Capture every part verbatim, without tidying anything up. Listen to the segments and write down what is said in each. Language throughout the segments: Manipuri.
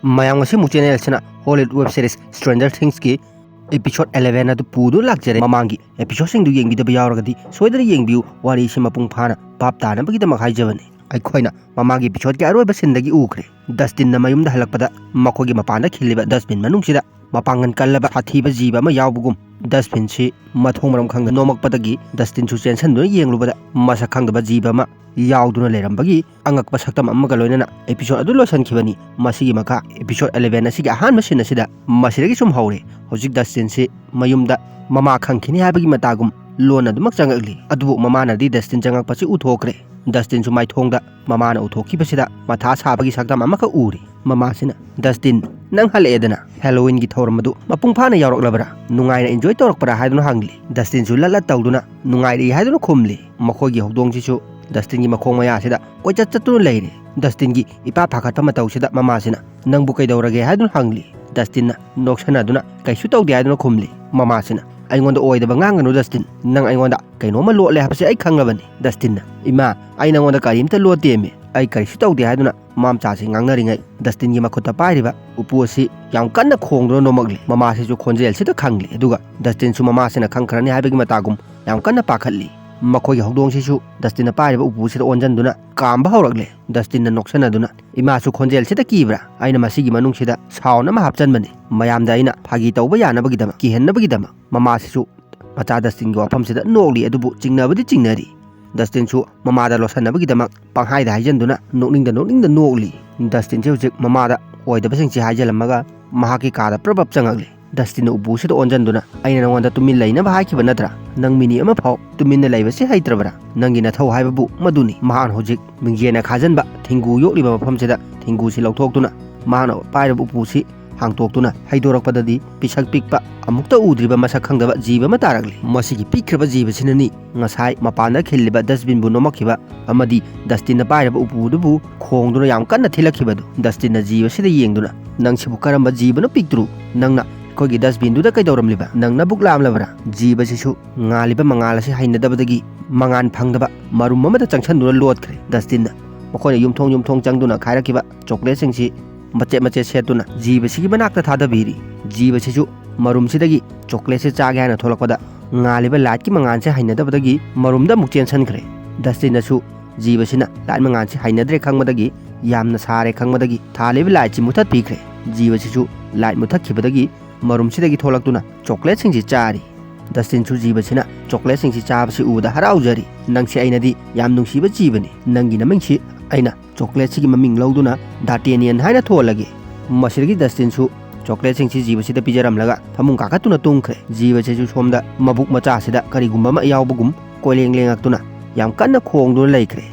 ꯃꯌꯥꯝ, ꯉꯁꯤ ꯑꯃꯨꯛ ꯆꯦꯅꯦꯜꯁꯤꯅ ꯍꯣꯂꯤꯋꯨꯗ ꯋꯦꯕ ꯁꯤꯔꯤꯁ Stranger Thingsꯀꯤ episode eleven ꯑꯗꯨ ꯄꯨꯗꯨꯅ ꯂꯥꯛꯆꯔꯦ꯫ ꯃꯃꯥꯡꯒꯤ episodeꯁꯤꯡꯗꯨ ꯌꯦꯡꯕꯤꯗꯕ ꯌꯥꯎꯔꯒꯗꯤ ꯁꯣꯏꯗꯅ ꯌꯦꯡꯕꯤꯌꯨ, ꯋꯥꯔꯤꯁꯤ ꯃꯄꯨꯡ ꯐꯥꯅ ꯚꯥꯞ ꯇꯥꯅꯕꯒꯤꯗꯃꯛ ꯍꯥꯏꯖꯕꯅꯤ꯫ ꯑꯩꯈꯣꯏꯅ ꯃꯃꯥꯡꯒꯤ episodeꯀꯤ ꯑꯔꯣꯏꯕ sceneꯗꯒꯤ ꯎꯈ꯭ꯔꯦ꯫ ꯗꯁꯇꯤꯟꯅ ꯃꯌꯨꯝꯗ ꯍꯜꯂꯛꯄꯗ ꯃꯈꯣꯏꯒꯤ ꯃꯄꯥꯟꯗ ꯈꯤꯜꯂꯤꯕ dustbin ꯃꯅꯨꯡꯁꯤꯗ ꯃꯄꯥꯡꯒꯜ ꯀꯜꯂꯕ ꯁꯥꯊꯤꯕ ꯖꯤꯕ ꯑꯃ ꯌꯥꯎꯕꯒꯨꯝ dustbinꯁꯤ ꯃꯊꯣꯡ ꯃꯔꯝ ꯈꯪꯗ ꯅꯣꯝꯃꯛꯄꯗꯒꯤ ꯗꯁꯇꯤꯟꯁꯨ ꯆꯦꯟꯁꯤꯟꯗꯨꯅ ꯌꯦꯡꯂꯨꯕꯗ ꯃꯁꯛ ꯈꯪꯗꯕ ꯖꯤꯕ ꯑꯃ ꯌꯥꯎꯗꯨꯅ ꯂꯩꯔꯝꯕꯒꯤ ꯑꯉꯛꯄ ꯁꯛꯇꯝ ꯑꯃꯒ ꯂꯣꯏꯅꯅ episode ꯑꯗꯨ ꯂꯣꯏꯁꯤꯟꯈꯤꯕꯅꯤ꯫ ꯃꯁꯤꯒꯤ ꯃꯈꯥ episode eleven ꯑꯁꯤꯒꯤ ꯑꯍꯥꯟꯕ scene ꯑꯁꯤꯗ ꯃꯁꯤꯗꯒꯤ ꯁꯨꯝ ꯍꯧꯔꯦ꯫ ꯍꯧꯖꯤꯛ ꯗꯁꯇꯤꯟꯁꯤ ꯃꯌꯨꯝꯗ ꯃꯃꯥ ꯈꯪꯈꯤꯅꯤ ꯍꯥꯏꯕꯒꯤ ꯃꯇꯥꯒꯨꯝ ꯂꯣꯟꯅ ꯑꯗꯨꯃꯛ ꯆꯪꯉꯛꯂꯤ꯫ ꯑꯗꯨꯕꯨ ꯃꯃꯥꯅꯗꯤ ꯗꯁꯇꯤꯟ ꯆꯪꯉꯛꯄꯁꯤ ꯎꯊꯣꯛꯈ꯭ꯔꯦ꯫ ꯗꯁꯇꯤꯟꯁꯨ ꯃꯥꯏꯊꯣꯡꯗ ꯃꯃꯥꯅ ꯎꯊꯣꯛꯈꯤꯕꯁꯤꯗ ꯃꯊꯥ ꯁꯥꯕꯒꯤ ꯁꯛꯇꯝ ꯑꯃꯈꯛ ꯎꯔꯤ꯫ ꯃꯃꯥꯁꯤꯅ, "ꯗꯁꯇꯤꯟ, ꯅꯪ ꯍꯜꯂꯛꯑꯦꯗꯅ? Halloweenꯒꯤ ꯊꯧꯔꯝ ꯑꯗꯨ ꯃꯄꯨꯡ ꯐꯥꯅ ꯌꯥꯎꯔꯛꯂꯕ꯭ꯔꯥ? ꯅꯨꯡꯉꯥꯏꯅ enjoy ꯇꯧꯔꯛꯄ꯭ꯔꯥ?" ꯍꯥꯏꯗꯨꯅ ꯍꯪꯂꯤ꯫ ꯗꯁꯇꯤꯟꯁꯨ ꯂꯠ ꯂꯠ ꯇꯧꯗꯨꯅ, "ꯅꯨꯡꯉꯥꯏꯔꯛꯏ" ꯍꯥꯏꯗꯨꯅ ꯈꯨꯝꯂꯤ꯫ ꯃꯈꯣꯏꯒꯤ ꯍꯧꯗꯣꯡꯁꯤꯁꯨ ꯗꯁꯇꯤꯟꯒꯤ ꯃꯈꯣꯡ ꯃꯌꯥꯁꯤꯗ ꯀꯣꯏꯆꯠ ꯆꯠꯇꯨꯅ ꯂꯩꯔꯦ꯫ ꯗꯁꯇꯤꯟꯒꯤ ꯏꯄꯥ ꯐꯥꯈꯠꯄ ꯃꯇꯧꯁꯤꯗ ꯃꯃꯥꯁꯤꯅ, "ꯅꯪꯕꯨ ꯀꯩꯗꯧꯔꯒꯦ?" ꯍꯥꯏꯗꯨꯅ ꯍꯪꯂꯤ꯫ ꯗꯁꯇꯤꯟꯅ ꯅꯣꯛꯁꯟꯅꯗꯨꯅ, "ꯀꯩꯁꯨ ꯇꯧꯗꯦ" ꯍꯥꯏꯗꯨꯅ ꯈꯨꯝꯂꯤ꯫ ꯃꯃꯥꯁꯤꯅ, "ꯑꯩꯉꯣꯟꯗ ꯑꯣꯏꯗꯕ ꯉꯥꯡꯒꯅꯨ ꯗꯁꯇꯤꯟ, ꯅꯪ ꯑꯩꯉꯣꯟꯗ ꯀꯩꯅꯣꯝꯃ ꯂꯣꯠꯂꯦ ꯍꯥꯏꯕꯁꯦ ꯑꯩ ꯈꯪꯂꯕꯅꯤ꯫" ꯗꯁꯇꯤꯟꯅ, "ꯏꯃꯥ, ꯑꯩ ꯅꯪꯉꯣꯟꯗ ꯀꯔꯤꯝꯇ ꯂꯣꯠꯇꯦꯃꯤ, ꯑꯩ ꯀꯔꯤꯁꯨ ꯇꯧꯗꯦ" ꯍꯥꯏꯗꯨꯅ ꯃꯃꯥ ꯃꯆꯥꯁꯤ ꯉꯥꯡꯅꯔꯤꯉꯩ ꯗꯁꯇꯤꯟꯒꯤ ꯃꯈꯨꯠꯇ ꯄꯥꯏꯔꯤꯕ ꯎꯄꯨ ꯑꯁꯤ ꯌꯥꯝ ꯀꯟꯅ ꯈꯣꯡꯗꯨꯅ ꯅꯣꯝꯃꯛꯂꯤ꯫ ꯃꯃꯥꯁꯤꯁꯨ ꯈꯣꯟꯖꯦꯜꯁꯤꯗ ꯈꯪꯂꯤ꯫ ꯑꯗꯨꯒ ꯗꯁꯇꯤꯟꯁꯨ ꯃꯃꯥꯁꯤꯅ ꯈꯪꯈ꯭ꯔꯅꯤ ꯍꯥꯏꯕꯒꯤ ꯃꯇꯥꯒꯨꯝ ꯌꯥꯝ ꯀꯟꯅ ꯄꯥꯈꯠꯂꯤ꯫ ꯃꯈꯣꯏꯒꯤ ꯍꯧꯗꯣꯡꯁꯤꯁꯨ ꯗꯁꯇꯤꯟꯅ ꯄꯥꯏꯔꯤꯕ ꯎꯄꯨꯁꯤꯗ ꯑꯣꯟꯁꯤꯟꯗꯨꯅ ꯀꯥꯝꯕ ꯍꯧꯔꯛꯂꯦ꯫ ꯗꯁꯇꯤꯟꯅ ꯅꯣꯛꯁꯟꯅꯗꯨꯅ, "ꯏꯃꯥꯁꯨ ꯈꯣꯟꯖꯦꯜꯁꯤꯗ ꯀꯤꯕ꯭ꯔꯥ? ꯑꯩꯅ ꯃꯁꯤꯒꯤ ꯃꯅꯨꯡꯁꯤꯗ sound ꯑꯃ ꯍꯥꯞꯆꯟꯕꯅꯤ, ꯃꯌꯥꯝꯗ ꯑꯩꯅ ꯐꯥꯒꯤ ꯇꯧꯕ ꯌꯥꯅꯕꯒꯤꯗꯃꯛ, ꯀꯤꯍꯟꯅꯕꯒꯤꯗꯃꯛ꯫" ꯃꯃꯥꯁꯤꯁꯨ ꯃꯆꯥ ꯗꯁꯇꯤꯟꯒꯤ ꯋꯥꯐꯝꯁꯤꯗ ꯅꯣꯛꯂꯤ, ꯑꯗꯨꯕꯨ ꯆꯤꯡꯅꯕꯗꯤ ꯆꯤꯡꯅꯔꯤ꯫ ꯗꯁꯇꯤꯟꯁꯨ ꯃꯃꯥꯗ ꯂꯣꯠꯁꯟꯅꯕꯒꯤꯗꯃꯛ ꯄꯪꯍꯥꯏꯗ ꯍꯥꯏꯖꯟꯗꯨꯅ ꯅꯣꯛꯅꯤꯡꯗ ꯅꯣꯛꯅꯤꯡꯗ ꯅꯣꯛꯂꯤ꯫ ꯗꯁꯇꯤꯟꯁꯦ ꯍꯧꯖꯤꯛ ꯃꯃꯥꯗ ꯑꯣꯏꯗꯕꯁꯤꯡꯁꯤ ꯍꯥꯏꯖꯜꯂꯝꯃꯒ ꯃꯍꯥꯛꯀꯤ ꯀꯥꯗ ꯄ꯭ꯔꯞ ꯄ꯭ꯔꯞ ꯆꯪꯉꯛꯂꯤ꯫ ꯗꯁꯇꯤꯟꯅ ꯎꯄꯨꯁꯤꯗ ꯑꯣꯟꯁꯤꯟꯗꯨꯅ, "ꯑꯩꯅ ꯅꯉꯣꯟꯗ ꯇꯨꯃꯤꯟ ꯂꯩꯅꯕ ꯍꯥꯏꯈꯤꯕ ꯅꯠꯇ꯭ꯔꯥ? ꯅꯪ ꯃꯤꯅꯤꯠ ꯑꯃ ꯐꯥꯎ ꯇꯨꯃꯤꯟꯅ ꯂꯩꯕꯁꯤ ꯍꯩꯇ꯭ꯔꯕ꯭ꯔꯥ? ꯅꯪꯒꯤ ꯅꯊꯧ ꯍꯥꯏꯕꯕꯨ ꯃꯗꯨꯅꯤ꯫" ꯃꯍꯥꯛꯅ ꯍꯧꯖꯤꯛ ꯃꯤꯡꯖꯦꯜꯅ ꯈꯥꯖꯟꯕ ꯊꯦꯡꯒꯨ ꯌꯣꯛꯂꯤꯕ ꯃꯐꯝꯁꯤꯗ ꯊꯦꯡꯒꯨꯁꯤ ꯂꯧꯊꯣꯛꯇꯨꯅ ꯃꯍꯥꯛꯅ ꯄꯥꯏꯔꯤꯕ ꯎꯄꯨꯁꯤ ꯍꯥꯡꯇꯣꯛꯇꯨꯅ ꯍꯩꯗꯣꯔꯛꯄꯗꯗꯤ ꯄꯤꯁꯛ ꯄꯤꯛꯄ, ꯑꯃꯨꯛꯇ ꯎꯗ꯭ꯔꯤꯕ ꯃꯁꯛ ꯈꯪꯗꯕ ꯖꯤꯕ ꯑꯃ ꯇꯥꯔꯛꯂꯤ꯫ ꯃꯁꯤꯒꯤ ꯄꯤꯛꯈ꯭ꯔꯕ ꯖꯤꯕꯁꯤꯅꯅꯤ ꯉꯁꯥꯏ ꯃꯄꯥꯟꯗ ꯈꯤꯜꯂꯤꯕ dustbinꯕꯨ ꯅꯣꯝꯃꯛꯈꯤꯕ ꯑꯃꯗꯤ ꯗꯁꯇꯤꯟꯅ ꯄꯥꯏꯔꯤꯕ ꯎꯄꯨꯗꯨꯕꯨ ꯈꯣꯡꯗꯨꯅ ꯌꯥꯝ ꯀꯟꯅ ꯊꯤꯜꯂꯛꯈꯤꯕꯗꯨ꯫ ꯗꯁꯇꯤꯟꯅ ꯖꯤꯕꯁꯤꯗ ꯌꯦꯡꯗꯨꯅ, "ꯅꯪꯁꯤꯕꯨ ꯀꯔꯝꯕ ꯖꯤꯕꯅꯣ ꯄꯤꯛꯇ꯭ꯔꯨ? ꯅꯪꯅ ꯑꯩꯈꯣꯏꯒꯤ dustbinꯗꯨꯗ ꯀꯩꯗꯧꯔꯝꯂꯤꯕ? ꯅꯪ ꯅꯕꯨꯛ ꯂꯥꯝꯂꯕ꯭ꯔꯥ?" ꯖꯤꯕꯁꯤꯁꯨ ꯉꯥꯜꯂꯤꯕ ꯃꯉꯥꯜ ꯑꯁꯤ ꯍꯩꯅꯗꯕꯗꯒꯤ ꯃꯉꯥꯜ ꯐꯪꯗꯕ ꯃꯔꯨꯝ ꯑꯃꯗ ꯆꯪꯁꯤꯟꯗꯨꯅ ꯂꯣꯠꯈ꯭ꯔꯦ꯫ ꯗꯁꯇꯤꯟꯅ ꯃꯈꯣꯏꯅ ꯌꯨꯝꯊꯣꯡ ꯌꯨꯝꯊꯣꯡ ꯆꯪꯗꯨꯅ ꯈꯥꯏꯔꯛꯈꯤꯕ chocolateꯁꯤꯡꯁꯤ ꯃꯆꯦꯠ ꯃꯆꯦꯠ ꯁꯦꯠꯇꯨꯅ ꯖꯤꯕꯁꯤꯒꯤ ꯃꯅꯥꯛꯇ ꯊꯥꯗꯕꯤꯔꯤ꯫ ꯖꯤꯕꯁꯤꯁꯨ ꯃꯔꯨꯝꯁꯤꯗꯒꯤ ꯆꯣꯀ꯭ꯂꯦꯠꯁꯦ ꯆꯥꯒꯦ ꯍꯥꯏꯅ ꯊꯣꯛꯂꯛꯄꯗ ꯉꯥꯜꯂꯤꯕ ꯂꯥꯏꯠꯀꯤ ꯃꯉꯥꯜꯁꯦ ꯍꯩꯅꯗꯕꯗꯒꯤ ꯃꯔꯨꯝꯗ ꯑꯃꯨꯛ ꯆꯦꯟꯁꯤꯟꯈ꯭ꯔꯦ꯫ ꯗꯁꯇꯤꯟꯅꯁꯨ ꯖꯤꯕꯁꯤꯅ ꯂꯥꯏꯠ ꯃꯉꯥꯜꯁꯤ ꯍꯩꯅꯗ꯭ꯔꯦ ꯈꯪꯕꯗꯒꯤ, ꯌꯥꯝꯅ ꯁꯥꯔꯦ ꯈꯪꯕꯗꯒꯤ ꯊꯥꯜꯂꯤꯕ ꯂꯥꯏꯠꯁꯤ ꯃꯨꯊꯠꯄꯤꯈ꯭ꯔꯦ꯫ ꯖꯤꯕꯁꯤꯁꯨ ꯂꯥꯏꯠ ꯃꯨꯊꯠꯈꯤꯕꯗꯒꯤ ꯃꯔꯨꯝꯁꯤꯗꯒꯤ ꯊꯣꯛꯂꯛꯇꯨꯅ ꯆꯣꯀ꯭ꯂꯦꯠꯁꯤꯡꯁꯤ ꯆꯥꯔꯤ꯫ ꯗꯁꯇꯤꯟꯁꯨ ꯖꯤꯕꯁꯤꯅ ꯆꯣꯀ꯭ꯂꯦꯠꯁꯤꯡꯁꯤ ꯆꯥꯕꯁꯤ ꯎꯕꯗ ꯍꯔꯥꯎꯖꯔꯤ꯫ "ꯅꯪꯁꯦ ꯑꯩꯅꯗꯤ ꯌꯥꯝ ꯅꯨꯡꯁꯤꯕ ꯖꯤꯕꯅꯤ꯫ ꯅꯪꯒꯤ ꯅꯃꯤꯡꯁꯤ ꯑꯩꯅ ꯆꯣꯀ꯭ꯂꯦꯠꯁꯤꯒꯤ ꯃꯃꯤꯡ ꯂꯧꯗꯨꯅ ꯗꯥꯔꯇꯦꯅꯤꯌꯟ ꯍꯥꯏꯅ ꯊꯣꯜꯂꯒꯦ"꯫ ꯃꯁꯤꯗꯒꯤ ꯗꯁꯇꯤꯟꯁꯨ ꯆꯣꯀ꯭ꯂꯦꯠꯁꯤꯡꯁꯤ ꯖꯤꯕꯁꯤꯗ ꯄꯤꯖꯔꯝꯂꯒ ꯐꯃꯨꯡ ꯀꯥꯈꯠꯇꯨꯅ ꯇꯨꯝꯈ꯭ꯔꯦ꯫ ꯖꯤꯕꯁꯤꯁꯨ ꯁꯣꯝꯗ ꯃꯕꯨꯛ ꯃꯆꯥꯁꯤꯗ ꯀꯔꯤꯒꯨꯝꯕ ꯑꯃ ꯌꯥꯎꯕꯒꯨꯝ ꯀꯣꯏꯂꯦꯡ ꯂꯦꯡꯉꯛꯇꯨꯅ ꯌꯥꯝ ꯀꯟꯅ ꯈꯣꯡꯗꯨꯅ ꯂꯩꯈ꯭ꯔꯦ꯫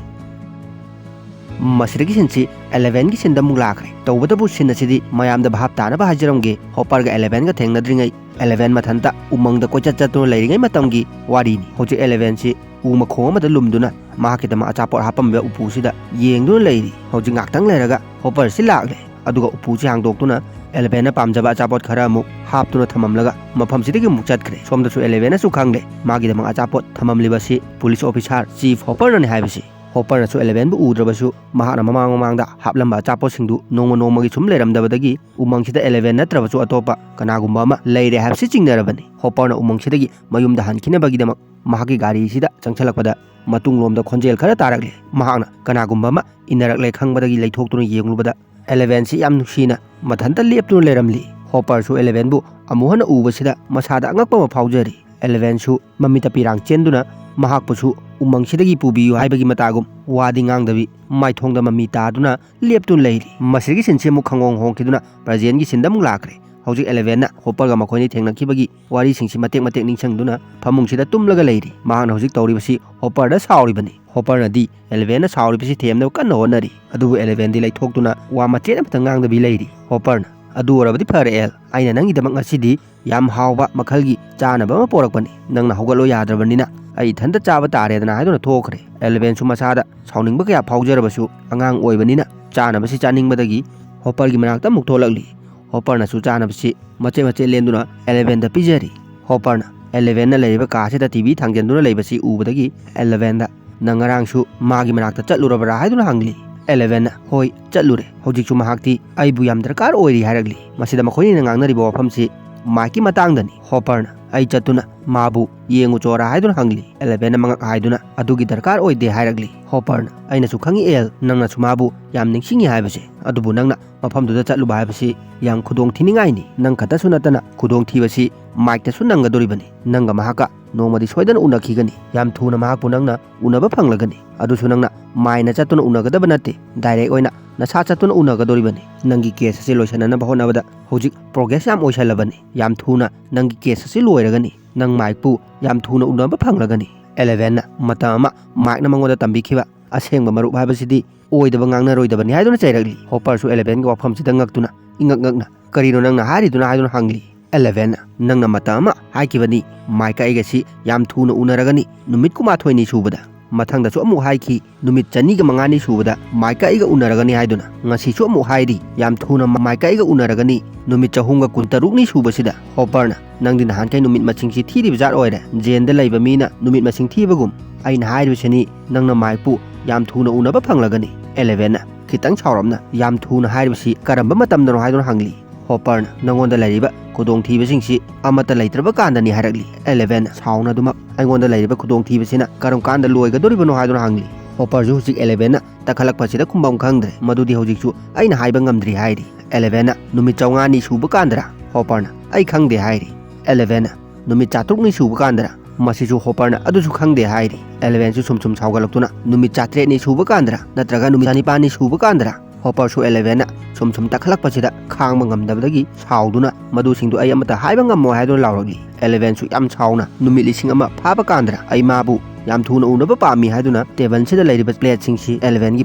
ꯃꯁꯤꯗꯒꯤ ꯁꯤꯟꯁꯤ ꯑꯦꯂꯦꯚꯦꯟꯒꯤ ꯁꯤꯟꯗ ꯑꯃꯨꯛ ꯂꯥꯛꯈ꯭ꯔꯦ꯫ ꯇꯧꯕꯇꯕꯨ ꯁꯤꯟ ꯑꯁꯤꯗꯤ ꯃꯌꯥꯝꯗ ꯚꯥꯞ ꯇꯥꯅꯕ ꯍꯥꯏꯖꯔꯝꯒꯦ꯫ ꯍꯣꯄꯔꯒ ꯑꯦꯂꯦꯚꯦꯟꯒ ꯊꯦꯡꯅꯗ꯭ꯔꯤꯉꯩ ꯑꯦꯂꯦꯚꯦꯟ ꯃꯊꯟꯇ ꯎꯃꯪꯗ ꯀꯣꯏꯆꯠ ꯆꯠꯇꯨꯅ ꯂꯩꯔꯤꯉꯩ ꯃꯇꯝꯒꯤ ꯋꯥꯔꯤꯅꯤ꯫ ꯍꯧꯖꯤꯛ ꯑꯦꯂꯦꯚꯦꯟꯁꯤ ꯎ ꯃꯈꯣꯡ ꯑꯃꯗ ꯂꯨꯝꯗꯨꯅ ꯃꯍꯥꯛꯀꯤꯗꯃꯛ ꯑꯆꯥꯄꯣꯠ ꯍꯥꯞꯄꯝꯕ ꯎꯄꯨꯁꯤꯗ ꯌꯦꯡꯗꯨꯅ ꯂꯩꯔꯤ꯫ ꯍꯧꯖꯤꯛ ꯉꯥꯛꯇꯪ ꯂꯩꯔꯒ ꯍꯣꯄꯔꯁꯤ ꯂꯥꯛꯂꯦ꯫ ꯑꯗꯨꯒ ꯎꯄꯨꯁꯤ ꯍꯥꯡꯗꯣꯛꯇꯨꯅ ꯑꯦꯂꯦꯚꯦꯟꯅ ꯄꯥꯝꯖꯕ ꯑꯆꯥꯄꯣꯠ ꯈꯔ ꯑꯃꯨꯛ ꯍꯥꯞꯇꯨꯅ ꯊꯝꯃꯝꯂꯒ ꯃꯐꯝꯁꯤꯗꯒꯤ ꯑꯃꯨꯛ ꯆꯠꯈ꯭ꯔꯦ꯫ ꯁꯣꯝꯗꯁꯨ ꯑꯦꯂꯦꯚꯦꯟꯅꯁꯨ ꯈꯪꯂꯦ ꯃꯥꯒꯤꯗꯃꯛ ꯑꯆꯥꯄꯣꯠ ꯊꯝꯃꯝꯂꯤꯕꯁꯤ ꯄꯨꯂꯤꯁ ꯑꯣꯐꯤꯁꯥꯔ ꯆꯤꯐ ꯍꯣꯄꯔꯅꯅꯤ ꯍꯥꯏꯕꯁꯤ꯫ ꯍꯣꯄꯔꯅꯁꯨ ꯑꯦꯂꯦꯚꯦꯟꯕꯨ ꯎꯗ꯭ꯔꯕꯁꯨ ꯃꯍꯥꯛꯅ ꯃꯃꯥꯡ ꯃꯃꯥꯡꯗ ꯍꯥꯞꯂꯝꯕ ꯑꯆꯥꯄꯣꯠꯁꯤꯡꯗꯨ ꯅꯣꯡꯃ ꯅꯣꯡꯃꯒꯤ ꯁꯨꯝ ꯂꯩꯔꯝꯗꯕꯗꯒꯤ ꯎꯃꯪꯁꯤꯗ ꯑꯦꯂꯦꯚꯦꯟ ꯅꯠꯇ꯭ꯔꯕꯁꯨ ꯑꯇꯣꯞꯄ ꯀꯅꯥꯒꯨꯝꯕ ꯑꯃ ꯂꯩꯔꯦ ꯍꯥꯏꯕꯁꯤ ꯆꯤꯡꯅꯔꯕꯅꯤ꯫ ꯍꯣꯄꯔꯅ ꯎꯃꯪꯁꯤꯗꯒꯤ ꯃꯌꯨꯝꯗ ꯍꯟꯈꯤꯅꯕꯒꯤꯗꯃꯛ ꯃꯍꯥꯛꯀꯤ ꯒꯥꯔꯤꯁꯤꯗ ꯆꯪꯁꯤꯜꯂꯛꯄꯗ ꯃꯇꯨꯡꯂꯣꯝꯗ ꯈꯣꯟꯖꯦꯜ ꯈꯔ ꯇꯥꯔꯛꯂꯦ꯫ ꯃꯍꯥꯛꯅ ꯀꯅꯥꯒꯨꯝꯕ ꯑꯃ ꯏꯟꯅꯔꯛꯂꯦ ꯈꯪꯕꯗꯒꯤ ꯂꯩꯊꯣꯛꯇꯨꯅ ꯌꯦꯡꯂꯨꯕꯗ ꯑꯦꯂꯦꯚꯦꯟꯁꯤ ꯌꯥꯝ ꯅꯨꯡꯁꯤꯅ ꯃꯊꯟꯇ ꯂꯦꯞꯇꯨꯅ ꯂꯩꯔꯝꯂꯤ꯫ ꯍꯣꯄꯔꯁꯨ ꯑꯦꯂꯦꯚꯦꯟꯕꯨ ꯑꯃꯨꯛ ꯍꯟꯅ ꯎꯕꯁꯤꯗ ꯃꯁꯥꯗ ꯑꯉꯛꯄ ꯑꯃ ꯐꯥꯎꯖꯔꯤ꯫ ꯑꯦꯂꯦꯚꯦꯟꯁꯨ ꯃꯃꯤꯠꯇ ꯄꯤꯔꯥꯡ ꯆꯦꯟꯗꯨꯅ ꯃꯍꯥꯛꯄꯨꯁꯨ ꯎꯃꯪꯁꯤꯗꯒꯤ ꯄꯨꯕꯤꯌꯨ ꯍꯥꯏꯕꯒꯤ ꯃꯇꯥꯒꯨꯝ ꯋꯥꯗꯤ ꯉꯥꯡꯗꯕꯤ ꯃꯥꯏꯊꯣꯡꯗ ꯃꯃꯤ ꯇꯥꯗꯨꯅ ꯂꯦꯞꯇꯨꯅ ꯂꯩꯔꯤ꯫ ꯃꯁꯤꯗꯒꯤ ꯁꯤꯟꯁꯤ ꯑꯃꯨꯛ ꯈꯪꯍꯣꯡ ꯍꯣꯡꯈꯤꯗꯨꯅ ꯄ꯭ꯔꯖꯦꯟꯒꯤ ꯁꯤꯟꯗ ꯑꯃꯨꯛ ꯂꯥꯛꯈ꯭ꯔꯦ꯫ ꯍꯧꯖꯤꯛ ꯑꯦꯂꯦꯚꯦꯟꯅ ꯍꯣꯄꯔꯒ ꯃꯈꯣꯏꯅꯤ ꯊꯦꯡꯅꯈꯤꯕꯒꯤ ꯋꯥꯔꯤꯁꯤꯡꯁꯤ ꯃꯇꯦꯛ ꯃꯇꯦꯛ ꯅꯤꯡꯁꯤꯡꯗꯨꯅ ꯐꯃꯨꯡꯁꯤꯗ ꯇꯨꯝꯂꯒ ꯂꯩꯔꯤ꯫ ꯃꯍꯥꯛꯅ ꯍꯧꯖꯤꯛ ꯇꯧꯔꯤꯕꯁꯤ ꯍꯣꯄꯔꯗ ꯁꯥꯎꯔꯤꯕꯅꯤ꯫ ꯍꯣꯄꯔꯅꯗꯤ ꯑꯦꯂꯦꯚꯦꯟꯅ ꯁꯥꯎꯔꯤꯕꯁꯤ ꯊꯦꯝꯅꯕ ꯀꯟꯅ ꯍꯣꯠꯅꯔꯤ꯫ ꯑꯗꯨꯕꯨ ꯑꯦꯂꯦꯚꯦꯟꯗꯤ ꯂꯩꯊꯣꯛꯇꯨꯅ ꯋꯥ ꯃꯆꯦꯠ ꯑꯃꯇ ꯉꯥꯡꯗꯕꯤ ꯂꯩꯔꯤ꯫ ꯍꯣꯄꯔꯅ, "ꯑꯗꯨ ꯑꯣꯏꯔꯕꯗꯤ ꯐꯔꯦ ꯑꯦꯜ, ꯑꯩꯅ ꯅꯪꯒꯤꯗꯃꯛ ꯉꯁꯤꯗꯤ ꯌꯥꯝ ꯍꯥꯎꯕ ꯃꯈꯜꯒꯤ ꯆꯥꯅꯕ ꯑꯃ ꯄꯣꯔꯛꯄꯅꯤ꯫ ꯅꯪꯅ ꯍꯧꯒꯠꯂꯣ ꯌꯥꯗ꯭ꯔꯕꯅꯤꯅ ꯑꯩ ꯏꯊꯟꯇ ꯆꯥꯕ ꯇꯥꯔꯦꯗꯅ" ꯍꯥꯏꯗꯨꯅ ꯊꯣꯛꯈ꯭ꯔꯦ꯫ ꯑꯦꯂꯦꯚꯦꯟꯁꯨ ꯃꯁꯥꯗ ꯁꯥꯎꯅꯤꯡꯕ ꯀꯌꯥ ꯐꯥꯎꯖꯔꯕꯁꯨ ꯑꯉꯥꯡ ꯑꯣꯏꯕꯅꯤꯅ ꯆꯥꯅꯕꯁꯤ ꯆꯥꯅꯤꯡꯕꯗꯒꯤ ꯍꯣꯄꯔꯒꯤ ꯃꯅꯥꯛꯇ ꯑꯃꯨꯛ ꯊꯣꯛꯂꯛꯂꯤ꯫ ꯍꯣꯄꯔꯅꯁꯨ ꯆꯥꯅꯕꯁꯤ ꯃꯆꯦꯠ ꯃꯆꯦꯠ ꯂꯦꯟꯗꯨꯅ ꯑꯦꯂꯦꯚꯦꯟꯗ ꯄꯤꯖꯔꯤ꯫ ꯍꯣꯄꯔꯅ ꯑꯦꯂꯦꯚꯦꯟꯅ ꯂꯩꯔꯤꯕ ꯀꯥꯁꯤꯗ ꯇꯤ ꯚꯤ ꯊꯥꯡꯖꯟꯗꯨꯅ ꯂꯩꯕꯁꯤ ꯎꯕꯗꯒꯤ ꯑꯦꯂꯦꯚꯦꯟꯗ, "ꯅꯪ ꯉꯔꯥꯡꯁꯨ ꯃꯥꯒꯤ ꯃꯅꯥꯛꯇ ꯆꯠꯂꯨꯔꯕ꯭ꯔꯥ?" ꯍꯥꯏꯗꯨꯅ ꯍꯪꯂꯤ꯫ ꯑꯦꯂꯦꯚꯦꯟꯅ, "ꯍꯣꯏ, ꯆꯠꯂꯨꯔꯦ꯫ ꯍꯧꯖꯤꯛꯁꯨ ꯃꯍꯥꯛꯇꯤ ꯑꯩꯕꯨ ꯌꯥꯝ ꯗꯔꯀꯥꯔ ꯑꯣꯏꯔꯤ" ꯍꯥꯏꯔꯛꯂꯤ꯫ ꯃꯁꯤꯗ ꯃꯈꯣꯏꯅꯤꯅ ꯉꯥꯡꯅꯔꯤꯕ ꯋꯥꯐꯝꯁꯤ ꯃꯥꯏꯛꯀꯤ ꯃꯇꯥꯡꯗꯅꯤ꯫ ꯍꯣꯄꯔꯅ, "ꯑꯩ ꯆꯠꯇꯨꯅ ꯃꯥꯕꯨ ꯌꯦꯡꯉꯨ ꯆꯣꯔꯥ" ꯍꯥꯏꯗꯨꯅ ꯍꯪꯂꯤ꯫ ꯑꯦꯂꯦꯚꯦꯟꯅ ꯃꯉꯛ ꯍꯥꯏꯗꯨꯅ, "ꯑꯗꯨꯒꯤ ꯗꯔꯀꯥꯔ ꯑꯣꯏꯗꯦ" ꯍꯥꯏꯔꯛꯂꯤ꯫ ꯍꯣꯄꯔꯅ, "ꯑꯩꯅꯁꯨ ꯈꯪꯏ ꯑꯦꯜ, ꯅꯪꯅꯁꯨ ꯃꯥꯕꯨ ꯌꯥꯝ ꯅꯤꯡꯁꯤꯡꯏ ꯍꯥꯏꯕꯁꯦ꯫ ꯑꯗꯨꯕꯨ ꯅꯪꯅ ꯃꯐꯝꯗꯨꯗ ꯆꯠꯂꯨꯕ ꯍꯥꯏꯕꯁꯤ ꯌꯥꯝ ꯈꯨꯗꯣꯡ ꯊꯤꯅꯤꯡꯉꯥꯏꯅꯤ꯫ ꯅꯪ ꯈꯛꯇꯁꯨ ꯅꯠꯇꯅ ꯈꯨꯗꯣꯡ ꯊꯤꯕꯁꯤ ꯃꯥꯏꯛꯇꯁꯨ ꯅꯪꯒꯗꯣꯔꯤꯕꯅꯤ꯫ ꯅꯪꯒ ꯃꯍꯥꯛꯀ ꯅꯣꯡꯃꯗꯤ ꯁꯣꯏꯗꯅ ꯎꯅꯈꯤꯒꯅꯤ꯫ ꯌꯥꯝ ꯊꯨꯅ ꯃꯍꯥꯛꯄꯨ ꯅꯪꯅ ꯎꯅꯕ ꯐꯪꯂꯒꯅꯤ꯫ ꯑꯗꯨꯁꯨ ꯅꯪꯅ ꯃꯥꯏꯅ ꯆꯠꯇꯨꯅ ꯎꯅꯒꯗꯕ ꯅꯠꯇꯦ꯫ ꯗꯥꯏꯔꯦꯛ ꯑꯣꯏꯅ ꯅꯁꯥ ꯆꯠꯇꯨꯅ ꯎꯅꯒꯗꯣꯔꯤꯕꯅꯤ꯫ ꯅꯪꯒꯤ ꯀꯦꯁ ꯑꯁꯤ ꯂꯣꯏꯁꯤꯟꯅꯅꯕ ꯍꯣꯠꯅꯕꯗ ꯍꯧꯖꯤꯛ ꯄ꯭ꯔꯣꯒ꯭ꯔꯦꯁ ꯌꯥꯝ ꯑꯣꯏꯁꯜꯂꯕꯅꯤ꯫ ꯌꯥꯝ ꯊꯨꯅ ꯅꯪꯒꯤ ꯀꯦꯁ ꯑꯁꯤ ꯂꯣꯏꯔꯒꯅꯤ꯫ ꯅꯪ ꯃꯥꯏꯛꯄꯨ ꯌꯥꯝ ꯊꯨꯅ ꯎꯅꯕ ꯐꯪꯂꯒꯅꯤ꯫ ꯑꯦꯂꯦꯚꯦꯟꯅ ꯃꯇꯝ ꯑꯃ ꯃꯥꯏꯛꯅ ꯃꯉꯣꯟꯗ ꯇꯝꯕꯤꯈꯤꯕ ꯑꯁꯦꯡꯕ ꯃꯔꯨꯞ ꯍꯥꯏꯕꯁꯤꯗꯤ ꯑꯣꯏꯗꯕ ꯉꯥꯡꯅꯔꯣꯏꯗꯕꯅꯤ ꯍꯥꯏꯗꯨꯅ ꯆꯩꯔꯛꯂꯤ꯫ ꯍꯣꯄꯔꯁꯨ ꯑꯦꯂꯦꯚꯦꯟꯒꯤ ꯋꯥꯐꯝꯁꯤꯗ ꯉꯛꯇꯨꯅ, ꯏꯉꯛ ꯉꯛꯅ, "ꯀꯔꯤꯅꯣ ꯅꯪꯅ ꯍꯥꯏꯔꯤꯗꯨꯅ?" ꯍꯥꯏꯗꯨꯅ ꯍꯪꯂꯤ꯫ ꯑꯦꯂꯦꯚꯦꯟꯅ, "ꯅꯪꯅ ꯃꯇꯝ ꯑꯃ ꯍꯥꯏꯈꯤꯕꯅꯤ, ꯃꯥꯏꯛꯀ ꯑꯩꯒꯁꯤ ꯌꯥꯝ ꯊꯨꯅ ꯎꯅꯔꯒꯅꯤ, ꯅꯨꯃꯤꯠ ꯀꯨꯟꯃꯥꯊꯣꯏꯅꯤ ꯁꯨꯕꯗ꯫ ꯃꯊꯪꯗꯁꯨ ꯑꯃꯨꯛ ꯍꯥꯏꯈꯤ, ꯅꯨꯃꯤꯠ ꯆꯅꯤꯒ ꯃꯉꯥꯅꯤ ꯁꯨꯕꯗ ꯃꯥꯏꯛꯀ ꯑꯩꯒ ꯎꯅꯔꯒꯅꯤ ꯍꯥꯏꯗꯨꯅ꯫ ꯉꯁꯤꯁꯨ ꯑꯃꯨꯛ ꯍꯥꯏꯔꯤ, ꯌꯥꯝ ꯊꯨꯅ ꯃꯥꯏꯛꯀ ꯑꯩꯒ ꯎꯅꯔꯒꯅꯤ, ꯅꯨꯃꯤꯠ ꯆꯍꯨꯝꯒ ꯀꯨꯟꯇꯔꯨꯛꯅꯤ ꯁꯨꯕꯁꯤꯗ꯫" ꯍꯣꯄꯔꯅ, "ꯅꯪꯗꯤ ꯅꯍꯥꯟꯈꯩ ꯅꯨꯃꯤꯠ ꯃꯁꯤꯡꯁꯤ ꯊꯤꯔꯤꯕ ꯖꯥꯠ ꯑꯣꯏꯔꯦ꯫ ꯖꯦꯟꯗ ꯂꯩꯕ ꯃꯤꯅ ꯅꯨꯃꯤꯠ ꯃꯁꯤꯡ ꯊꯤꯕꯒꯨꯝ꯫ ꯑꯩꯅ ꯍꯥꯏꯔꯤꯕꯁꯤꯅꯤ, ꯅꯪꯅ ꯃꯥꯏꯛꯄꯨ ꯌꯥꯝ ꯊꯨꯅ ꯎꯅꯕ ꯐꯪꯂꯒꯅꯤ꯫" ꯑꯦꯂꯦꯚꯦꯟꯅ ꯈꯤꯇꯪ ꯁꯥꯎꯔꯞꯅ, "ꯌꯥꯝ ꯊꯨꯅ ꯍꯥꯏꯔꯤꯕꯁꯤ ꯀꯔꯝꯕ ꯃꯇꯝꯗꯅꯣ?" ꯍꯥꯏꯗꯨꯅ ꯍꯪꯂꯤ꯫ ꯍꯣꯄꯔꯅ, "ꯅꯉꯣꯟꯗ ꯂꯩꯔꯤꯕ ꯈꯨꯗꯣꯡꯊꯤꯕꯁꯤꯡꯁꯤ ꯑꯃꯠꯇ ꯂꯩꯇ꯭ꯔꯕ ꯀꯥꯟꯗꯅꯤ" ꯍꯥꯏꯔꯛꯂꯤ꯫ ꯑꯦꯂꯦꯚꯦꯟꯅ ꯁꯥꯎꯅꯗꯨꯃꯛ, "ꯑꯩꯉꯣꯟꯗ ꯂꯩꯔꯤꯕ ꯈꯨꯗꯣꯡꯊꯤꯕꯁꯤꯅ ꯀꯔꯝ ꯀꯥꯟꯗ ꯂꯣꯏꯒꯗꯧꯔꯤꯕꯅꯣ?" ꯍꯥꯏꯗꯨꯅ ꯍꯪꯂꯤ꯫ ꯍꯣꯄꯔꯁꯨ ꯍꯧꯖꯤꯛ ꯑꯦꯂꯦꯚꯦꯟꯅ ꯇꯛꯈꯠꯂꯛꯄꯁꯤꯗ ꯈꯨꯝꯐꯝ ꯈꯪꯗ꯭ꯔꯦ꯫ "ꯃꯗꯨꯗꯤ ꯍꯧꯖꯤꯛꯁꯨ ꯑꯩꯅ ꯍꯥꯏꯕ ꯉꯝꯗ꯭ꯔꯤ" ꯍꯥꯏꯔꯤ꯫ ꯑꯦꯂꯦꯚꯦꯟꯅ, "ꯅꯨꯃꯤꯠ ꯆꯥꯝꯃꯉꯥꯅꯤ ꯁꯨꯕ ꯀꯥꯟꯗꯔ?" ꯍꯣꯄꯔꯅ, "ꯑꯩ ꯈꯪꯗꯦ" ꯍꯥꯏꯔꯤ꯫ ꯑꯦꯂꯦꯚꯦꯟꯅ, "ꯅꯨꯃꯤꯠ ꯆꯥꯇ꯭ꯔꯨꯛꯅꯤ ꯁꯨꯕ ꯀꯥꯟꯗꯔ?" ꯃꯁꯤꯁꯨ ꯍꯣꯄꯔꯅ ꯑꯗꯨꯁꯨ ꯈꯪꯗꯦ ꯍꯥꯏꯔꯤ꯫ ꯑꯦꯂꯦꯚꯦꯟꯁꯨ ꯁꯨꯝ ꯁꯨꯝ ꯁꯥꯎꯒꯠꯂꯛꯇꯨꯅ, "ꯅꯨꯃꯤꯠ ꯆꯥꯇ꯭ꯔꯦꯠꯅꯤ ꯁꯨꯕ ꯀꯥꯟꯗꯔ? ꯅꯠꯇ꯭ꯔꯒ ꯅꯨꯃꯤꯠ ꯆꯅꯤꯄꯥꯟꯅꯤ ꯁꯨꯕ ꯀꯥꯟꯗꯔ?" ꯍꯣꯄꯔꯁꯨ ꯑꯦꯂꯦꯚꯦꯟꯅ ꯁꯨꯝ ꯁꯨꯝ ꯇꯛꯈꯠꯂꯛꯄꯁꯤꯗ ꯈꯥꯡꯕ ꯉꯝꯗꯕꯗꯒꯤ ꯁꯥꯎꯗꯨꯅ, "ꯃꯗꯨꯁꯤꯡꯗꯨ ꯑꯩ ꯑꯃꯠꯇ ꯍꯥꯏꯕ ꯉꯝꯃꯣꯏ" ꯍꯥꯏꯗꯨꯅ ꯂꯥꯎꯔꯛꯂꯤ꯫ ꯑꯦꯂꯦꯚꯦꯟꯁꯨ ꯌꯥꯝ ꯁꯥꯎꯅ, "ꯅꯨꯃꯤꯠ ꯂꯤꯁꯤꯡ ꯑꯃ ꯐꯥꯕ ꯀꯥꯟꯗꯔ? ꯑꯩ ꯃꯥꯕꯨ ꯌꯥꯝ ꯊꯨꯅ ꯎꯅꯕ ꯄꯥꯝꯃꯤ" ꯍꯥꯏꯗꯨꯅ ꯇꯦꯕꯜꯁꯤꯗ ꯂꯩꯔꯤꯕ ꯄ꯭ꯂꯦꯠꯁꯤꯡꯁꯤ ꯑꯦꯂꯦꯚꯦꯟꯒꯤ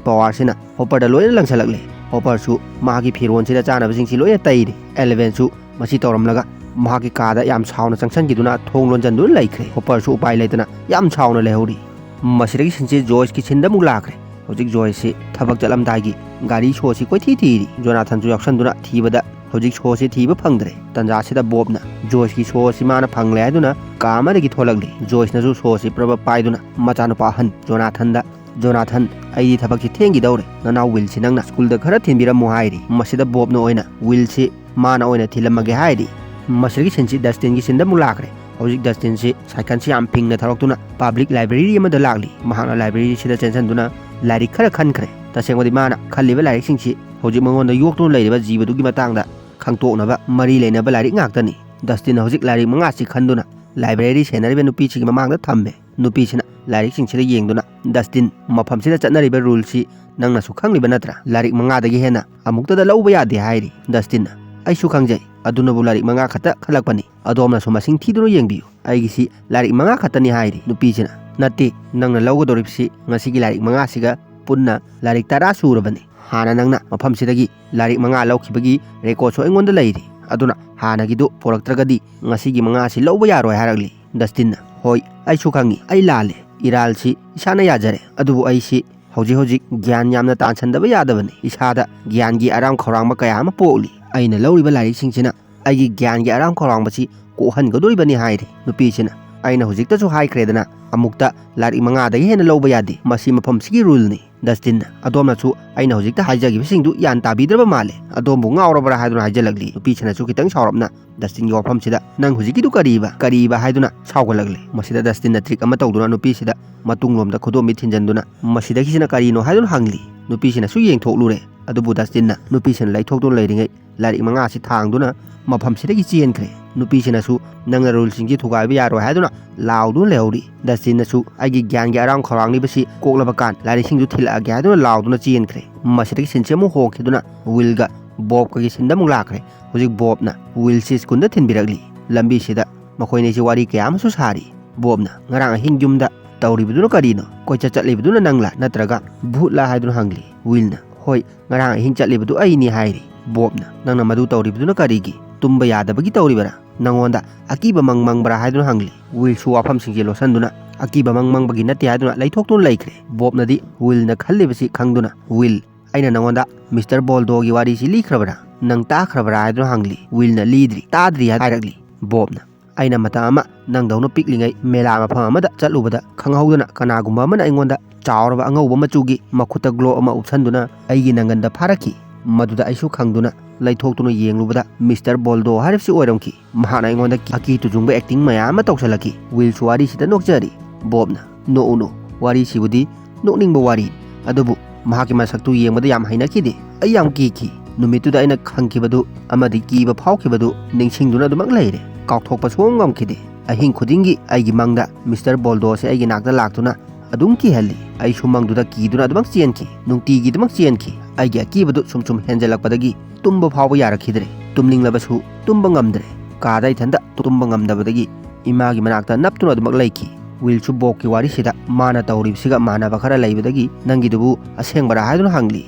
ꯄꯋꯥꯔꯁꯤꯅ ꯍꯣꯄꯔꯗ ꯂꯣꯏꯅ ꯂꯪꯁꯤꯜꯂꯛꯂꯦ꯫ ꯍꯣꯄꯔꯁꯨ ꯃꯍꯥꯛꯀꯤ ꯐꯤꯔꯣꯜꯁꯤꯗ ꯆꯥꯅꯕꯁꯤꯡꯁꯤ ꯂꯣꯏꯅ ꯇꯩꯔꯦ꯫ ꯑꯦꯂꯦꯚꯦꯟꯁꯨ ꯃꯁꯤ ꯇꯧꯔꯝꯂꯒ ꯃꯍꯥꯛꯀꯤ ꯀꯥꯗ ꯌꯥꯝ ꯁꯥꯎꯅ ꯆꯪꯁꯤꯟꯈꯤꯗꯨꯅ ꯊꯣꯡ ꯂꯣꯟꯖꯟꯗꯨꯅ ꯂꯩꯈ꯭ꯔꯦ꯫ ꯍꯣꯄꯔꯁꯨ ꯎꯄꯥꯏ ꯂꯩꯇꯅ ꯌꯥꯝ ꯁꯥꯎꯅ ꯂꯩꯍꯧꯔꯤ꯫ ꯃꯁꯤꯗꯒꯤ ꯁꯤꯟꯁꯦ ꯖꯣꯏꯁꯀꯤ ꯁꯤꯟꯗ ꯑꯃꯨꯛ ꯂꯥꯛꯈ꯭ꯔꯦ꯫ ꯍꯧꯖꯤꯛ ꯖꯣꯏꯁꯁꯤ ꯊꯕꯛ ꯆꯠꯂꯝꯗꯥꯏꯒꯤ ꯒꯥꯔꯤ ꯁꯣꯁꯤ ꯀꯣꯏꯊꯤ ꯊꯤꯔꯤ꯫ ꯖꯣꯅꯥꯊꯟꯁꯨ ꯌꯥꯎꯁꯟꯗꯨꯅ ꯊꯤꯕꯗ ꯍꯧꯖꯤꯛ ꯁꯣꯁꯤ ꯊꯤꯕ ꯐꯪꯗ꯭ꯔꯦ꯫ ꯇꯟꯖꯥꯁꯤꯗ ꯕꯣꯕꯅ ꯖꯣꯏꯁꯀꯤ ꯁꯣꯁꯤ ꯃꯥꯅ ꯐꯪꯂꯦ ꯍꯥꯏꯗꯨꯅ ꯀꯥ ꯑꯃꯗꯒꯤ ꯊꯣꯛꯂꯛꯂꯤ꯫ ꯖꯣꯏꯁꯅꯁꯨ ꯁꯣꯁꯤ ꯄ꯭ꯔꯕ ꯄꯥꯏꯗꯨꯅ ꯃꯆꯥꯅꯨꯄꯥ ꯑꯍꯟ ꯖꯣꯅꯥꯊꯟꯗ, "ꯖꯣꯅꯥꯊꯟ, "ꯑꯩꯗꯤ ꯊꯕꯛꯁꯤ ꯊꯦꯡꯈꯤꯗꯧꯔꯦ, ꯅꯅꯥꯎ ꯋꯤꯜꯁꯤ ꯅꯪꯅ ꯁ꯭ꯀꯨꯜꯗ ꯈꯔ ꯊꯤꯟꯕꯤꯔꯝꯃꯨ" ꯍꯥꯏꯔꯤ꯫ ꯃꯁꯤꯗ ꯕꯣꯕꯅ ꯑꯣꯏꯅ ꯋꯤꯜꯁꯤ ꯃꯥꯅ ꯑꯣꯏꯅ ꯊꯤꯜꯂꯝꯃꯒꯦ ꯍꯥꯏꯔꯤ꯫ ꯃꯁꯤꯗꯒꯤ ꯁꯤꯟꯁꯤ ꯗꯁꯇꯤꯟꯒꯤ ꯁꯤꯟꯗ ꯑꯃꯨꯛ ꯂꯥꯛꯈ꯭ꯔꯦ꯫ ꯍꯧꯖꯤꯛ ꯗꯁꯇꯤꯟꯁꯤ ꯁꯥꯏꯀꯜꯁꯤ ꯌꯥꯝ ꯐꯤꯡꯅ ꯊꯧꯔꯛꯇꯨꯅ ꯄꯕ꯭ꯂꯤꯛ ꯂꯥꯏꯕ꯭ꯔꯦꯔꯤ ꯑꯃꯗ ꯂꯥꯛꯂꯤ꯫ ꯃꯍꯥꯛꯅ ꯂꯥꯏꯕ꯭ꯔꯦꯔꯤꯁꯤꯗ ꯆꯦꯟꯁꯤꯟꯗꯨꯅ ꯂꯥꯏꯔꯤꯛ ꯈꯔ ꯈꯟꯈ꯭ꯔꯦ꯫ ꯇꯁꯦꯡꯕꯗꯤ ꯃꯥꯅ ꯈꯜꯂꯤꯕ ꯂꯥꯏꯔꯤꯛꯁꯤꯡꯁꯤ ꯍꯧꯖꯤꯛ ꯃꯉꯣꯟꯗ ꯌꯣꯛꯇꯨꯅ ꯂꯩꯔꯤꯕ ꯖꯤꯕꯗꯨꯒꯤ ꯃꯇꯥꯡꯗ ꯈꯪꯇꯣꯛꯅꯕ ꯃꯔꯤ ꯂꯩꯅꯕ ꯂꯥꯏꯔꯤꯛ ꯉꯥꯛꯇꯅꯤ꯫ ꯗꯁꯇꯤꯟꯅ ꯍꯧꯖꯤꯛ ꯂꯥꯏꯔꯤꯛ ꯃꯉꯥꯁꯤ ꯈꯟꯗꯨꯅ ꯂꯥꯏꯕ꯭ꯔꯦꯔꯤ ꯁꯦꯟꯅꯔꯤꯕ ꯅꯨꯄꯤꯁꯤꯒꯤ ꯃꯃꯥꯡꯗ ꯊꯝꯃꯦ꯫ ꯅꯨꯄꯤꯁꯤꯅ ꯂꯥꯏꯔꯤꯛꯁꯤꯡꯁꯤꯗ ꯌꯦꯡꯗꯨꯅ, "ꯗꯁꯇꯤꯟ, ꯃꯐꯝꯁꯤꯗ ꯆꯠꯅꯔꯤꯕ ꯔꯨꯜꯁꯤ ꯅꯪꯅꯁꯨ ꯈꯪꯂꯤꯕ ꯅꯠꯇ꯭ꯔꯥ? ꯂꯥꯏꯔꯤꯛ ꯃꯉꯥꯗꯒꯤ ꯍꯦꯟꯅ ꯑꯃꯨꯛꯇꯗ ꯂꯧꯕ ꯌꯥꯗꯦ" ꯍꯥꯏꯔꯤ꯫ ꯗꯁꯇꯤꯟꯅ, "ꯑꯩꯁꯨ ꯈꯪꯖꯩ, ꯑꯗꯨꯅꯕꯨ ꯂꯥꯏꯔꯤꯛ ꯃꯉꯥ ꯈꯛꯇ ꯈꯜꯂꯛꯄꯅꯤ꯫ ꯑꯗꯣꯝꯅꯁꯨ ꯃꯁꯤꯡ ꯊꯤꯗꯨꯅ ꯌꯦꯡꯕꯤꯌꯨ꯫ ꯑꯩꯒꯤꯁꯤ ꯂꯥꯏꯔꯤꯛ ꯃꯉꯥ ꯈꯛꯇꯅꯤ" ꯍꯥꯏꯔꯤ꯫ ꯅꯨꯄꯤꯁꯤꯅ, "ꯅꯠꯇꯦ, ꯅꯪꯅ ꯂꯧꯒꯗꯧꯔꯤꯕꯁꯤ ꯉꯁꯤꯒꯤ ꯂꯥꯏꯔꯤꯛ ꯃꯉꯥꯁꯤꯒ ꯄꯨꯟꯅ ꯂꯥꯏꯔꯤꯛ ꯇꯔꯥ ꯁꯨꯔꯕꯅꯤ꯫ ꯍꯥꯟꯅ ꯅꯪꯅ ꯃꯐꯝꯁꯤꯗꯒꯤ ꯂꯥꯏꯔꯤꯛ ꯃꯉꯥ ꯂꯧꯈꯤꯕꯒꯤ ꯔꯦꯀꯣꯔꯠꯁꯨ ꯑꯩꯉꯣꯟꯗ ꯂꯩꯔꯤ꯫ ꯑꯗꯨꯅ ꯍꯥꯟꯅꯒꯤꯗꯨ ꯄꯨꯔꯛꯇ꯭ꯔꯒꯗꯤ ꯉꯁꯤꯒꯤ ꯃꯉꯥꯁꯤ ꯂꯧꯕ ꯌꯥꯔꯣꯏ" ꯍꯥꯏꯔꯛꯂꯤ꯫ ꯗꯁꯇꯤꯟꯅ, "ꯍꯣꯏ, ꯑꯩꯁꯨ ꯈꯪꯉꯤ, ꯑꯩ ꯂꯥꯜꯂꯦ, ꯏꯔꯥꯜꯁꯤ ꯏꯁꯥꯅ ꯌꯥꯖꯔꯦ꯫ ꯑꯗꯨꯕꯨ ꯑꯩꯁꯤ ꯍꯧꯖꯤꯛ ꯍꯧꯖꯤꯛ ꯒ꯭ꯌꯥꯟ ꯌꯥꯝꯅ ꯇꯥꯟꯁꯤꯟꯗꯕ ꯌꯥꯗꯕꯅꯤ꯫ ꯏꯁꯥꯗ ꯒ꯭ꯌꯥꯟꯒꯤ ꯑꯔꯥꯝ ꯈꯧꯔꯥꯡꯕ ꯀꯌꯥ ꯑꯃ ꯄꯣꯛꯂꯤ꯫ ꯑꯩꯅ ꯂꯧꯔꯤꯕ ꯂꯥꯏꯔꯤꯛꯁꯤꯡꯁꯤꯅ ꯑꯩꯒꯤ ꯒ꯭ꯌꯥꯟꯒꯤ ꯑꯔꯥꯝ ꯈꯧꯔꯥꯡꯕꯁꯤ ꯀꯣꯛꯍꯟꯒꯗꯣꯔꯤꯕꯅꯤ" ꯍꯥꯏꯔꯤ꯫ ꯅꯨꯄꯤꯁꯤꯅ, "ꯑꯩꯅ ꯍꯧꯖꯤꯛꯇꯁꯨ ꯍꯥꯏꯈ꯭ꯔꯦꯗꯅ, ꯑꯃꯨꯛꯇ ꯂꯥꯏꯔꯤꯛ ꯃꯉꯥꯗꯒꯤ ꯍꯦꯟꯅ ꯂꯧꯕ ꯌꯥꯗꯦ꯫ ꯃꯁꯤ ꯃꯐꯝꯁꯤꯒꯤ ꯔꯨꯜꯅꯤ"꯫ ꯗꯁꯇꯤꯟꯅ, "ꯑꯗꯣꯝꯅꯁꯨ ꯑꯩꯅ ꯍꯧꯖꯤꯛꯇ ꯍꯥꯏꯖꯈꯤꯕꯁꯤꯡꯗꯨ ꯒ꯭ꯌꯥꯟ ꯇꯥꯕꯤꯗ꯭ꯔꯕ ꯃꯥꯜꯂꯦ꯫ ꯑꯗꯣꯝꯕꯨ ꯉꯥꯎꯔꯕ꯭ꯔꯥ?" ꯍꯥꯏꯗꯨꯅ ꯍꯥꯏꯖꯜꯂꯛꯂꯤ꯫ ꯅꯨꯄꯤꯁꯤꯅꯁꯨ ꯈꯤꯇꯪ ꯁꯥꯎꯔꯞꯅ ꯗꯁꯇꯤꯟꯒꯤ ꯋꯥꯐꯝꯁꯤꯗ, "ꯅꯪ ꯍꯧꯖꯤꯛꯀꯤꯗꯨ ꯀꯔꯤꯕ? ꯀꯔꯤꯕ?" ꯍꯥꯏꯗꯨꯅ ꯁꯥꯎꯒꯠꯂꯛꯂꯦ꯫ ꯃꯁꯤꯗ ꯗꯁꯇꯤꯟꯅ ꯇ꯭ꯔꯤꯛ ꯑꯃ ꯇꯧꯗꯨꯅ ꯅꯨꯄꯤꯁꯤꯗ ꯃꯇꯨꯡꯂꯣꯝꯗ ꯈꯨꯗꯣꯝꯕꯤ ꯊꯤꯟꯖꯟꯗꯨꯅ, "ꯃꯁꯤꯗꯒꯤꯁꯤꯅ ꯀꯔꯤꯅꯣ?" ꯍꯥꯏꯗꯨꯅ ꯍꯪꯂꯤ꯫ ꯅꯨꯄꯤꯁꯤꯅꯁꯨ ꯌꯦꯡꯊꯣꯛꯂꯨꯔꯦ꯫ ꯑꯗꯨꯕꯨ ꯗꯁꯇꯤꯟꯅ ꯅꯨꯄꯤꯁꯤꯅ ꯂꯩꯊꯣꯛꯇꯨꯅ ꯂꯩꯔꯤꯉꯩ ꯂꯥꯏꯔꯤꯛ ꯃꯉꯥ ꯑꯁꯤ ꯊꯥꯡꯗꯨꯅ ꯃꯐꯝꯁꯤꯗꯒꯤ ꯆꯦꯟꯈ꯭ꯔꯦ꯫ ꯅꯨꯄꯤꯁꯤꯅꯁꯨ, "ꯅꯪꯅ ꯔꯨꯜꯁꯤꯡꯁꯤ ꯊꯨꯒꯥꯏꯕ ꯌꯥꯔꯣꯏ" ꯍꯥꯏꯗꯨꯅ ꯂꯥꯎꯗꯨꯅ ꯂꯩꯍꯧꯔꯤ꯫ ꯗꯁꯇꯤꯟꯅꯁꯨ, "ꯑꯩꯒꯤ ꯒ꯭ꯌꯥꯟꯒꯤ ꯑꯔꯥꯝ ꯈꯧꯔꯥꯡꯂꯤꯕꯁꯤ ꯀꯣꯛꯂꯕ ꯀꯥꯟ ꯂꯥꯏꯔꯤꯛꯁꯤꯡꯗꯨ ꯊꯤꯜꯂꯛꯑꯒꯦ" ꯍꯥꯏꯗꯨꯅ ꯂꯥꯎꯗꯨꯅ ꯆꯦꯟꯈ꯭ꯔꯦ꯫ ꯃꯁꯤꯗꯒꯤ ꯁꯤꯟꯁꯤ ꯑꯃꯨꯛ ꯍꯣꯡꯈꯤꯗꯨꯅ ꯋꯤꯜꯒ ꯕꯣꯕꯀꯒꯤ ꯁꯤꯟꯗ ꯑꯃꯨꯛ ꯂꯥꯛꯈ꯭ꯔꯦ꯫ ꯍꯧꯖꯤꯛ ꯕꯣꯕꯅ ꯋꯤꯜꯁꯤ ꯁ꯭ꯀꯨꯜꯗ ꯊꯤꯟꯕꯤꯔꯛꯂꯤ꯫ ꯂꯝꯕꯤꯁꯤꯗ ꯃꯈꯣꯏꯅꯤꯁꯤ ꯋꯥꯔꯤ ꯀꯌꯥ ꯑꯃꯁꯨ ꯁꯥꯔꯤ꯫ ꯕꯣꯕꯅ, "ꯉꯔꯥꯡ ꯑꯍꯤꯡ ꯌꯨꯝꯗ ꯇꯧꯔꯤꯕꯗꯨꯅ ꯀꯔꯤꯅꯣ? ꯀꯣꯏꯆꯠ ꯆꯠꯂꯤꯕꯗꯨꯅ ꯅꯪꯂꯥ, ꯅꯠꯇ꯭ꯔꯒ ꯚꯨꯠꯂꯥ?" ꯍꯥꯏꯗꯨꯅ ꯍꯪꯂꯤ꯫ ꯋꯤꯜꯅ, "ꯍꯣꯏ, ꯉꯔꯥꯡ ꯑꯍꯤꯡ ꯆꯠꯂꯤꯕꯗꯨ ꯑꯩꯅꯤ" ꯍꯥꯏꯔꯤ꯫ ꯕꯣꯕꯅ, "ꯅꯪꯅ ꯃꯗꯨ ꯇꯧꯔꯤꯕꯗꯨꯅ ꯀꯔꯤꯒꯤ? ꯇꯨꯝꯕ ꯌꯥꯗꯕꯒꯤ ꯇꯧꯔꯤꯕꯔꯥ? ꯅꯪꯉꯣꯟꯗ ꯑꯀꯤꯕ ꯃꯪ ꯃꯪꯕ꯭ꯔꯥ?" ꯍꯥꯏꯗꯨꯅ ꯍꯪꯂꯤ꯫ ꯋꯤꯜꯁꯨ ꯋꯥꯐꯝꯁꯤꯡꯁꯦ ꯂꯣꯠꯁꯤꯟꯗꯨꯅ, "ꯑꯀꯤꯕ ꯃꯪ ꯃꯪꯕꯒꯤ ꯅꯠꯇꯦ" ꯍꯥꯏꯗꯨꯅ ꯂꯩꯊꯣꯛꯇꯨꯅ ꯂꯩꯈ꯭ꯔꯦ꯫ ꯕꯣꯕꯅꯗꯤ ꯋꯤꯜꯅ ꯈꯜꯂꯤꯕꯁꯤ ꯈꯪꯗꯨꯅ, "ꯋꯤꯜ, ꯑꯩꯅ ꯅꯪꯉꯣꯟꯗ ꯃꯤꯁꯇꯔ ꯕꯣꯜꯗꯣꯒꯤ ꯋꯥꯔꯤꯁꯤ ꯂꯤꯈ꯭ꯔꯕꯔꯥ? ꯅꯪ ꯇꯥꯈ꯭ꯔꯕꯔꯥ?" ꯍꯥꯏꯗꯨꯅ ꯍꯪꯂꯤ꯫ ꯋꯤꯜꯅ, "ꯂꯤꯗ꯭ꯔꯤ, ꯇꯥꯗ꯭ꯔꯤ" ꯍꯥꯏꯔꯛꯂꯤ꯫ ꯕꯣꯕꯅ, ꯑꯩꯅ ꯃꯇꯝ ꯑꯃ ꯅꯪꯗꯧꯅ ꯄꯤꯛꯂꯤꯉꯩ ꯃꯦꯂꯥ ꯃꯐꯝ ꯑꯃꯗ ꯆꯠꯂꯨꯕꯗ ꯈꯪꯍꯧꯗꯅ ꯀꯅꯥꯒꯨꯝꯕ ꯑꯃꯅ ꯑꯩꯉꯣꯟꯗ ꯆꯥꯎꯔꯕ ꯑꯉꯧꯕ ꯃꯆꯨꯒꯤ ꯃꯈꯨꯠꯇ ꯒ꯭ꯂꯣ ꯑꯃ ꯎꯞꯁꯟꯗꯨꯅ ꯑꯩꯒꯤ ꯅꯪꯒꯟꯗ ꯐꯥꯔꯛꯈꯤ꯫ ꯃꯗꯨꯗ ꯑꯩꯁꯨ ꯈꯪꯗꯨꯅ ꯂꯩꯊꯣꯛꯇꯨꯅ ꯌꯦꯡꯂꯨꯕꯗ ꯃꯤꯁꯇꯔ ꯕꯣꯜꯗꯣ ꯍꯥꯏꯔꯤꯕꯁꯤ ꯑꯣꯏꯔꯝꯈꯤ꯫ ꯃꯍꯥꯛꯅ ꯑꯩꯉꯣꯟꯗ ꯑꯀꯤ ꯇꯨꯖꯨꯡꯕ ꯑꯦꯛꯇꯤꯡ ꯃꯌꯥꯝ ꯑꯃ ꯇꯧꯁꯜꯂꯛꯈꯤ꯫ ꯋꯤꯜꯁꯨ ꯋꯥꯔꯤꯁꯤꯗ ꯅꯣꯛꯆꯔꯤ꯫ ꯕꯣꯕꯅ, "ꯅꯣꯛꯎꯅꯨ, ꯋꯥꯔꯤꯁꯤꯕꯨꯗꯤ ꯅꯣꯛꯅꯤꯡꯕ ꯋꯥꯔꯤ, ꯑꯗꯨꯕꯨ ꯃꯍꯥꯛꯀꯤ ꯃꯁꯛꯇꯨ ꯌꯦꯡꯕꯗ ꯌꯥꯝ ꯍꯩꯅꯈꯤꯗꯦ꯫ ꯑꯩ ꯌꯥꯝ ꯀꯤꯈꯤ꯫ ꯅꯨꯃꯤꯠꯇꯨꯗ ꯑꯩꯅ ꯈꯪꯈꯤꯕꯗꯨ ꯑꯃꯗꯤ ꯀꯤꯕ ꯐꯥꯎꯈꯤꯕꯗꯨ ꯅꯤꯡꯁꯤꯡꯗꯨꯅ ꯑꯗꯨꯃꯛ ꯂꯩꯔꯦ꯫ ꯀꯥꯎꯊꯣꯛꯄ ꯁꯨꯡꯉꯝ ꯉꯝꯈꯤꯗꯦ꯫ ꯑꯍꯤꯡ ꯈꯨꯗꯤꯡꯒꯤ ꯑꯩꯒꯤ ꯃꯪꯗ ꯃꯤꯁꯇꯔ ꯕꯣꯜꯗꯣꯁꯦ ꯑꯩꯒꯤ ꯅꯥꯛꯇ ꯂꯥꯛꯇꯨꯅ ꯑꯗꯨꯝ ꯀꯤꯍꯜꯂꯤ꯫ ꯑꯩꯁꯨ ꯃꯪꯗꯨꯗ ꯀꯤꯗꯨꯅ ꯑꯗꯨꯃꯛ ꯆꯦꯟꯈꯤ꯫ ꯅꯨꯡꯇꯤꯒꯤ ꯑꯗꯨꯃꯛ ꯆꯦꯟꯈꯤ꯫ ꯑꯩꯒꯤ ꯑꯀꯤꯕꯗꯨ ꯁꯨꯝ ꯁꯨꯝ ꯍꯦꯟꯖꯜꯂꯛꯄꯗꯒꯤ ꯇꯨꯝꯕ ꯐꯥꯎꯕ ꯌꯥꯔꯛꯈꯤꯗ꯭ꯔꯦ꯫ ꯇꯨꯝꯅꯤꯡꯂꯕꯁꯨ ꯇꯨꯝꯕ ꯉꯝꯗ꯭ꯔꯦ꯫ ꯀꯥꯗ ꯏꯊꯟꯇ ꯇꯨꯝꯕ ꯉꯝꯗꯕꯗꯒꯤ ꯏꯃꯥꯒꯤ ꯃꯅꯥꯛꯇ ꯅꯞꯇꯨꯅ ꯑꯗꯨꯃꯛ ꯂꯩꯈꯤ꯫ ꯋꯤꯜꯁꯨ ꯕꯣꯕꯀꯤ ꯋꯥꯔꯤꯁꯤꯗ ꯃꯥꯅ ꯇꯧꯔꯤꯕꯁꯤꯒ ꯃꯥꯟꯅꯕ ꯈꯔ ꯂꯩꯕꯗꯒꯤ ꯅꯪꯒꯤꯗꯨꯕꯨ ꯑꯁꯦꯡꯕꯔꯥ ꯍꯥꯏꯗꯨꯅ ꯍꯪꯂꯤ꯫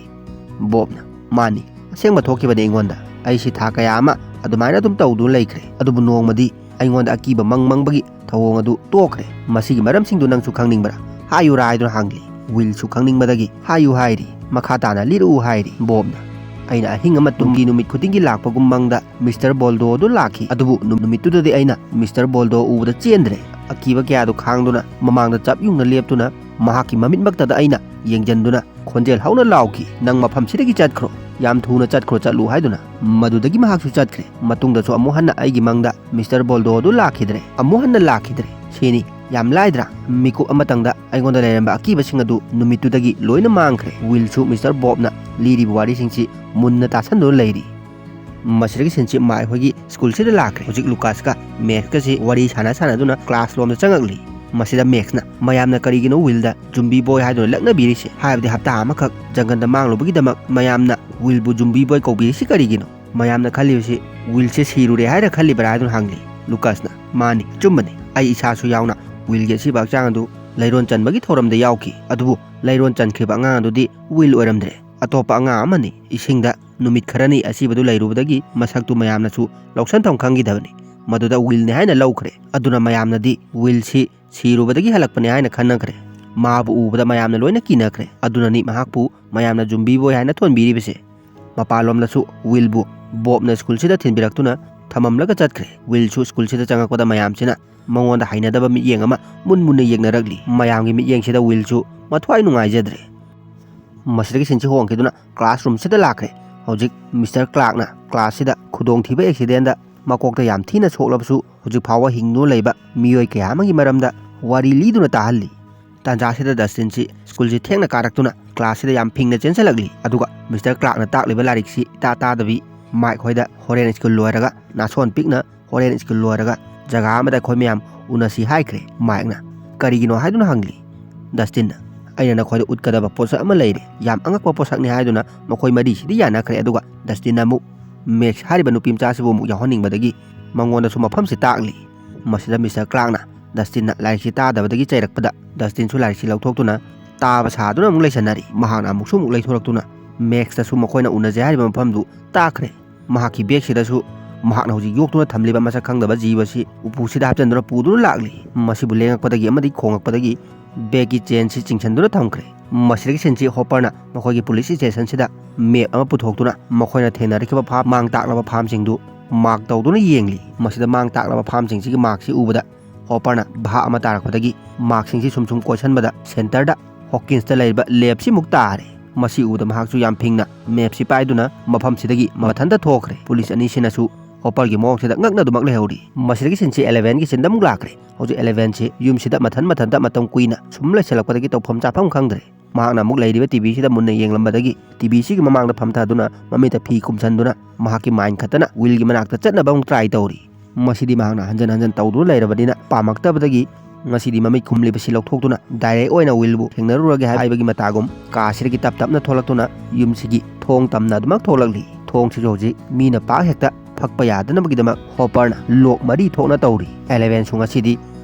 ꯕꯣꯕꯅ, "ꯃꯥꯅꯤ, ꯑꯁꯦꯡꯕ ꯊꯣꯛꯈꯤꯕꯅꯤ ꯑꯩꯉꯣꯟꯗ꯫ ꯑꯩꯁꯤ ꯊꯥ ꯀꯌꯥ ꯑꯃ ꯑꯗꯨꯃꯥꯏꯅ ꯑꯗꯨꯝ ꯇꯧꯗꯨꯅ ꯂꯩꯈ꯭ꯔꯦ꯫ ꯑꯗꯨꯕꯨ ꯅꯣꯡꯃꯗꯤ ꯑꯩꯉꯣꯟꯗ ꯑꯀꯤꯕ ꯃꯪ ꯃꯪꯕꯒꯤ ꯊꯧꯑꯣꯡ ꯑꯗꯨ ꯇꯣꯛꯈ꯭ꯔꯦ꯫ ꯃꯁꯤꯒꯤ ꯃꯔꯝꯁꯤꯡꯗꯨ ꯅꯪꯁꯨ ꯈꯪꯅꯤꯡꯕ꯭ꯔꯥ? ꯍꯥꯏꯌꯨꯔꯥ?" ꯍꯥꯏꯗꯨꯅ ꯍꯪꯂꯤ꯫ ꯋꯤꯜꯁꯨ ꯈꯪꯅꯤꯡꯕꯗꯒꯤ, "ꯍꯥꯏꯌꯨ ꯍꯥꯏꯔꯤ, ꯃꯈꯥ ꯇꯥꯅ ꯂꯤꯔꯛꯎ" ꯍꯥꯏꯔꯤ ꯕꯣꯕꯅ꯫ ꯑꯩꯅ ꯑꯍꯤꯡ ꯑꯃ ꯇꯨꯝꯒꯤ ꯅꯨꯃꯤꯠ ꯈꯨꯗꯤꯡꯒꯤ ꯂꯥꯛꯄꯒꯨꯝ ꯃꯪꯗ ꯃꯤꯁꯇꯔ ꯕꯣꯜꯗꯣ ꯑꯗꯨ ꯂꯥꯛꯈꯤ꯫ ꯑꯗꯨꯕꯨ ꯅꯨ-, ꯅꯨꯃꯤꯠꯇꯨꯗꯗꯤ ꯑꯩꯅ ꯃꯤꯁꯇꯔ ꯕꯣꯜꯗꯣ ꯎꯕꯗ ꯆꯦꯟꯗ꯭ꯔꯦ꯫ ꯑꯀꯤꯕ ꯀꯌꯥꯗꯨ ꯈꯥꯡꯗꯨꯅ ꯃꯃꯥꯡꯗ ꯆꯞ ꯌꯨꯡꯅ ꯂꯦꯞꯇꯨꯅ ꯃꯍꯥꯛꯀꯤ ꯃꯃꯤꯠꯃꯛꯇꯗ ꯑꯩꯅ ꯌꯦꯡꯖꯟꯗꯨꯅ ꯈꯣꯟꯖꯦꯜ ꯍꯧꯅ ꯂꯥꯎꯈꯤ, "ꯅꯪ ꯃꯐꯝꯁꯤꯗꯒꯤ ꯆꯠꯈ꯭ꯔꯣ, ꯌꯥꯝ ꯊꯨꯅ ꯆꯠꯈ꯭ꯔꯣ, ꯆꯠꯂꯨ" ꯍꯥꯏꯗꯨꯅ꯫ ꯃꯗꯨꯗꯒꯤ ꯃꯍꯥꯛꯁꯨ ꯆꯠꯈ꯭ꯔꯦ꯫ ꯃꯇꯨꯡꯗꯁꯨ ꯑꯃꯨꯛ ꯍꯟꯅ ꯑꯩꯒꯤ ꯃꯪꯗ ꯃꯤꯁꯇꯔ ꯕꯣꯜꯗꯣ ꯑꯗꯨ ꯂꯥꯛꯈꯤꯗ꯭ꯔꯦ꯫ ꯑꯃꯨꯛ ꯍꯟꯅ ꯂꯥꯛꯈꯤꯗ꯭ꯔꯦ꯫ ꯁꯤꯅꯤ꯫ ꯌꯥꯝ ꯂꯥꯏꯗ꯭ꯔꯥ? ꯃꯤꯀꯨꯞ ꯑꯃꯇꯪꯗ ꯑꯩꯉꯣꯟꯗ ꯂꯩꯔꯝꯕ ꯑꯀꯤꯕꯁꯤꯡ ꯑꯗꯨ ꯅꯨꯃꯤꯠꯇꯨꯗꯒꯤ ꯂꯣꯏꯅ ꯃꯥꯡꯈ꯭ꯔꯦ꯫ ꯋꯤꯜꯁꯨ ꯃꯤꯁꯇꯔ ꯕꯣꯕꯅ ꯂꯤꯔꯤꯕ ꯋꯥꯔꯤꯁꯤꯡꯁꯤ ꯃꯨꯟꯅ ꯇꯥꯁꯟꯗꯨꯅ ꯂꯩꯔꯤ꯫ ꯃꯁꯤꯗꯒꯤ ꯁꯤꯟꯁꯤ ꯃꯥ ꯑꯩꯈꯣꯏꯒꯤ ꯁ꯭ꯀꯨꯜꯁꯤꯗ ꯂꯥꯛꯈ꯭ꯔꯦ꯫ ꯍꯧꯖꯤꯛ ꯂꯨꯀꯥꯁꯀ ꯃꯦꯛꯁꯀꯁꯤ ꯋꯥꯔꯤ ꯁꯥꯟꯅ ꯁꯥꯟꯅꯗꯨꯅ ꯀ꯭ꯂꯥꯁ ꯂꯣꯝꯗ ꯆꯪꯉꯛꯂꯤ꯫ ꯃꯁꯤꯗ ꯃꯦꯛꯁꯅ, "ꯃꯌꯥꯝꯅ ꯀꯔꯤꯒꯤꯅꯣ ꯋꯤꯜꯗ ꯖꯨꯝꯕꯤ ꯕꯣꯏ ꯍꯥꯏꯗꯨꯅ ꯂꯛꯅꯕꯤꯔꯤꯁꯦ? ꯍꯥꯏꯕꯗꯤ ꯍꯞꯇꯥ ꯑꯃꯈꯛ ꯖꯪꯒꯜꯗ ꯃꯥꯡꯂꯨꯕꯒꯤꯗꯃꯛ ꯃꯌꯥꯝꯅ ꯋꯤꯜꯕꯨ ꯖꯨꯝꯕꯤ ꯕꯣꯏ ꯀꯧꯕꯤꯔꯤꯁꯤ ꯀꯔꯤꯒꯤꯅꯣ? ꯃꯌꯥꯝꯅ ꯈꯜꯂꯤꯕꯁꯤ ꯋꯤꯜꯁꯦ ꯁꯤꯔꯨꯔꯦ ꯍꯥꯏꯅ ꯈꯜꯂꯤꯕ꯭ꯔꯥ?" ꯍꯥꯏꯗꯨꯅ ꯍꯪꯂꯤ꯫ ꯂꯨꯀꯥꯁꯅ, "ꯃꯥꯅꯤ, ꯑꯆꯨꯝꯕꯅꯤ꯫ ꯑꯩ ꯏꯁꯥꯁꯨ ꯌꯥꯎꯅ ꯋꯤꯜꯒꯤ ꯑꯁꯤꯕ ꯍꯛꯆꯥꯡ ꯑꯗꯨ ꯂꯩꯔꯣꯟ ꯆꯟꯕꯒꯤ ꯊꯧꯔꯝꯗ ꯌꯥꯎꯈꯤ꯫ ꯑꯗꯨꯕꯨ ꯂꯩꯔꯣꯟ ꯆꯟꯈ꯭ꯔꯤꯕ ꯑꯉꯥꯡ ꯑꯗꯨꯗꯤ ꯋꯤꯜ ꯑꯣꯏꯔꯝꯗ꯭ꯔꯦ꯫ ꯑꯇꯣꯞꯄ ꯑꯉꯥꯡ ꯑꯃꯅꯤ꯫ ꯏꯁꯤꯡꯗ ꯅꯨꯃꯤꯠ ꯈꯔꯅꯤ ꯑꯁꯤꯕꯗꯨ ꯂꯩꯔꯨꯕꯗꯒꯤ ꯃꯁꯛꯇꯨ ꯃꯌꯥꯝꯅꯁꯨ ꯂꯧꯁꯟꯐꯝ ꯈꯪꯈꯤꯗꯕꯅꯤ꯫ ꯃꯗꯨꯗ ꯋꯤꯜꯅꯤ ꯍꯥꯏꯅ ꯂꯧꯈ꯭ꯔꯦ꯫ ꯑꯗꯨꯅ ꯃꯌꯥꯝꯅꯗꯤ ꯋꯤꯜꯁꯤ ꯁꯤꯔꯨꯕꯗꯒꯤ ꯍꯜꯂꯛꯄꯅꯤ ꯍꯥꯏꯅ ꯈꯟꯅꯈ꯭ꯔꯦ꯫ ꯃꯥꯕꯨ ꯎꯕꯗ ꯃꯌꯥꯝꯅ ꯂꯣꯏꯅ ꯀꯤꯅꯈ꯭ꯔꯦ꯫ ꯑꯗꯨꯅꯅꯤ ꯃꯍꯥꯛꯄꯨ ꯃꯌꯥꯝꯅ ꯖꯨꯝꯕꯤ ꯕꯣꯏ ꯍꯥꯏꯅ ꯊꯣꯟꯕꯤꯔꯤꯕꯁꯦ꯫ ꯃꯄꯥꯟꯂꯣꯝꯗꯁꯨ ꯋꯤꯜꯕꯨ ꯕꯣꯕꯅ ꯁ꯭ꯀꯨꯜꯁꯤꯗ ꯊꯤꯟꯕꯤꯔꯛꯇꯨꯅ ꯊꯝꯃꯝꯂꯒ ꯆꯠꯈ꯭ꯔꯦ꯫ ꯋꯤꯜꯁꯨ ꯁ꯭ꯀꯨꯜꯁꯤꯗ ꯆꯪꯉꯛꯄꯗ ꯃꯌꯥꯝꯁꯤꯅ ꯃꯉꯣꯟꯗ ꯍꯩꯅꯗꯕ ꯃꯤꯠꯌꯦꯡ ꯑꯃ ꯃꯨꯟ ꯃꯨꯟꯅ ꯌꯦꯡꯅꯔꯛꯂꯤ꯫ ꯃꯌꯥꯝꯒꯤ ꯃꯤꯠꯌꯦꯡꯁꯤꯗ ꯋꯤꯜꯁꯨ ꯃꯊ꯭ꯋꯥꯏ ꯅꯨꯡꯉꯥꯏꯖꯗ꯭ꯔꯦ꯫ ꯃꯁꯤꯗꯒꯤ ꯁꯤꯟꯁꯤ ꯍꯣꯡꯈꯤꯗꯨꯅ ꯀ꯭ꯂꯥꯁꯔꯨꯝꯁꯤꯗ ꯂꯥꯛꯈ꯭ꯔꯦ꯫ ꯍꯧꯖꯤꯛ ꯃꯤꯁꯇꯔ ꯀ꯭ꯂꯥꯔꯛꯅ ꯀ꯭ꯂꯥꯁꯁꯤꯗ ꯈꯨꯗꯣꯡꯊꯤꯕ ꯑꯦꯛꯁꯤꯗꯦꯟꯗ ꯃꯀꯣꯛꯇ ꯌꯥꯝ ꯊꯤꯅ ꯁꯣꯛꯂꯕꯁꯨ ꯍꯧꯖꯤꯛ ꯐꯥꯎꯕ ꯍꯤꯡꯗꯨꯅ ꯂꯩꯕ ꯃꯤꯑꯣꯏ ꯀꯌꯥ ꯑꯃꯒꯤ ꯃꯔꯝꯗ ꯋꯥꯔꯤ ꯂꯤꯗꯨꯅ ꯇꯥꯍꯜꯂꯤ꯫ ꯇꯥꯟꯖꯥꯁꯤꯗ ꯗꯁꯇꯤꯟꯁꯤ ꯁ꯭ꯀꯨꯜꯁꯤ ꯊꯦꯡꯅ ꯀꯥꯔꯛꯇꯨꯅ ꯀ꯭ꯂꯥꯁꯁꯤꯗ ꯌꯥꯝ ꯐꯤꯡꯅ ꯆꯦꯟꯁꯤꯜꯂꯛꯂꯤ꯫ ꯑꯗꯨꯒ ꯃꯤꯁꯇꯔ ꯀ꯭ꯂꯥꯔꯛꯅ ꯇꯥꯛꯂꯤꯕ ꯂꯥꯏꯔꯤꯛꯁꯤ ꯏꯇꯥ ꯇꯥꯗꯕꯤ ꯃꯥꯏꯛ ꯍꯣꯏꯗ ꯍꯣꯔꯦꯟ ꯁ꯭ꯀꯨꯜ ꯂꯣꯏꯔꯒ ꯅꯥꯁꯣꯟ ꯄꯤꯛꯅ ꯍꯣꯔꯦꯟ ꯁ꯭ꯀꯨꯜ ꯂꯣꯏꯔꯒ ꯖꯒꯥ ꯑꯃꯗ ꯑꯩꯈꯣꯏ ꯃꯌꯥꯝ ꯎꯅꯁꯤ ꯍꯥꯏꯈ꯭ꯔꯦ꯫ ꯃꯥꯏꯛꯅ ꯀꯔꯤꯒꯤꯅꯣ ꯍꯥꯏꯗꯨꯅ ꯍꯪꯂꯤ꯫ ꯗꯁꯇꯤꯟꯅ ꯑꯩꯅ ꯅꯈꯣꯏꯗ ꯎꯠꯀꯗꯕ ꯄꯣꯠꯁꯛ ꯑꯃ ꯂꯩꯔꯦ, ꯌꯥꯝ ꯑꯉꯛꯄ ꯄꯣꯠꯁꯛꯅꯤ ꯍꯥꯏꯗꯨꯅ ꯃꯈꯣꯏ ꯃꯔꯤꯁꯤꯗꯤ ꯌꯥꯅꯈ꯭ꯔꯦ꯫ ꯑꯗꯨꯒ ꯗꯁꯇꯤꯟꯅ ꯑꯃꯨꯛ ꯃꯦꯛꯁ ꯍꯥꯏꯔꯤꯕ ꯅꯨꯄꯤ ꯃꯆꯥꯁꯤꯕꯨ ꯑꯃꯨꯛ ꯌꯥꯎꯍꯟꯅꯤꯡꯕꯗꯒꯤ ꯃꯉꯣꯟꯗꯁꯨ ꯃꯐꯝꯁꯤ ꯇꯥꯛꯂꯤ꯫ ꯃꯁꯤꯗ ꯃꯤꯁꯇꯔ ꯀ꯭ꯂꯥꯔꯛꯅ ꯗꯁꯇꯤꯟꯅ ꯂꯥꯏꯔꯤꯛꯁꯤ ꯇꯥꯗꯕꯗꯒꯤ ꯆꯩꯔꯛꯄꯗ ꯗꯁꯇꯤꯟꯁꯨ ꯂꯥꯏꯔꯤꯛꯁꯤ ꯂꯧꯊꯣꯛꯇꯨꯅ ꯇꯥꯕ ꯁꯥꯗꯨꯅ ꯑꯃꯨꯛ ꯂꯩꯁꯟꯅꯔꯤ꯫ ꯃꯍꯥꯛꯅ ꯑꯃꯨꯛꯁꯨ ꯑꯃꯨꯛ ꯂꯩꯊꯣꯔꯛꯇꯨꯅ ꯃꯦꯛꯁꯇꯁꯨ ꯃꯈꯣꯏꯅ ꯎꯅꯖꯦ ꯍꯥꯏꯔꯤꯕ ꯃꯐꯝꯗꯨ ꯇꯥꯛꯈ꯭ꯔꯦ꯫ ꯃꯍꯥꯛꯀꯤ ꯕꯦꯒꯁꯤꯗꯁꯨ ꯃꯍꯥꯛꯅ ꯍꯧꯖꯤꯛ ꯌꯣꯛꯇꯨꯅ ꯊꯝꯂꯤꯕ ꯃꯁꯛ ꯈꯪꯗꯕ ꯖꯤꯕꯁꯤ ꯎꯄꯨꯁꯤꯗ ꯍꯥꯞꯆꯤꯟꯗꯨꯅ ꯄꯨꯗꯨꯅ ꯂꯥꯛꯂꯤ꯫ ꯃꯁꯤꯕꯨ ꯂꯦꯡꯉꯛꯄꯗꯒꯤ ꯑꯃꯗꯤ ꯈꯣꯡꯉꯛꯄꯗꯒꯤ ꯕꯦꯒꯀꯤ ꯆꯦꯟꯁꯤ ꯆꯤꯡꯁꯤꯟꯗꯨꯅ ꯊꯝꯈ꯭ꯔꯦ꯫ ꯃꯁꯤꯗꯒꯤ ꯁꯤꯟꯁꯤ ꯍꯣꯄꯔꯅ ꯃꯈꯣꯏꯒꯤ ꯄꯨꯂꯤꯁ ꯁ꯭ꯇꯦꯁꯟꯁꯤꯗ ꯃꯦꯞ ꯑꯃ ꯄꯨꯊꯣꯛꯇꯨꯅ ꯃꯈꯣꯏꯅ ꯊꯦꯡꯅꯔꯛꯈꯤꯕ ꯐꯥꯝ, ꯃꯥꯡ ꯇꯥꯛꯂꯕ ꯐꯥꯝꯁꯤꯡꯗꯨ ꯃꯥꯔꯛ ꯇꯧꯗꯨꯅ ꯌꯦꯡꯂꯤ꯫ ꯃꯁꯤꯗ ꯃꯥꯡ ꯇꯥꯛꯂꯕ ꯐꯥꯝꯁꯤꯡꯁꯤꯒꯤ ꯃꯥꯔꯛꯁꯤ ꯎꯕꯗ ꯍꯣꯄꯔꯅ ꯚꯥꯞ ꯑꯃ ꯇꯥꯔꯛꯄꯗꯒꯤ ꯃꯥꯔꯛꯁꯤꯡꯁꯤ ꯁꯨꯝ ꯁꯨꯝ ꯀꯣꯏꯁꯟꯕꯗ ꯁꯦꯟꯇꯔꯗ ꯍꯣꯀꯤꯟꯁꯇ ꯂꯩꯔꯤꯕ ꯂꯦꯞꯁꯤꯃꯨꯛ ꯇꯥꯔꯦ꯫ ꯃꯁꯤ ꯎꯕꯗ ꯃꯍꯥꯛꯁꯨ ꯌꯥꯝ ꯐꯤꯡꯅ ꯃꯦꯞꯁꯤ ꯄꯥꯏꯗꯨꯅ ꯃꯐꯝꯁꯤꯗꯒꯤ ꯃꯊꯟꯇ ꯊꯣꯛꯈ꯭ꯔꯦ꯫ ꯄꯨꯂꯤꯁ ꯑꯅꯤꯁꯤꯅꯁꯨ ꯍꯣꯄꯔꯒꯤ ꯃꯑꯣꯡꯁꯤꯗ ꯉꯛꯅꯗꯨꯃꯛ ꯂꯩꯍꯧꯔꯤ꯫ ꯃꯁꯤꯗꯒꯤ ꯁꯤꯟꯁꯤ ꯑꯦꯂꯦꯚꯦꯟꯒꯤ ꯁꯤꯟꯗ ꯑꯃꯨꯛ ꯂꯥꯛꯈ꯭ꯔꯦ꯫ ꯍꯧꯖꯤꯛ ꯑꯦꯂꯦꯚꯦꯟꯁꯤ ꯌꯨꯝꯁꯤꯗ ꯃꯊꯟ ꯃꯊꯟꯇ ꯃꯇꯝ ꯀꯨꯏꯅ ꯁꯨꯝ ꯂꯩꯁꯜꯂꯛꯄꯗꯒꯤ ꯇꯧꯐꯝ ꯆꯥꯐꯝ ꯈꯪꯗ꯭ꯔꯦ꯫ ꯃꯍꯥꯛꯅ ꯑꯃꯨꯛ ꯂꯩꯔꯤꯕ ꯇꯤ ꯚꯤꯁꯤꯗ ꯃꯨꯟꯅ ꯌꯦꯡꯂꯝꯕꯗꯒꯤ ꯇꯤ ꯚꯤꯁꯤꯒꯤ ꯃꯃꯥꯡꯗ ꯐꯝꯊꯗꯨꯅ ꯃꯃꯤꯠꯇ ꯐꯤ ꯈꯨꯝꯁꯟꯗꯨꯅ ꯃꯍꯥꯛꯀꯤ ꯃꯥꯏꯟ ꯈꯛꯇꯅ ꯋꯤꯜꯒꯤ ꯃꯅꯥꯛꯇ ꯆꯠꯅꯕ ꯑꯃꯨꯛ ꯇ꯭ꯔꯥꯏ ꯇꯧꯔꯤ꯫ ꯃꯁꯤꯗꯤ ꯃꯍꯥꯛꯅ ꯍꯟꯖꯟ ꯍꯟꯖꯟ ꯇꯧꯗꯨꯅ ꯂꯩꯔꯕꯅꯤꯅ ꯄꯥꯝꯃꯛꯇꯕꯗꯒꯤ ꯉꯁꯤꯗꯤ ꯃꯃꯤꯠ ꯈꯨꯝꯂꯤꯕꯁꯤ ꯂꯧꯊꯣꯛꯇꯨꯅ ꯗꯥꯏꯔꯦꯛ ꯑꯣꯏꯅ ꯋꯤꯜꯕꯨ ꯊꯦꯡꯅꯔꯨꯔꯒꯦ ꯍꯥꯏꯕꯒꯤ ꯃꯇꯥꯒꯨꯝ ꯀꯥꯁꯤꯗꯒꯤ ꯇꯞ ꯇꯞꯅ ꯊꯣꯛꯂꯛꯇꯨꯅ ꯌꯨꯝꯁꯤꯒꯤ ꯊꯣꯡ ꯇꯝꯅ ꯑꯗꯨꯃꯛ ꯊꯣꯛꯂꯛꯂꯤ꯫ ꯊꯣꯡꯁꯤꯁꯨ ꯍꯧꯖꯤꯛ ꯃꯤꯅ ꯄꯥꯛ ꯍꯦꯛꯇ ꯐꯛꯄ ꯌꯥꯗꯅꯕꯒꯤꯗꯃꯛ ꯍꯣꯄꯔꯅ ꯂꯣꯛ ꯃꯔꯤ ꯊꯣꯛꯅ ꯇꯧꯔꯤ꯫ ꯑꯦꯂꯦꯚꯦꯟꯁꯨ ꯉꯁꯤꯗꯤ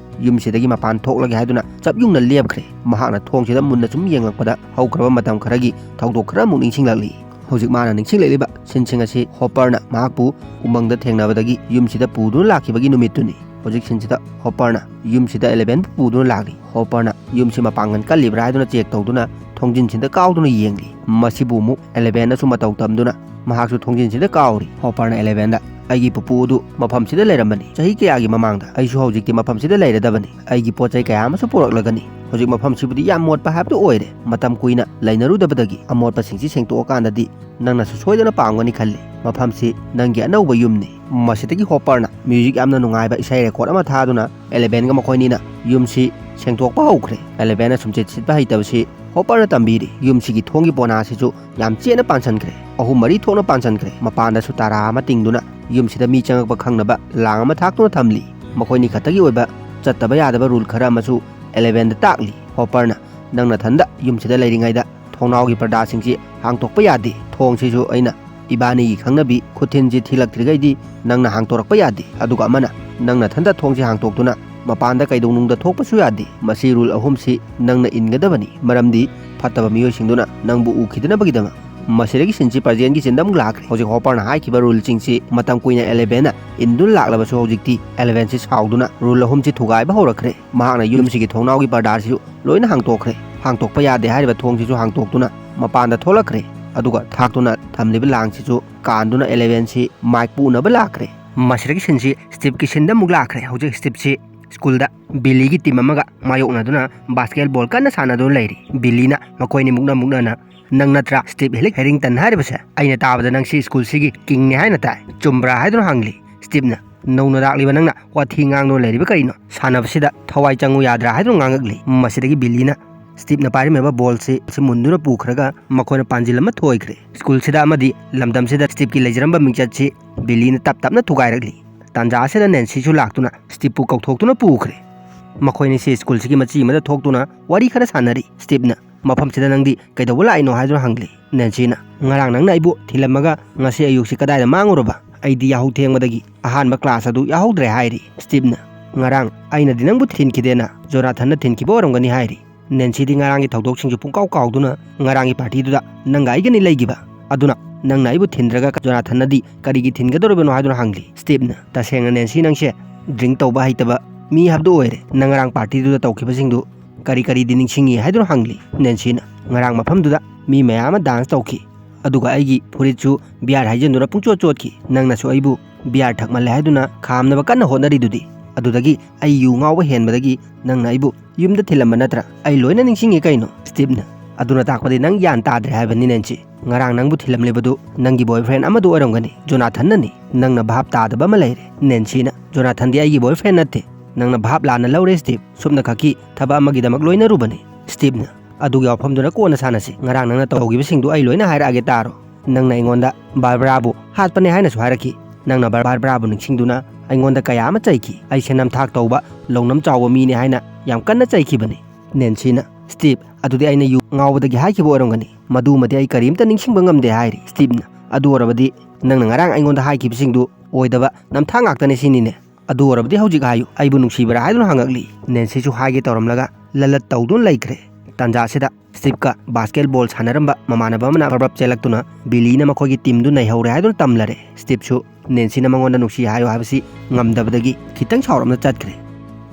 ꯌꯨꯝꯁꯤꯗꯒꯤ ꯃꯄꯥꯟ ꯊꯣꯛꯂꯒꯦ ꯍꯥꯏꯗꯨꯅ ꯆꯞ ꯌꯨꯡꯅ ꯂꯦꯞꯈ꯭ꯔꯦ꯫ ꯃꯍꯥꯛꯅ ꯊꯣꯡꯁꯤꯗ ꯃꯨꯟꯅ ꯁꯨꯝ ꯌꯦꯡꯂꯛꯄꯗ ꯍꯧꯈ꯭ꯔꯕ ꯃꯇꯝ ꯈꯔꯒꯤ ꯊꯧꯗꯣꯛ ꯈꯔ ꯑꯃꯨꯛ ꯅꯤꯡꯁꯤꯡꯂꯛꯂꯤ꯫ ꯍꯧꯖꯤꯛ ꯃꯥꯅ ꯅꯤꯡꯁꯤꯡꯂꯛꯂꯤꯕ ꯁꯤꯟꯁꯤꯡ ꯑꯁꯤ ꯍꯣꯄꯔꯅ ꯃꯍꯥꯛꯄꯨ ꯎꯃꯪꯗ ꯊꯦꯡꯅꯕꯗꯒꯤ ꯌꯨꯝꯁꯤꯗ ꯄꯨꯗꯨꯅ ꯂꯥꯛꯈꯤꯕꯒꯤ ꯅꯨꯃꯤꯠꯇꯨꯅꯤ꯫ ꯍꯧꯖꯤꯛ ꯁꯤꯟꯁꯤꯗ ꯍꯣꯄꯔꯅ ꯌꯨꯝꯁꯤꯗ ꯑꯦꯂꯦꯚꯦꯟꯕꯨ ꯄꯨꯗꯨꯅ ꯂꯥꯛꯂꯤ꯫ ꯍꯣꯄꯔꯅ ꯌꯨꯝꯁꯤ ꯃꯄꯥꯡꯒꯜ ꯀꯜꯂꯤꯕ꯭ꯔꯥ ꯍꯥꯏꯗꯨꯅ ꯆꯦꯛ ꯇꯧꯗꯨꯅ ꯊꯣꯡꯖꯤꯟꯁꯤꯗ ꯀꯥꯎꯗꯨꯅ ꯌꯦꯡꯂꯤ꯫ ꯃꯁꯤꯕꯨ ꯑꯃꯨꯛ ꯑꯦꯂꯦꯚꯦꯟꯅꯁꯨ ꯃꯇꯧ ꯇꯝꯗꯨꯅ ꯃꯍꯥꯛꯁꯨ ꯊꯣꯡꯖꯤꯟꯁꯤꯗ ꯀꯥꯎꯔꯤ꯫ ꯍꯣꯄꯔꯅ ꯑꯦꯂꯦꯚꯦꯟꯗ, "ꯑꯩꯒꯤ ꯄꯨꯄꯨ ꯑꯗꯨ ꯃꯐꯝꯁꯤꯗ ꯂꯩꯔꯝꯕꯅꯤ꯫ ꯆꯍꯤ ꯀꯌꯥꯒꯤ ꯃꯃꯥꯡꯗ ꯑꯩꯁꯨ ꯍꯧꯖꯤꯛꯇꯤ ꯃꯐꯝꯁꯤꯗ ꯂꯩꯔꯗꯕꯅꯤ꯫ ꯑꯩꯒꯤ ꯄꯣꯠ ꯆꯩ ꯀꯌꯥ ꯑꯃꯁꯨ ꯄꯨꯔꯛꯂꯒꯅꯤ꯫ ꯍꯧꯖꯤꯛ ꯃꯐꯝꯁꯤꯕꯨꯗꯤ ꯌꯥꯝ ꯃꯣꯠꯄ ꯍꯥꯏꯕꯗꯨ ꯑꯣꯏꯔꯦ꯫ ꯃꯇꯝ ꯀꯨꯏꯅ ꯂꯩꯅꯔꯨꯗꯕꯗꯒꯤ ꯑꯃꯣꯠꯄꯁꯤꯡꯁꯤ ꯁꯦꯡꯇꯣꯛꯑꯀꯥꯟꯗꯗꯤ ꯅꯪꯅꯁꯨ ꯁꯣꯏꯗꯅ ꯄꯥꯝꯒꯅꯤ ꯈꯜꯂꯤ꯫ ꯃꯐꯝꯁꯤ ꯅꯪꯒꯤ ꯑꯅꯧꯕ ꯌꯨꯝꯅꯤ꯫" ꯃꯁꯤꯗꯒꯤ ꯍꯣꯄꯔꯅ ꯃ꯭ꯌꯨꯖꯤꯛ ꯌꯥꯝꯅ ꯅꯨꯡꯉꯥꯏꯕ ꯏꯁꯩ ꯔꯦꯀꯣꯔꯗ ꯑꯃ ꯊꯥꯗꯨꯅ ꯑꯦꯂꯦꯚꯦꯟꯒ ꯃꯈꯣꯏꯅꯤꯅ ꯌꯨꯝꯁꯤ ꯁꯦꯡꯗꯣꯛꯄ ꯍꯧꯈ꯭ꯔꯦ꯫ ꯑꯦꯂꯦꯚꯦꯟꯅ ꯁꯨꯝꯆꯤꯠ ꯁꯤꯠꯄ ꯍꯩꯇꯕꯁꯤ ꯍꯣꯄꯔꯅ ꯇꯝꯕꯤꯔꯤ꯫ ꯌꯨꯝꯁꯤꯒꯤ ꯊꯣꯡꯒꯤ ꯄꯣꯅꯥꯁꯤꯁꯨ ꯌꯥꯝ ꯆꯦꯠꯅ ꯄꯥꯟꯁꯤꯟꯈ꯭ꯔꯦ꯫ ꯑꯍꯨꯝ ꯃꯔꯤ ꯊꯣꯛꯅ ꯄꯥꯟꯁꯤꯟꯈ꯭ꯔꯦ꯫ ꯃꯄꯥꯟꯗꯁꯨ ꯇꯥꯔꯥ ꯑꯃ ꯇꯤꯡꯗꯨꯅ ꯌꯨꯝꯁꯤꯗ ꯃꯤ ꯆꯪꯉꯛꯄ ꯈꯪꯅꯕ ꯂꯥꯡ ꯑꯃ ꯊꯥꯛꯇꯨꯅ ꯊꯝꯂꯤ꯫ ꯃꯈꯣꯏꯅꯤ ꯈꯛꯇꯒꯤ ꯑꯣꯏꯕ ꯆꯠꯇꯕ ꯌꯥꯗꯕ ꯔꯨꯜ ꯈꯔ ꯑꯃꯁꯨ ꯑꯦꯂꯦꯚꯦꯟꯗ ꯇꯥꯛꯂꯤ꯫ ꯍꯣꯄꯔꯅ, "ꯅꯪ ꯅꯊꯟꯗ ꯌꯨꯝꯁꯤꯗ ꯂꯩꯔꯤꯉꯩꯗ ꯊꯣꯡꯅꯥꯎꯒꯤ ꯄꯔꯗꯥꯁꯤꯡꯁꯤ ꯍꯥꯡꯇꯣꯛꯄ ꯌꯥꯗꯦ꯫ ꯊꯣꯡꯁꯤꯁꯨ ꯑꯩꯅ ꯏꯕꯥꯅꯤꯒꯤ ꯈꯪꯅꯕꯤ ꯈꯨꯊꯤꯟꯁꯤ ꯊꯤꯜꯂꯛꯇ꯭ꯔꯤꯈꯩꯗꯤ ꯅꯪꯅ ꯍꯥꯡꯇꯣꯔꯛꯄ ꯌꯥꯗꯦ꯫ ꯑꯗꯨꯒ ꯑꯃꯅ, ꯅꯪ ꯅꯊꯟꯇ ꯊꯣꯡꯁꯤ ꯍꯥꯡꯇꯣꯛꯇꯨꯅ ꯃꯄꯥꯟꯗ ꯀꯩꯗꯧꯅꯨꯡꯗ ꯊꯣꯛꯄꯁꯨ ꯌꯥꯗꯦ꯫ ꯃꯁꯤ ꯔꯨꯜ ꯑꯍꯨꯝꯁꯤ ꯅꯪꯅ ꯏꯟꯒꯗꯕꯅꯤ, ꯃꯔꯝꯗꯤ ꯐꯠꯇꯕ ꯃꯤꯑꯣꯏꯁꯤꯡꯗꯨꯅ ꯅꯪꯕꯨ ꯎꯈꯤꯗꯅꯕꯒꯤꯗꯃꯛ꯫" ꯃꯁꯤꯗꯒꯤ ꯁꯤꯟꯁꯤ ꯄ꯭ꯔꯖꯦꯟꯒꯤ ꯁꯤꯟꯗ ꯑꯃꯨꯛ ꯂꯥꯛꯈ꯭ꯔꯦ꯫ ꯍꯧꯖꯤꯛ ꯍꯣꯄꯔꯅ ꯍꯥꯏꯈꯤꯕ ꯔꯨꯜꯁꯤꯡꯁꯤ ꯃꯇꯝ ꯀꯨꯏꯅ ꯑꯦꯂꯦꯚꯦꯟꯅ ꯏꯟꯗꯨꯅ ꯂꯥꯛꯂꯕꯁꯨ ꯍꯧꯖꯤꯛꯇꯤ ꯑꯦꯂꯦꯚꯦꯟꯁꯤ ꯁꯥꯎꯗꯨꯅ ꯔꯨꯜ ꯑꯍꯨꯝꯁꯤ ꯊꯨꯒꯥꯏꯕ ꯍꯧꯔꯛꯈ꯭ꯔꯦ꯫ ꯃꯍꯥꯛꯅ ꯌꯨꯝꯁꯤꯒꯤ ꯊꯣꯡꯅꯥꯎꯒꯤ ꯄꯔꯗꯥꯁꯤꯁꯨ ꯂꯣꯏꯅ ꯍꯥꯡꯇꯣꯛꯈ꯭ꯔꯦ꯫ ꯍꯥꯡꯇꯣꯛꯄ ꯌꯥꯗꯦ ꯍꯥꯏꯔꯤꯕ ꯊꯣꯡꯁꯤꯁꯨ ꯍꯥꯡꯇꯣꯛꯇꯨꯅ ꯃꯄꯥꯟꯗ ꯊꯣꯛꯂꯛꯈ꯭ꯔꯦ꯫ ꯑꯗꯨꯒ ꯊꯥꯛꯇꯨꯅ ꯊꯝꯂꯤꯕ ꯂꯥꯡꯁꯤꯁꯨ ꯀꯥꯟꯗꯨꯅ ꯑꯦꯂꯦꯚꯦꯟꯁꯤ ꯃꯥꯏꯛ ꯄꯨꯅꯕ ꯂꯥꯛꯈ꯭ꯔꯦ꯫ ꯃꯁꯤꯗꯒꯤ ꯁꯤꯟꯁꯤ ꯁ꯭ꯇꯤꯞꯀꯤ ꯁꯤꯟꯗ ꯑꯃꯨꯛ ꯂꯥꯛꯈ꯭ꯔꯦ꯫ ꯍꯧꯖꯤꯛ ꯁ꯭ꯇꯤꯞꯁꯤ ꯁ꯭ꯀꯨꯜꯗ ꯕꯤꯂꯤꯒꯤ ꯇꯤꯝ ꯑꯃꯒ ꯃꯥꯌꯣꯛꯅꯗꯨꯅ ꯕꯥꯁꯀꯦꯠꯕꯣꯜ ꯀꯟꯅ ꯁꯥꯟꯅꯗꯨꯅ ꯂꯩꯔꯤ꯫ ꯕꯤꯂꯤꯅ ꯃꯈꯣꯏꯅꯤ ꯃꯨꯛꯅ ꯃꯨꯛꯅꯅ, "ꯅꯪ ꯅꯠꯇ꯭ꯔꯥ ꯁ꯭ꯇꯤꯞ ꯍꯦꯂꯤꯛ ꯍꯦꯔꯤꯡꯇꯟ ꯍꯥꯏꯔꯤꯕꯁꯦ? ꯑꯩꯅ ꯇꯥꯕꯗ ꯅꯪ ꯁꯤ ꯁ꯭ꯀꯨꯜꯁꯤꯒꯤ ꯀꯤꯡꯅꯦ ꯍꯥꯏꯅ ꯇꯥꯏ꯫ ꯆꯨꯝꯕ꯭ꯔꯥ?" ꯍꯥꯏꯗꯨꯅ ꯍꯪꯂꯤ꯫ ꯁ꯭ꯇꯤꯞꯅ, "ꯅꯧꯅ ꯂꯥꯛꯂꯤꯕ ꯅꯪꯅ ꯋꯥꯊꯤ ꯉꯥꯡꯗꯨꯅ ꯂꯩꯔꯤꯕ ꯀꯔꯤꯅꯣ? ꯁꯥꯟꯅꯕꯁꯤꯗ ꯊꯋꯥꯏ ꯆꯪꯉꯨ ꯌꯥꯗ꯭ꯔꯥ?" ꯍꯥꯏꯗꯨꯅ ꯉꯥꯡꯉꯛꯂꯤ꯫ ꯃꯁꯤꯗꯒꯤ ꯕꯤꯂꯤꯅ ꯁ꯭ꯇꯤꯞꯅ ꯄꯥꯏꯔꯝꯃꯤꯕ ꯕꯣꯜꯁꯤ ꯁꯤ ꯃꯨꯟꯗꯨꯅ ꯄꯨꯈ꯭ꯔꯒ ꯃꯈꯣꯏꯅ ꯄꯥꯟꯖꯤꯜ ꯑꯃ ꯊꯣꯏꯈ꯭ꯔꯦ꯫ ꯁ꯭ꯀꯨꯜꯁꯤꯗ ꯑꯃꯗꯤ ꯂꯝꯗꯝꯁꯤꯗ ꯁ꯭ꯇꯤꯞꯀꯤ ꯂꯩꯖꯔꯝꯕ ꯃꯤꯡꯆꯠꯁꯤ ꯕꯤꯂꯤꯅ ꯇꯞ ꯇꯞꯅ ꯊꯨꯒꯥꯏꯔꯛꯂꯤ꯫ ꯇꯥꯟꯖꯥ ꯑꯁꯤꯗ ꯅꯦꯟꯁꯤꯁꯨ ꯂꯥꯛꯇꯨꯅ ꯁ꯭ꯇꯤꯞꯄꯨ ꯀꯧꯊꯣꯛꯇꯨꯅ ꯄꯨꯈ꯭ꯔꯦ꯫ ꯃꯈꯣꯏꯅꯤꯁꯤ ꯁ꯭ꯀꯨꯜꯁꯤꯒꯤ ꯃꯆꯤ ꯑꯃꯗ ꯊꯣꯛꯇꯨꯅ ꯋꯥꯔꯤ ꯈꯔ ꯁꯥꯟꯅꯔꯤ꯫ ꯁ꯭ꯇꯤꯞꯅ, "ꯃꯐꯝꯁꯤꯗ ꯅꯪꯗꯤ ꯀꯩꯗꯧꯕ ꯂꯥꯛꯏꯅꯣ?" ꯍꯥꯏꯗꯨꯅ ꯍꯪꯂꯤ꯫ ꯅꯦꯟꯁꯤꯅ, "ꯉꯔꯥꯡ ꯅꯪꯅ ꯑꯩꯕꯨ ꯊꯤꯜꯂꯝꯃꯒ ꯉꯁꯤ ꯑꯌꯨꯛꯁꯤ ꯀꯗꯥꯏꯗ ꯃꯥꯡꯉꯨꯔꯕ? ꯑꯩꯗꯤ ꯌꯥꯍꯧ ꯊꯦꯡꯕꯗꯒꯤ ꯑꯍꯥꯟꯕ ꯀ꯭ꯂꯥꯁ ꯑꯗꯨ ꯌꯥꯎꯍꯧꯗ꯭ꯔꯦ" ꯍꯥꯏꯔꯤ꯫ ꯁ꯭ꯇꯤꯞꯅ, "ꯉꯔꯥꯡ ꯑꯩꯅꯗꯤ ꯅꯪꯕꯨ ꯊꯤꯟꯈꯤꯗꯦꯅ, ꯖꯣꯅꯥꯊꯟꯅ ꯊꯤꯟꯈꯤꯕ ꯑꯣꯏꯔꯝꯒꯅꯤ" ꯍꯥꯏꯔꯤ꯫ ꯅꯦꯟꯁꯤꯗꯤ ꯉꯔꯥꯡꯒꯤ ꯊꯧꯗꯣꯛꯁꯤꯡꯁꯨ ꯄꯨꯡꯀꯥꯎ ꯀꯥꯎꯗꯨꯅ ꯉꯔꯥꯡꯒꯤ ꯄꯥꯔꯇꯤꯗꯨꯗ ꯅꯪꯒ ꯑꯩꯒꯅꯤ ꯂꯩꯈꯤꯕ꯫ ꯑꯗꯨꯅ ꯅꯪꯅ ꯑꯩꯕꯨ ꯊꯤꯟꯗ꯭ꯔꯒ ꯖꯣꯅꯥꯊꯟꯅꯗꯤ ꯀꯔꯤꯒꯤ ꯊꯤꯟꯒꯗꯧꯔꯤꯕꯅꯣ ꯍꯥꯏꯗꯨꯅ ꯍꯪꯂꯤ꯫ ꯁ꯭ꯇꯤꯞꯅ, "ꯇꯁꯦꯡꯅ ꯅꯦꯟꯁꯤ, ꯅꯪꯁꯦ ꯗ꯭ꯔꯤꯡ ꯇꯧꯕ ꯍꯩꯇꯕ ꯃꯤ ꯍꯥꯏꯕꯗꯨ ꯑꯣꯏꯔꯦ꯫ ꯅꯪ ꯉꯔꯥꯡ ꯄꯥꯔꯇꯤꯗꯨꯗ ꯇꯧꯈꯤꯕꯁꯤꯡꯗꯨ ꯀꯔꯤ ꯀꯔꯤꯗꯤ ꯅꯤꯡꯁꯤꯡꯉꯤ ꯍꯥꯏꯗꯨꯅ ꯍꯪꯂꯤ ꯅꯦꯟꯁꯤꯅ꯫ ꯉꯔꯥꯡ ꯃꯐꯝꯗꯨꯗ ꯃꯤ ꯃꯌꯥꯝ ꯑꯃ ꯗꯥꯟꯁ ꯇꯧꯈꯤ, ꯑꯗꯨꯒ ꯑꯩꯒꯤ ꯐꯨꯔꯤꯠꯁꯨ ꯕꯤꯌꯥꯔ ꯍꯩꯖꯤꯟꯗꯨꯅ ꯄꯨꯡꯆꯣꯠ ꯆꯣꯠꯈꯤ꯫ ꯅꯪꯅꯁꯨ ꯑꯩꯕꯨ ꯕꯤꯌꯥꯔ ꯊꯛꯃꯜꯂꯦ ꯍꯥꯏꯗꯨꯅ ꯈꯥꯝꯅꯕ ꯀꯟꯅ ꯍꯣꯠꯅꯔꯤꯗꯨꯗꯤ꯫ ꯑꯗꯨꯗꯒꯤ ꯑꯩ ꯌꯨ ꯉꯥꯎꯕ ꯍꯦꯟꯕꯗꯒꯤ ꯅꯪꯅ ꯑꯩꯕꯨ ꯌꯨꯝꯗ ꯊꯤꯜꯂꯝꯕ ꯅꯠꯇ꯭ꯔꯥ? ꯑꯩ ꯂꯣꯏꯅ ꯅꯤꯡꯁꯤꯡꯉꯤ ꯀꯩꯅꯣ꯫ ꯁ꯭ꯇꯤꯞꯅ, ꯑꯗꯨꯅ ꯇꯥꯛꯄꯗꯤ ꯅꯪ ꯒ꯭ꯌꯥꯟ ꯇꯥꯗ꯭ꯔꯦ ꯍꯥꯏꯕꯅꯤ ꯅꯦꯟꯁꯤ꯫ ꯉꯔꯥꯡ ꯅꯪꯕꯨ ꯊꯤꯜꯂꯝꯂꯤꯕꯗꯨ ꯅꯪꯒꯤ ꯕꯣꯏꯐ꯭ꯔꯦꯟ ꯑꯃꯗꯨ ꯑꯣꯏꯔꯝꯒꯅꯤ, ꯖꯣꯅꯥꯊꯟꯅꯅꯤ꯫ ꯅꯪꯅ ꯚꯥꯞ ꯇꯥꯗꯕ ꯑꯃ ꯂꯩꯔꯦ꯫ ꯅꯦꯟꯁꯤꯅ, ꯖꯣꯅꯥꯊꯟꯗꯤ ꯑꯩꯒꯤ ꯕꯣꯏꯐ꯭ꯔꯦꯟ ꯅꯠꯇꯦ꯫ ꯅꯪꯅ ꯚꯥꯞ ꯂꯥꯟꯅ ꯂꯧꯔꯦ ꯁ꯭ꯇꯤꯞ꯫ ꯁꯨꯞꯅ ꯈꯛꯀꯤ ꯊꯕꯛ ꯑꯃꯒꯤꯗꯃꯛ ꯂꯣꯏꯅꯔꯨꯕꯅꯤ꯫ ꯁ꯭ꯇꯤꯞꯅ, ꯑꯗꯨꯒꯤ ꯋꯥꯐꯝꯗꯨꯅ ꯀꯣꯟꯅ ꯁꯥꯟꯅꯁꯤ꯫ ꯉꯔꯥꯡ ꯅꯪꯅ ꯇꯧꯈꯤꯕꯁꯤꯡꯗꯨ ꯑꯩ ꯂꯣꯏꯅ ꯍꯥꯏꯔꯛꯑꯒꯦ ꯇꯥꯔꯣ꯫ ꯅꯪꯅ ꯑꯩꯉꯣꯟꯗ ꯕꯥꯔꯕꯔꯥꯕꯨ ꯍꯥꯠꯄꯅꯦ ꯍꯥꯏꯅꯁꯨ ꯍꯥꯏꯔꯛꯈꯤ꯫ ꯅꯪꯅ ꯕꯥꯔ-, ꯕꯥꯔꯕꯔꯥꯕꯨ ꯅꯤꯡꯁꯤꯡꯗꯨꯅ ꯑꯩꯉꯣꯟꯗ ꯀꯌꯥ ꯑꯃ ꯆꯩꯈꯤ꯫ ꯑꯩꯁꯦ ꯅꯝꯊꯥꯛ ꯇꯧꯕ, ꯂꯧꯅꯝ ꯆꯥꯎꯕ ꯃꯤꯅꯦ ꯍꯥꯏꯅ ꯌꯥꯝ ꯀꯟꯅ ꯆꯩꯈꯤꯕꯅꯤ꯫ ꯅꯦꯟꯁꯤꯅ, ꯁ꯭ꯇꯤꯞ, ꯑꯗꯨꯗꯤ ꯑꯩꯅ ꯌꯨ ꯉꯥꯎꯕꯗꯒꯤ ꯍꯥꯏꯈꯤꯕ ꯑꯣꯏꯔꯝꯒꯅꯤ꯫ ꯃꯗꯨꯃꯗꯤ ꯑꯩ ꯀꯔꯤꯝꯇ ꯅꯤꯡꯁꯤꯡꯕ ꯉꯝꯗꯦ ꯍꯥꯏꯔꯤ꯫ ꯁ꯭ꯇꯤꯞꯅ, ꯑꯗꯨ ꯑꯣꯏꯔꯕꯗꯤ ꯅꯪꯅ ꯉꯔꯥꯡ ꯑꯩꯉꯣꯟꯗ ꯍꯥꯏꯈꯤꯕꯁꯤꯡꯗꯨ ꯑꯣꯏꯗꯕ ꯅꯝꯊꯥꯛ ꯉꯥꯛꯇꯅꯤ ꯁꯤꯅꯤꯅꯦ꯫ ꯑꯗꯨ ꯑꯣꯏꯔꯕꯗꯤ ꯍꯧꯖꯤꯛ ꯍꯥꯏꯌꯨ, ꯑꯩꯕꯨ ꯅꯨꯡꯁꯤꯕ꯭ꯔꯥ ꯍꯥꯏꯗꯨꯅ ꯍꯪꯉꯛꯂꯤ꯫ ꯅꯦꯟꯁꯤꯁꯨ ꯍꯥꯏꯒꯦ ꯇꯧꯔꯝꯂꯒ ꯂꯂꯠ ꯇꯧꯗꯨꯅ ꯂꯩꯈ꯭ꯔꯦ꯫ ꯇꯥꯟꯖꯥꯁꯤꯗ ꯁ꯭ꯇꯤꯞꯀ ꯕꯥꯁꯀꯦꯠꯕꯣꯜ ꯁꯥꯟꯅꯔꯝꯕ ꯃꯃꯥꯟꯅꯕ ꯑꯃꯅ ꯕ꯭ꯔꯞ ꯕ꯭ꯔꯞ ꯆꯦꯜꯂꯛꯇꯨꯅ ꯕꯤꯂꯤꯅ ꯃꯈꯣꯏꯒꯤ ꯇꯤꯝꯗꯨ ꯅꯩꯍꯧꯔꯦ ꯍꯥꯏꯗꯨꯅ ꯇꯝꯂꯔꯦ꯫ ꯁ꯭ꯇꯤꯞꯁꯨ ꯅꯦꯟꯁꯤꯅ ꯃꯉꯣꯟꯗ ꯅꯨꯡꯁꯤ ꯍꯥꯏꯌꯨ ꯍꯥꯏꯕꯁꯤ ꯉꯝꯗꯕꯗꯒꯤ ꯈꯤꯇꯪ ꯁꯥꯎꯔꯞꯅ ꯆꯠꯈ꯭ꯔꯦ꯫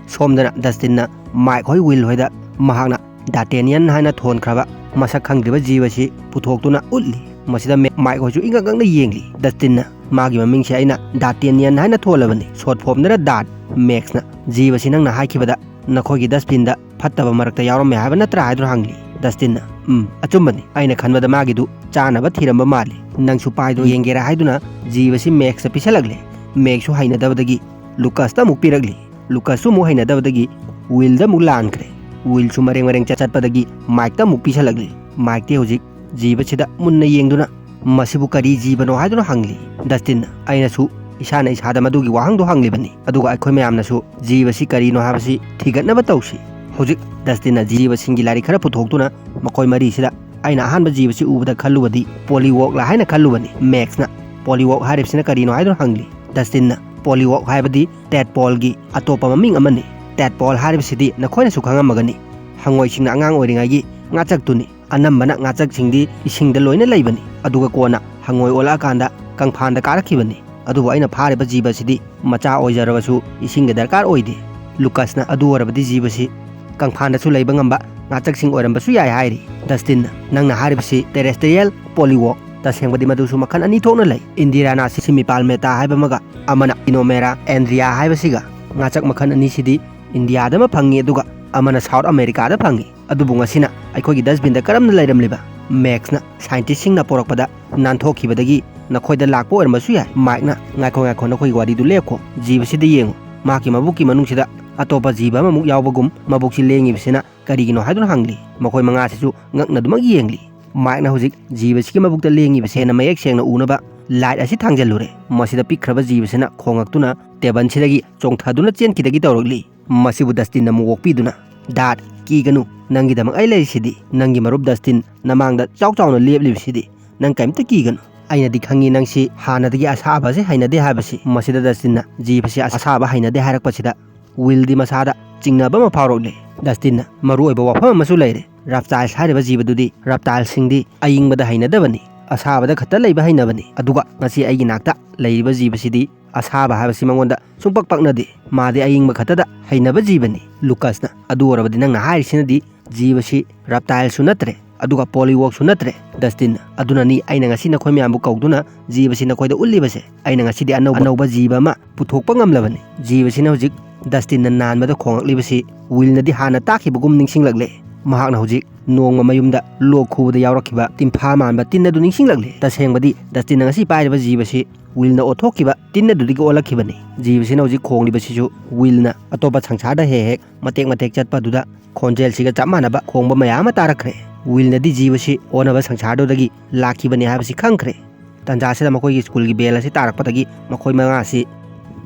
ꯁꯣꯝꯗꯅ ꯗꯁꯇꯤꯟꯅ ꯃꯥꯏꯛ ꯍꯣꯏ ꯋꯤꯜ ꯍꯣꯏꯗ ꯃꯍꯥꯛꯅ ꯗꯥꯇꯦꯅꯤꯌꯟ ꯍꯥꯏꯅ ꯊꯣꯟꯈ꯭ꯔꯕ ꯃꯁꯛ ꯈꯪꯗ꯭ꯔꯤꯕ ꯖꯤꯕꯁꯤ ꯄꯨꯊꯣꯛꯇꯨꯅ ꯎꯠꯂꯤ꯫ ꯃꯁꯤꯗ ꯃꯦ-, ꯃꯥꯏꯛ ꯍꯣꯏꯁꯨ ꯏꯉꯛ ꯉꯛꯅ ꯌꯦꯡꯂꯤ꯫ ꯗꯁꯇꯤꯟꯅ, ꯃꯥꯒꯤ ꯃꯃꯤꯡꯁꯦ ꯑꯩꯅ ꯗꯥꯇꯦꯅꯤꯌꯟ ꯍꯥꯏꯅ ꯊꯣꯜꯂꯕꯅꯤ, ꯁꯣꯔꯠ ꯐꯣꯝꯗꯅ ꯗꯥꯠ꯫ ꯃꯦꯛꯁꯅ, ꯖꯤꯕꯁꯤ ꯅꯪꯅ ꯍꯥꯏꯈꯤꯕꯗ ꯅꯈꯣꯏꯒꯤ ꯗꯁꯕꯤꯟꯗ ꯐꯠꯇꯕ ꯃꯔꯛꯇ ꯌꯥꯎꯔꯝꯃꯦ ꯍꯥꯏꯕ ꯅꯠꯇ꯭ꯔꯥ ꯍꯥꯏꯗꯨꯅ ꯍꯪꯂꯤ꯫ ꯗꯁꯇꯤꯟꯅ, ꯎꯝ, ꯑꯆꯨꯝꯕꯅꯤ, ꯑꯩꯅ ꯈꯟꯕꯗ ꯃꯥꯒꯤꯗꯨ ꯆꯥꯅꯕ ꯊꯤꯔꯝꯕ ꯃꯥꯜꯂꯤ꯫ ꯅꯪꯁꯨ ꯄꯥꯏꯗꯨꯅ ꯌꯦꯡꯒꯦꯔꯥ ꯍꯥꯏꯗꯨꯅ ꯖꯤꯕꯁꯤ ꯃꯦꯛꯁꯇ ꯄꯤꯁꯜꯂꯛꯂꯦ꯫ ꯃꯦꯛꯁꯁꯨ ꯍꯩꯅꯗꯕꯗꯒꯤ ꯂꯨꯀꯁꯇ ꯑꯃꯨꯛ ꯄꯤꯔꯛꯂꯤ꯫ ꯂꯨꯀꯁꯁꯨ ꯑꯃꯨꯛ ꯍꯩꯅꯗꯕꯗꯒꯤ ꯋꯤꯜꯗ ꯑꯃꯨꯛ ꯂꯥꯟꯈ꯭ꯔꯦ꯫ ꯋꯤꯜꯁꯨ ꯃꯔꯦꯡ ꯃꯔꯦꯡ ꯆꯠ-, ꯆꯠꯄꯗꯒꯤ ꯃꯥꯏꯛꯇ ꯑꯃꯨꯛ ꯄꯤꯁꯜꯂꯛꯂꯤ꯫ ꯃꯥꯏꯛꯇꯤ ꯍꯧꯖꯤꯛ ꯖꯤꯕꯁꯤꯗ ꯃꯨꯟꯅ ꯌꯦꯡꯗꯨꯅ, "ꯃꯁꯤꯕꯨ ꯀꯔꯤ ꯖꯤꯕꯅꯣ?" ꯍꯥꯏꯗꯨꯅ ꯍꯪꯂꯤ꯫ ꯗꯁꯇꯤꯟꯅ, "ꯑꯩꯅꯁꯨ ꯏꯁꯥꯅ ꯏꯁꯥꯗ ꯃꯗꯨꯒꯤ ꯋꯥꯍꯪꯗꯣ ꯍꯪꯂꯤꯕꯅꯤ, ꯑꯗꯨꯒ ꯑꯩꯈꯣꯏ ꯃꯌꯥꯝꯅꯁꯨ ꯖꯤꯕꯁꯤ ꯀꯔꯤꯅꯣ ꯍꯥꯏꯕꯁꯤ ꯊꯤꯒꯠꯅꯕ ꯇꯧꯁꯤ꯫" ꯍꯧꯖꯤꯛ ꯗꯁꯇꯤꯟꯅ ꯖꯤꯕꯁꯤꯡꯒꯤ ꯂꯥꯏꯔꯤꯛ ꯈꯔ ꯄꯨꯊꯣꯛꯇꯨꯅ ꯃꯈꯣꯏ ꯃꯔꯤꯁꯤꯗ, "ꯑꯩꯅ ꯑꯍꯥꯟꯕ ꯖꯤꯕꯁꯤ ꯎꯕꯗ ꯈꯜꯂꯨꯕꯗꯤ ꯄꯣꯂꯤꯋꯣꯛꯂ ꯍꯥꯏꯅ ꯈꯜꯂꯨꯕꯅꯤ꯫" ꯃꯦꯛꯁꯅ, "ꯄꯣꯂꯤꯋꯣꯛ ꯍꯥꯏꯔꯤꯕꯁꯤꯅ ꯀꯔꯤꯅꯣ?" ꯍꯥꯏꯗꯨꯅ ꯍꯪꯂꯤ꯫ ꯗꯁꯇꯤꯟꯅ, "ꯄꯣꯂꯤꯋꯣꯛ ꯍꯥꯏꯕꯗꯤ ꯇꯦꯠꯄꯣꯜꯒꯤ ꯑꯇꯣꯞꯄ ꯃꯃꯤꯡ ꯑꯃꯅꯤ꯫ ꯇꯦꯠꯄꯣꯜ ꯍꯥꯏꯔꯤꯕꯁꯤꯗꯤ ꯅꯈꯣꯏꯅꯁꯨ ꯈꯪꯉꯝꯃꯒꯅꯤ꯫ ꯍꯪꯉꯣꯏꯁꯤꯡꯅ ꯑꯉꯥꯡ ꯑꯣꯏꯔꯤꯉꯩꯒꯤ ꯉꯥꯆꯛꯇꯨꯅꯤ꯫ ꯑꯅꯝꯕꯅ ꯉꯥꯆꯛꯁꯤꯡꯗꯤ ꯏꯁꯤꯡꯗ ꯂꯣꯏꯅ ꯂꯩꯕꯅꯤ, ꯑꯗꯨꯒ ꯀꯣꯟꯅ ꯍꯪꯉꯣꯏ ꯑꯣꯜꯂꯛꯑꯀꯥꯟꯗ ꯀꯪꯐꯥꯟꯗ ꯀꯥꯔꯛꯈꯤꯕꯅꯤ꯫ ꯑꯗꯨꯕꯨ ꯑꯩꯅ ꯐꯥꯔꯤꯕ ꯖꯤꯕ ꯑꯁꯤꯗꯤ ꯃꯆꯥ ꯑꯣꯏꯖꯔꯕꯁꯨ ꯏꯁꯤꯡꯒꯤ ꯗꯔꯀꯥꯔ ꯑꯣꯏꯗꯦ꯫ ꯂꯨꯀꯁꯅ ꯑꯗꯨ ꯑꯣꯏꯔꯕꯗꯤ ꯖꯤꯕꯁꯤ ꯀꯪꯐꯥꯟꯗꯁꯨ ꯂꯩꯕ ꯉꯝꯕ ꯉꯥꯆꯛꯁꯤꯡ ꯑꯣꯏꯔꯝꯕꯁꯨ ꯌꯥꯏ ꯍꯥꯏꯔꯤ꯫ ꯗꯁꯇꯤꯟꯅ ꯅꯪꯅ ꯍꯥꯏꯔꯤꯕꯁꯤ terrestrial polywog, ꯇꯁꯦꯡꯕꯗꯤ ꯃꯗꯨꯁꯨ ꯃꯈꯜ ꯑꯅꯤ ꯊꯣꯛꯅ ꯂꯩ꯫ ꯏꯟꯗꯤꯔꯥꯅꯥ ꯁꯤꯃꯤꯄꯥꯜ ꯃꯦꯇꯥ ꯍꯥꯏꯕ ꯑꯃꯒ, ꯑꯃꯅ ꯏꯅꯣꯃꯦꯔꯥ ꯑꯦꯟꯗ꯭ꯔꯤꯌꯥ ꯍꯥꯏꯕꯁꯤꯒ꯫ ꯉꯥꯆꯛ ꯃꯈꯜ ꯑꯅꯤꯁꯤꯗꯤ ꯏꯟꯗꯤꯌꯥꯗ ꯑꯃ ꯐꯪꯉꯤ, ꯑꯗꯨꯒ ꯑꯃꯅ ꯁꯥꯎꯠ ꯑꯃꯦꯔꯤꯀꯥꯗ ꯐꯪꯉꯤ꯫ ꯑꯗꯨꯕꯨ ꯉꯁꯤꯅ ꯑꯩꯈꯣꯏꯒꯤ ꯗꯁꯕꯤꯟꯗ ꯀꯔꯝꯅ ꯂꯩꯔꯝꯂꯤꯕ? ꯃꯦꯛꯁꯅ ꯁꯥꯏꯟꯇꯤꯁꯁꯤꯡꯅ ꯄꯣꯔꯛꯄꯗ ꯅꯥꯟꯊꯣꯛꯈꯤꯕꯗꯒꯤ ꯅꯈꯣꯏꯗ ꯂꯥꯛꯄ ꯑꯣꯏꯔꯝꯕꯁꯨ ꯌꯥꯏ꯫ ꯃꯥꯏꯛꯅ, ꯉꯥꯏꯈꯣ, ꯉꯥꯏꯈꯣ, ꯅꯈꯣꯏꯒꯤ ꯋꯥꯔꯤꯗꯨ ꯂꯦꯞꯈꯣ꯫ ꯖꯤꯕꯁꯤꯗ ꯌꯦꯡꯉꯨ, ꯃꯍꯥꯛꯀꯤ ꯃꯕꯨꯛꯀꯤ ꯃꯅꯨꯡꯁꯤꯗ ꯑꯇꯣꯞꯄ ꯖꯤꯕ ꯑꯃꯃꯨꯛ ꯌꯥꯎꯕꯒꯨꯝ ꯃꯕꯨꯛꯁꯤ ꯂꯦꯡꯉꯤꯕꯁꯤꯅ ꯀꯔꯤꯒꯤꯅꯣ ꯍꯥꯏꯗꯨꯅ ꯍꯪꯂꯤ꯫ ꯃꯈꯣꯏ ꯃꯉꯥꯁꯤꯁꯨ ꯉꯛꯅꯗꯨꯃꯛ ꯌꯦꯡꯂꯤ꯫ ꯃꯥꯏꯛꯅ ꯍꯧꯖꯤꯛ ꯖꯤꯕꯁꯤꯒꯤ ꯃꯕꯨꯛꯇ ꯂꯦꯡꯉꯤꯕꯁꯤ ꯍꯦꯟꯅ ꯃꯌꯦꯛ ꯁꯦꯡꯅ ꯎꯅꯕ ꯂꯥꯏꯠ ꯑꯁꯤ ꯊꯥꯡꯖꯜꯂꯨꯔꯦ꯫ ꯃꯁꯤꯗ ꯄꯤꯛꯈ꯭ꯔꯕ ꯖꯤꯕꯁꯤꯅ ꯈꯣꯡꯉꯛꯇꯨꯅ ꯇꯦꯕꯜꯁꯤꯗꯒꯤ ꯆꯣꯡꯊꯗꯨꯅ ꯆꯦꯟꯈꯤꯗꯒꯤ ꯇꯧꯔꯛꯂꯤ꯫ ꯃꯁꯤꯕꯨ ꯗꯁꯇꯤꯟꯅ ꯑꯃꯨꯛ ꯑꯣꯛꯄꯤꯗꯨꯅ, "ꯗꯥꯠ, ꯀꯤꯒꯅꯨ, ꯅꯪꯒꯤꯗꯃꯛ ꯑꯩ ꯂꯩꯔꯤꯁꯤꯗꯤ꯫ ꯅꯪꯒꯤ ꯃꯔꯨꯞ ꯗꯁꯇꯤꯟ ꯅꯃꯥꯡꯗ ꯆꯥꯎ ꯆꯥꯎꯅ ꯂꯦꯞꯂꯤꯕꯁꯤꯗꯤ꯫ ꯅꯪ ꯀꯔꯤꯝꯇ ꯀꯤꯒꯅꯨ꯫ ꯑꯩꯅꯗꯤ ꯈꯪꯉꯤ ꯅꯪꯁꯤ ꯍꯥꯟꯅꯗꯒꯤ ꯑꯁꯥꯕꯁꯦ ꯍꯩꯅꯗꯦ ꯍꯥꯏꯕꯁꯤ꯫" ꯃꯁꯤꯗ ꯗꯁꯇꯤꯟꯅ ꯖꯤꯕꯁꯤ ꯑꯁꯥꯕ ꯍꯩꯅꯗꯦ ꯍꯥꯏꯔꯛꯄꯁꯤꯗ ꯋꯤꯜꯗꯤ ꯃꯁꯥꯗ ꯆꯤꯡꯅꯕ ꯑꯃ ꯐꯥꯎꯔꯛꯂꯦ꯫ ꯗꯁꯇꯤꯟꯅ, "ꯃꯔꯨꯑꯣꯏꯕ ꯋꯥꯐꯝ ꯑꯃꯁꯨ ꯂꯩꯔꯦ꯫ ꯔꯞꯇꯥꯏꯜꯁ ꯍꯥꯏꯔꯤꯕ ꯖꯤꯕꯗꯨꯗꯤ ꯔꯞꯇꯥꯏꯜꯁꯤꯡꯗꯤ ꯑꯏꯪꯕꯗ ꯍꯩꯅꯗꯕꯅꯤ, ꯑꯁꯥꯕꯗ ꯈꯛꯇ ꯂꯩꯕ ꯍꯩꯅꯕꯅꯤ꯫ ꯑꯗꯨꯒ ꯉꯁꯤ ꯑꯩꯒꯤ ꯅꯥꯛꯇ ꯂꯩꯔꯤꯕ ꯖꯤꯕꯁꯤꯗꯤ ꯑꯁꯥꯕ ꯍꯥꯏꯕꯁꯤ ꯃꯉꯣꯟꯗ ꯁꯨꯡꯄꯛ ꯄꯛꯅꯗꯦ꯫ ꯃꯥꯗꯤ ꯑꯏꯪꯕ ꯈꯛꯇꯗ ꯍꯩꯅꯕ ꯖꯤꯕꯅꯤ꯫" ꯂꯨꯀꯁꯅ, "ꯑꯗꯨ ꯑꯣꯏꯔꯕꯗꯤ ꯅꯪꯅ ꯍꯥꯏꯔꯤꯁꯤꯅꯗꯤ ꯖꯤꯕꯁꯤ ꯔꯞꯇꯥꯏꯜꯁꯨ ꯅꯠꯇ꯭ꯔꯦ, ꯑꯗꯨꯒ ꯄꯣꯂꯤꯋꯣꯛꯁꯨ ꯅꯠꯇ꯭ꯔꯦ꯫" ꯗꯁꯇꯤꯟꯅ, "ꯑꯗꯨꯅꯅꯤ ꯑꯩꯅ ꯉꯁꯤ ꯅꯈꯣꯏ ꯃꯌꯥꯝꯕꯨ ꯀꯧꯗꯨꯅ ꯖꯤꯕꯁꯤ ꯅꯈꯣꯏꯗ ꯎꯠꯂꯤꯕꯁꯦ꯫ ꯑꯩꯅ ꯉꯁꯤꯗꯤ ꯑꯅꯧꯕ, ꯑꯅꯧꯕ ꯖꯤꯕ ꯑꯃ ꯄꯨꯊꯣꯛꯄ ꯉꯝꯂꯕꯅꯤ꯫" ꯖꯤꯕꯁꯤꯅ ꯍꯧꯖꯤꯛ ꯗꯁꯇꯤꯟꯅ ꯅꯥꯟꯕꯗ ꯈꯣꯡꯂꯛꯂꯤꯕꯁꯤ ꯋꯤꯜꯅꯗꯤ ꯍꯥꯟꯅ ꯇꯥꯛꯈꯤꯕꯒꯨꯝ ꯅꯤꯡꯁꯤꯡꯂꯛꯂꯦ꯫ ꯃꯍꯥꯛꯅ ꯍꯧꯖꯤꯛ ꯅꯣꯡꯃ ꯃꯌꯨꯝꯗ ꯂꯣꯛ ꯈꯨꯕꯗ ꯌꯥꯎꯔꯛꯈꯤꯕ ꯇꯤꯟꯐꯥ ꯃꯥꯟꯕ ꯇꯤꯟ ꯑꯗꯨ ꯅꯤꯡꯁꯤꯡꯂꯛꯂꯦ꯫ ꯇꯁꯦꯡꯕꯗꯤ ꯗꯁꯇꯤꯟꯅ ꯉꯁꯤ ꯄꯥꯏꯔꯤꯕ ꯖꯤꯕꯁꯤ ꯋꯤꯜꯅ ꯑꯣꯠꯊꯣꯛꯈꯤꯕ ꯇꯤꯟ ꯑꯗꯨꯗꯒꯤ ꯑꯣꯜꯂꯛꯈꯤꯕꯅꯤ꯫ ꯖꯤꯕꯁꯤꯅ ꯍꯧꯖꯤꯛ ꯈꯣꯡꯂꯤꯕꯁꯤꯁꯨ ꯋꯤꯜꯅ ꯑꯇꯣꯞꯄ ꯁꯪꯁꯥꯔꯗ ꯍꯦꯛ ꯍꯦꯛ ꯃꯇꯦꯛ ꯃꯇꯦꯛ ꯆꯠꯄ ꯑꯗꯨꯗ ꯈꯣꯟꯖꯦꯜꯁꯤꯒ ꯆꯞ ꯃꯥꯟꯅꯕ ꯈꯣꯡꯕ ꯃꯌꯥꯝ ꯑꯃ ꯇꯥꯔꯛꯈ꯭ꯔꯦ꯫ ꯋꯤꯜꯅꯗꯤ ꯖꯤꯕꯁꯤ ꯑꯣꯟꯅꯕ ꯁꯪꯁꯥꯔꯗꯨꯗꯒꯤ ꯂꯥꯛꯈꯤꯕꯅꯤ ꯍꯥꯏꯕꯁꯤ ꯈꯪꯈ꯭ꯔꯦ꯫ ꯇꯟꯖꯥꯁꯤꯗ ꯃꯈꯣꯏꯒꯤ ꯁ꯭ꯀꯨꯜꯒꯤ ꯕꯦꯜ ꯑꯁꯤ ꯇꯥꯔꯛꯄꯗꯒꯤ ꯃꯈꯣꯏ ꯃꯉꯥ ꯑꯁꯤ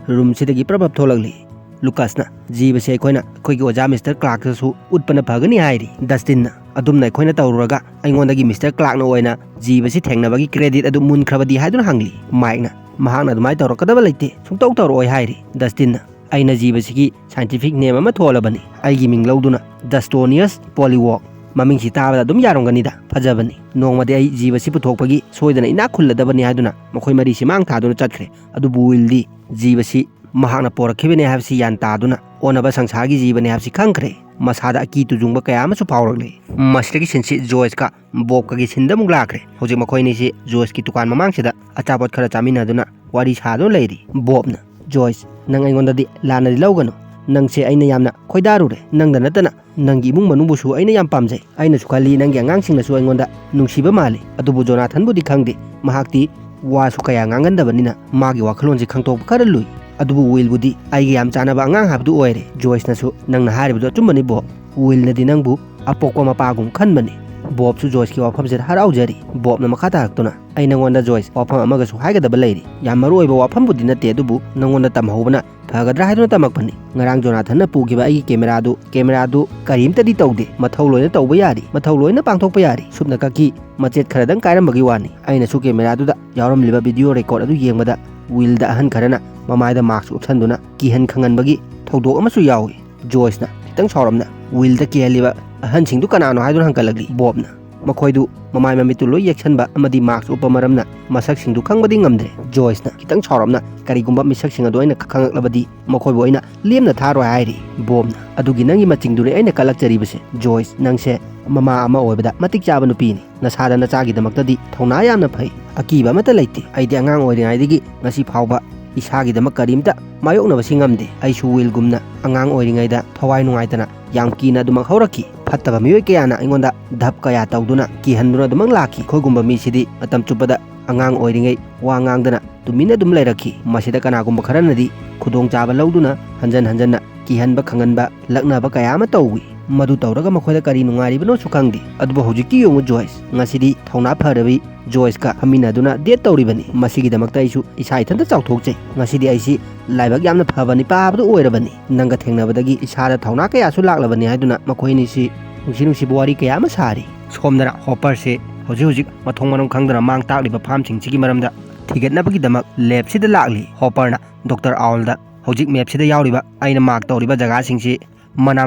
ꯔꯨꯝꯁꯤꯗꯒꯤ ꯄ꯭ꯔꯞ ꯄ꯭ꯔꯞ ꯊꯣꯛꯂꯛꯂꯤ꯫ ꯂꯨꯀꯁꯅ, "ꯖꯤꯕꯁꯤ ꯑꯩꯈꯣꯏꯅ ꯑꯩꯈꯣꯏꯒꯤ ꯑꯣꯖꯥ ꯃꯤꯁꯇꯔ ꯀ꯭ꯂꯥꯔꯛꯇꯁꯨ ꯎꯠꯄꯅ ꯐꯒꯅꯤ" ꯍꯥꯏꯔꯤ꯫ ꯗꯁꯇꯤꯟꯅ, "ꯑꯗꯨꯝꯅ ꯑꯩꯈꯣꯏꯅ ꯇꯧꯔꯨꯔꯒ ꯑꯩꯉꯣꯟꯗꯒꯤ ꯃꯤꯁꯇꯔ ꯀ꯭ꯂꯥꯔꯛꯅ ꯑꯣꯏꯅ ꯖꯤꯕꯁꯤ ꯊꯦꯡꯅꯕꯒꯤ ꯀ꯭ꯔꯦꯗꯤꯠ ꯑꯗꯨ ꯃꯨꯟꯈ꯭ꯔꯕꯗꯤ" ꯍꯥꯏꯗꯨꯅ ꯍꯪꯂꯤ꯫ ꯃꯥꯏꯛꯅ, "ꯃꯍꯥꯛꯅ ꯑꯗꯨꯃꯥꯏꯅ ꯇꯧꯔꯛꯀꯗꯕ ꯂꯩꯇꯦ, ꯁꯨꯡꯇꯧ ꯇꯧꯔꯛꯑꯣꯏ" ꯍꯥꯏꯔꯤ꯫ ꯗꯁꯇꯤꯟꯅ, "ꯑꯩꯅ ꯖꯤꯕꯁꯤꯒꯤ ꯁꯥꯏꯟꯇꯤꯐꯤꯛ ꯅꯦꯝ ꯑꯃ ꯊꯣꯜꯂꯕꯅꯤ꯫ ꯑꯩꯒꯤ ꯃꯤꯡ ꯂꯧꯗꯨꯅ ꯗꯁꯇꯣꯅꯤꯌꯁ ꯄꯣꯂꯤꯋꯣꯛ, ꯃꯃꯤꯡꯁꯤ ꯇꯥꯕꯗ ꯑꯗꯨꯝ ꯌꯥꯔꯝꯒꯅꯤꯗ꯫ ꯐꯖꯕꯅꯤ꯫ ꯅꯣꯡꯃꯗꯤ ꯑꯩ ꯖꯤꯕꯁꯤ ꯄꯨꯊꯣꯛꯄꯒꯤ ꯁꯣꯏꯗꯅ ꯏꯅꯥꯛ ꯈꯨꯜꯂꯗꯕꯅꯤ ꯍꯥꯏꯗꯨꯅ ꯃꯈꯣꯏ ꯃꯔꯤꯁꯤ ꯃꯥꯡ ꯊꯥꯗꯨꯅ ꯆꯠꯈ꯭ꯔꯦ꯫ ꯑꯗꯨꯕꯨ ꯋꯤꯜꯗꯤ ꯖꯤꯕꯁꯤ ꯃꯍꯥꯛꯅ ꯄꯣꯔꯛꯈꯤꯕꯅꯤ ꯍꯥꯏꯕꯁꯤ ꯒ꯭ꯌꯥꯟ ꯇꯥꯗꯨꯅ ꯑꯣꯟꯅꯕ ꯁꯪꯁꯥꯔꯒꯤ ꯖꯤꯕꯅꯤ ꯍꯥꯏꯕꯁꯤ ꯈꯪꯈ꯭ꯔꯦ꯫ ꯃꯁꯥꯗ ꯑꯀꯤ ꯇꯨꯖꯨꯡꯕ ꯀꯌꯥ ꯑꯃꯁꯨ ꯐꯥꯎꯔꯛꯂꯦ꯫ ꯃꯁꯤꯗꯒꯤ ꯁꯤꯟꯁꯤ ꯖꯣꯏꯁꯀ ꯕꯣꯕꯀꯒꯤ ꯁꯤꯟꯗ ꯑꯃꯨꯛ ꯂꯥꯛꯈ꯭ꯔꯦ꯫ ꯍꯧꯖꯤꯛ ꯃꯈꯣꯏ ꯑꯅꯤꯁꯤ ꯖꯣꯏꯁꯀꯤ ꯗꯨꯀꯥꯟ ꯃꯃꯥꯡꯁꯤꯗ ꯑꯆꯥꯄꯣꯠ ꯈꯔ ꯆꯥꯃꯤꯟꯅꯗꯨꯅ ꯋꯥꯔꯤ ꯁꯥꯗꯨꯅ ꯂꯩꯔꯤ꯫ ꯕꯣꯕꯅ, "ꯖꯣꯏꯁ, ꯅꯪ ꯑꯩꯉꯣꯟꯗꯗꯤ ꯂꯥꯟꯅꯗꯤ ꯂꯧꯒꯅꯨ꯫ ꯅꯪꯁꯦ ꯑꯩꯅ ꯌꯥꯝꯅ ꯈꯣꯏꯗꯥꯔꯨꯔꯦ꯫ ꯅꯪꯗ ꯅꯠꯇꯅ ꯅꯪꯒꯤ ꯏꯃꯨꯡ ꯃꯅꯨꯡꯕꯨꯁꯨ ꯑꯩꯅ ꯌꯥꯝ ꯄꯥꯝꯖꯩ꯫ ꯑꯩꯅꯁꯨ ꯈꯜꯂꯤ ꯅꯪꯒꯤ ꯑꯉꯥꯡꯁꯤꯡꯅꯁꯨ ꯑꯩꯉꯣꯟꯗ ꯅꯨꯡꯁꯤꯕ ꯃꯥꯜꯂꯤ꯫ ꯑꯗꯨꯕꯨ ꯖꯣꯅꯥꯊꯟꯕꯨꯗꯤ ꯈꯪꯗꯦ꯫ ꯃꯍꯥꯛꯇꯤ ꯋꯥꯁꯨ ꯀꯌꯥ ꯉꯥꯡꯒꯟꯗꯕꯅꯤꯅ ꯃꯥꯒꯤ ꯋꯥꯈꯜꯂꯣꯟꯁꯤ ꯈꯪꯗꯣꯛꯄ ꯈꯔ ꯂꯨꯏ꯫ ꯑꯗꯨꯕꯨ ꯋꯤꯜꯕꯨꯗꯤ ꯑꯩꯒ ꯌꯥꯝ ꯆꯥꯟꯅꯕ ꯑꯉꯥꯡ ꯍꯥꯏꯕꯗꯨ ꯑꯣꯏꯔꯦ꯫" ꯖꯣꯏꯁꯅꯁꯨ, "ꯅꯪꯅ ꯍꯥꯏꯔꯤꯕꯗꯨ ꯑꯆꯨꯝꯕꯅꯤ ꯕꯣꯕ꯫ ꯋꯤꯜꯅꯗꯤ ꯅꯪꯕꯨ ꯑꯄꯣꯛꯄ ꯃꯄꯥꯒꯨꯝ ꯈꯟꯕꯅꯤ꯫" ꯕꯣꯕꯁꯨ ꯖꯣꯏꯁꯀꯤ ꯋꯥꯐꯝꯁꯤꯗ ꯍꯔꯥꯎꯖꯔꯤ꯫ ꯕꯣꯕꯅ ꯃꯈꯥ ꯇꯥꯔꯛꯇꯨꯅ, "ꯑꯩ ꯅꯪꯉꯣꯟꯗ ꯖꯣꯏꯁ ꯋꯥꯐꯝ ꯑꯃꯒꯁꯨ ꯍꯥꯏꯒꯗꯕ ꯂꯩꯔꯤ꯫ ꯌꯥꯝ ꯃꯔꯨ ꯑꯣꯏꯕ ꯋꯥꯐꯝꯕꯨꯗꯤ ꯅꯠꯇꯦ, ꯑꯗꯨꯕꯨ ꯅꯪꯉꯣꯟꯗ ꯇꯝꯍꯧꯕꯅ ꯐꯒꯗ꯭ꯔꯥ ꯍꯥꯏꯗꯨꯅ ꯇꯝꯃꯛꯄꯅꯤ꯫ ꯉꯔꯥꯡ ꯖꯣꯅꯥꯊꯟꯅ ꯄꯨꯈꯤꯕ ꯑꯩꯒꯤ ꯀꯦꯃꯦꯔꯥꯗꯨ, ꯀꯦꯃꯦꯔꯥꯗꯨ ꯀꯔꯤꯝꯇꯗꯤ ꯇꯧꯗꯦ꯫ ꯃꯊꯧ ꯂꯣꯏꯅ ꯇꯧꯕ ꯌꯥꯔꯤ, ꯃꯊꯧ ꯂꯣꯏꯅ ꯄꯥꯡꯊꯣꯛꯄ ꯌꯥꯔꯤ꯫ ꯁꯨꯞꯅ ꯀꯛꯈꯤ ꯃꯆꯦꯠ ꯈꯔꯗꯪ ꯀꯥꯏꯔꯝꯕꯒꯤ ꯋꯥꯅꯤ꯫" ꯑꯩꯅꯁꯨ ꯀꯦꯃꯦꯔꯥꯗꯨꯗ ꯌꯥꯎꯔꯝꯂꯤꯕ ꯚꯤꯗꯤꯑꯣ ꯔꯦꯀꯣꯔꯗ ꯑꯗꯨ ꯌꯦꯡꯕꯗ ꯋꯤꯜꯗ ꯑꯍꯟ ꯈꯔꯅ ꯃꯃꯥꯏꯗ ꯃꯥꯛꯁ ꯎꯞꯁꯟꯗꯨꯅ ꯀꯤꯍꯟ ꯈꯪꯍꯟꯕꯒꯤ ꯊꯧꯗꯣꯛ ꯑꯃꯁꯨ ꯌꯥꯎꯏ꯫ ꯖꯣꯏꯁꯅ ꯈꯤꯇꯪ ꯁꯥꯎꯔꯞꯅ, "ꯋꯤꯜꯗ ꯀꯤꯍꯜꯂꯤꯕ ꯑꯍꯟꯁꯤꯡꯗꯨ ꯀꯅꯥꯅꯣ?" ꯍꯥꯏꯗꯨꯅ ꯍꯪꯒꯠꯂꯛꯂꯤ꯫ ꯕꯣꯕꯅ, "ꯃꯈꯣꯏꯗꯨ ꯃꯃꯥꯏ ꯃꯃꯤꯠꯇꯨ ꯂꯣꯏ ꯌꯦꯛꯁꯟꯕ ꯑꯃꯗꯤ ꯃꯥꯛꯁ ꯎꯞꯄ ꯃꯔꯝꯅ ꯃꯁꯛꯁꯤꯡꯗꯨ ꯈꯪꯕꯗꯤ ꯉꯝꯗ꯭ꯔꯦ꯫" ꯖꯣꯏꯁꯅ ꯈꯤꯇꯪ ꯁꯥꯎꯔꯞꯅ, "ꯀꯔꯤꯒꯨꯝꯕ ꯃꯤꯁꯛꯁꯤꯡ ꯑꯗꯨ ꯑꯩꯅ ꯈꯪꯉꯛꯂꯕꯗꯤ ꯃꯈꯣꯏꯕꯨ ꯑꯩꯅ ꯂꯦꯝꯅ ꯊꯥꯔꯣꯏ" ꯍꯥꯏꯔꯤ꯫ ꯕꯣꯕꯅ, "ꯑꯗꯨꯒꯤ ꯅꯪꯒꯤ ꯃꯆꯤꯡꯗꯨꯅꯤ ꯑꯩꯅ ꯀꯜꯂꯛꯆꯔꯤꯕꯁꯦ꯫ ꯖꯣꯏꯁ, ꯅꯪꯁꯦ ꯃꯃꯥ ꯑꯃ ꯑꯣꯏꯕꯗ ꯃꯇꯤꯛ ꯆꯥꯕ ꯅꯨꯄꯤꯅꯤ꯫ ꯅꯁꯥꯗ ꯅꯆꯥꯒꯤꯗꯃꯛꯇꯗꯤ ꯊꯧꯅꯥ ꯌꯥꯝꯅ ꯐꯩ꯫ ꯑꯀꯤꯕ ꯑꯃꯠꯇ ꯂꯩꯇꯦ꯫ ꯑꯩꯗꯤ ꯑꯉꯥꯡ ꯑꯣꯏꯔꯤꯉꯩꯗꯒꯤ ꯉꯁꯤ ꯐꯥꯎꯕ ꯏꯁꯥꯒꯤꯗꯃꯛ ꯀꯔꯤꯝꯇ ꯃꯥꯌꯣꯛꯅꯕꯁꯤ ꯉꯝꯗꯦ꯫ ꯑꯩꯁꯨ ꯋꯤꯜꯒꯨꯝꯅ ꯑꯉꯥꯡ ꯑꯣꯏꯔꯤꯉꯩꯗ ꯊꯋꯥꯏ ꯅꯨꯡꯉꯥꯏꯇꯅ ꯌꯥꯝ ꯀꯤꯅ ꯑꯗꯨꯃꯛ ꯍꯧꯔꯛꯈꯤ꯫ ꯐꯠꯇꯕ ꯃꯤꯑꯣꯏ ꯀꯌꯥꯅ ꯑꯩꯉꯣꯟꯗ ꯙꯞ ꯀꯌꯥ ꯇꯧꯗꯨꯅ ꯀꯤꯍꯟꯗꯨꯅ ꯑꯗꯨꯃꯛ ꯂꯥꯛꯈꯤ꯫ ꯑꯩꯈꯣꯏꯒꯨꯝꯕ ꯃꯤꯁꯤꯗꯤ ꯃꯇꯝ ꯆꯨꯞꯄꯗ ꯑꯉꯥꯡ ꯑꯣꯏꯔꯤꯉꯩ ꯋꯥ ꯉꯥꯡꯗꯅ ꯇꯨꯃꯤꯟꯅ ꯑꯗꯨꯝ ꯂꯩꯔꯛꯈꯤ꯫ ꯃꯁꯤꯗ ꯀꯅꯥꯒꯨꯝꯕ ꯈꯔꯅꯗꯤ ꯈꯨꯗꯣꯡꯆꯥꯕ ꯂꯧꯗꯨꯅ ꯍꯟꯖꯟ ꯍꯟꯖꯟꯅ ꯀꯤꯍꯟꯕ ꯈꯪꯍꯟꯕ ꯂꯛꯅꯕ ꯀꯌꯥ ꯑꯃ ꯇꯧꯏ꯫ ꯃꯗꯨ ꯇꯧꯔꯒ ꯃꯈꯣꯏꯗ ꯀꯔꯤ ꯅꯨꯡꯉꯥꯏꯔꯤꯕꯅꯣꯁꯨ ꯈꯪꯗꯦ꯫ ꯑꯗꯨꯕꯨ ꯍꯧꯖꯤꯛꯇꯤ ꯌꯦꯡꯉꯨ ꯖꯣꯏꯁ, ꯉꯁꯤꯗꯤ ꯊꯧꯅꯥ ꯐꯔꯕꯤ ꯖꯣꯏꯁꯀ ꯐꯝꯃꯤꯟꯅꯗꯨꯅ ꯗꯦꯠ ꯇꯧꯔꯤꯕꯅꯤ꯫ ꯃꯁꯤꯒꯤꯗꯃꯛꯇ ꯑꯩꯁꯨ ꯏꯁꯥ ꯏꯊꯟꯇ ꯆꯥꯎꯊꯣꯛꯆꯩ꯫ ꯉꯁꯤꯗꯤ ꯑꯩꯁꯤ ꯂꯥꯏꯕꯛ ꯌꯥꯝꯅ ꯐꯕ ꯅꯤꯄꯥ ꯍꯥꯏꯕꯗꯨ ꯑꯣꯏꯔꯕꯅꯤ꯫ ꯅꯪꯒ ꯊꯦꯡꯅꯕꯗꯒꯤ ꯏꯁꯥꯗ ꯊꯧꯅꯥ ꯀꯌꯥꯁꯨ ꯂꯥꯛꯂꯕꯅꯤ" ꯍꯥꯏꯗꯨꯅ ꯃꯈꯣꯏ ꯑꯅꯤꯁꯤ ꯅꯨꯡꯁꯤ ꯅꯨꯡꯁꯤꯕ ꯋꯥꯔꯤ ꯀꯌꯥ ꯑꯃ ꯁꯥꯔꯤ꯫ ꯁꯣꯝꯗꯅ ꯍꯣꯄꯔꯁꯤ ꯍꯧꯖꯤꯛ ꯍꯧꯖꯤꯛ ꯃꯊꯣꯡ ꯃꯔꯝ ꯈꯪꯗꯅ ꯃꯥꯡ ꯇꯥꯛꯂꯤꯕ ꯐꯥꯝꯁꯤꯡꯁꯤꯒꯤ ꯃꯔꯝꯗ ꯊꯤꯒꯠꯅꯕꯒꯤꯗꯃꯛ ꯂꯦꯕꯁꯤꯗ ꯂꯥꯛꯂꯤ꯫ ꯍꯣꯄꯔꯅ ꯗꯣꯛꯇꯔ ꯑꯥꯎꯜꯗ ꯍꯧꯖꯤꯛ ꯃꯦꯞꯁꯤꯗ ꯌꯥꯎꯔꯤꯕ ꯑꯩꯅ ꯃꯥꯔꯛ ꯇꯧꯔꯤꯕ ꯖꯒꯥꯁꯤꯡꯁꯤ ꯃꯅꯥ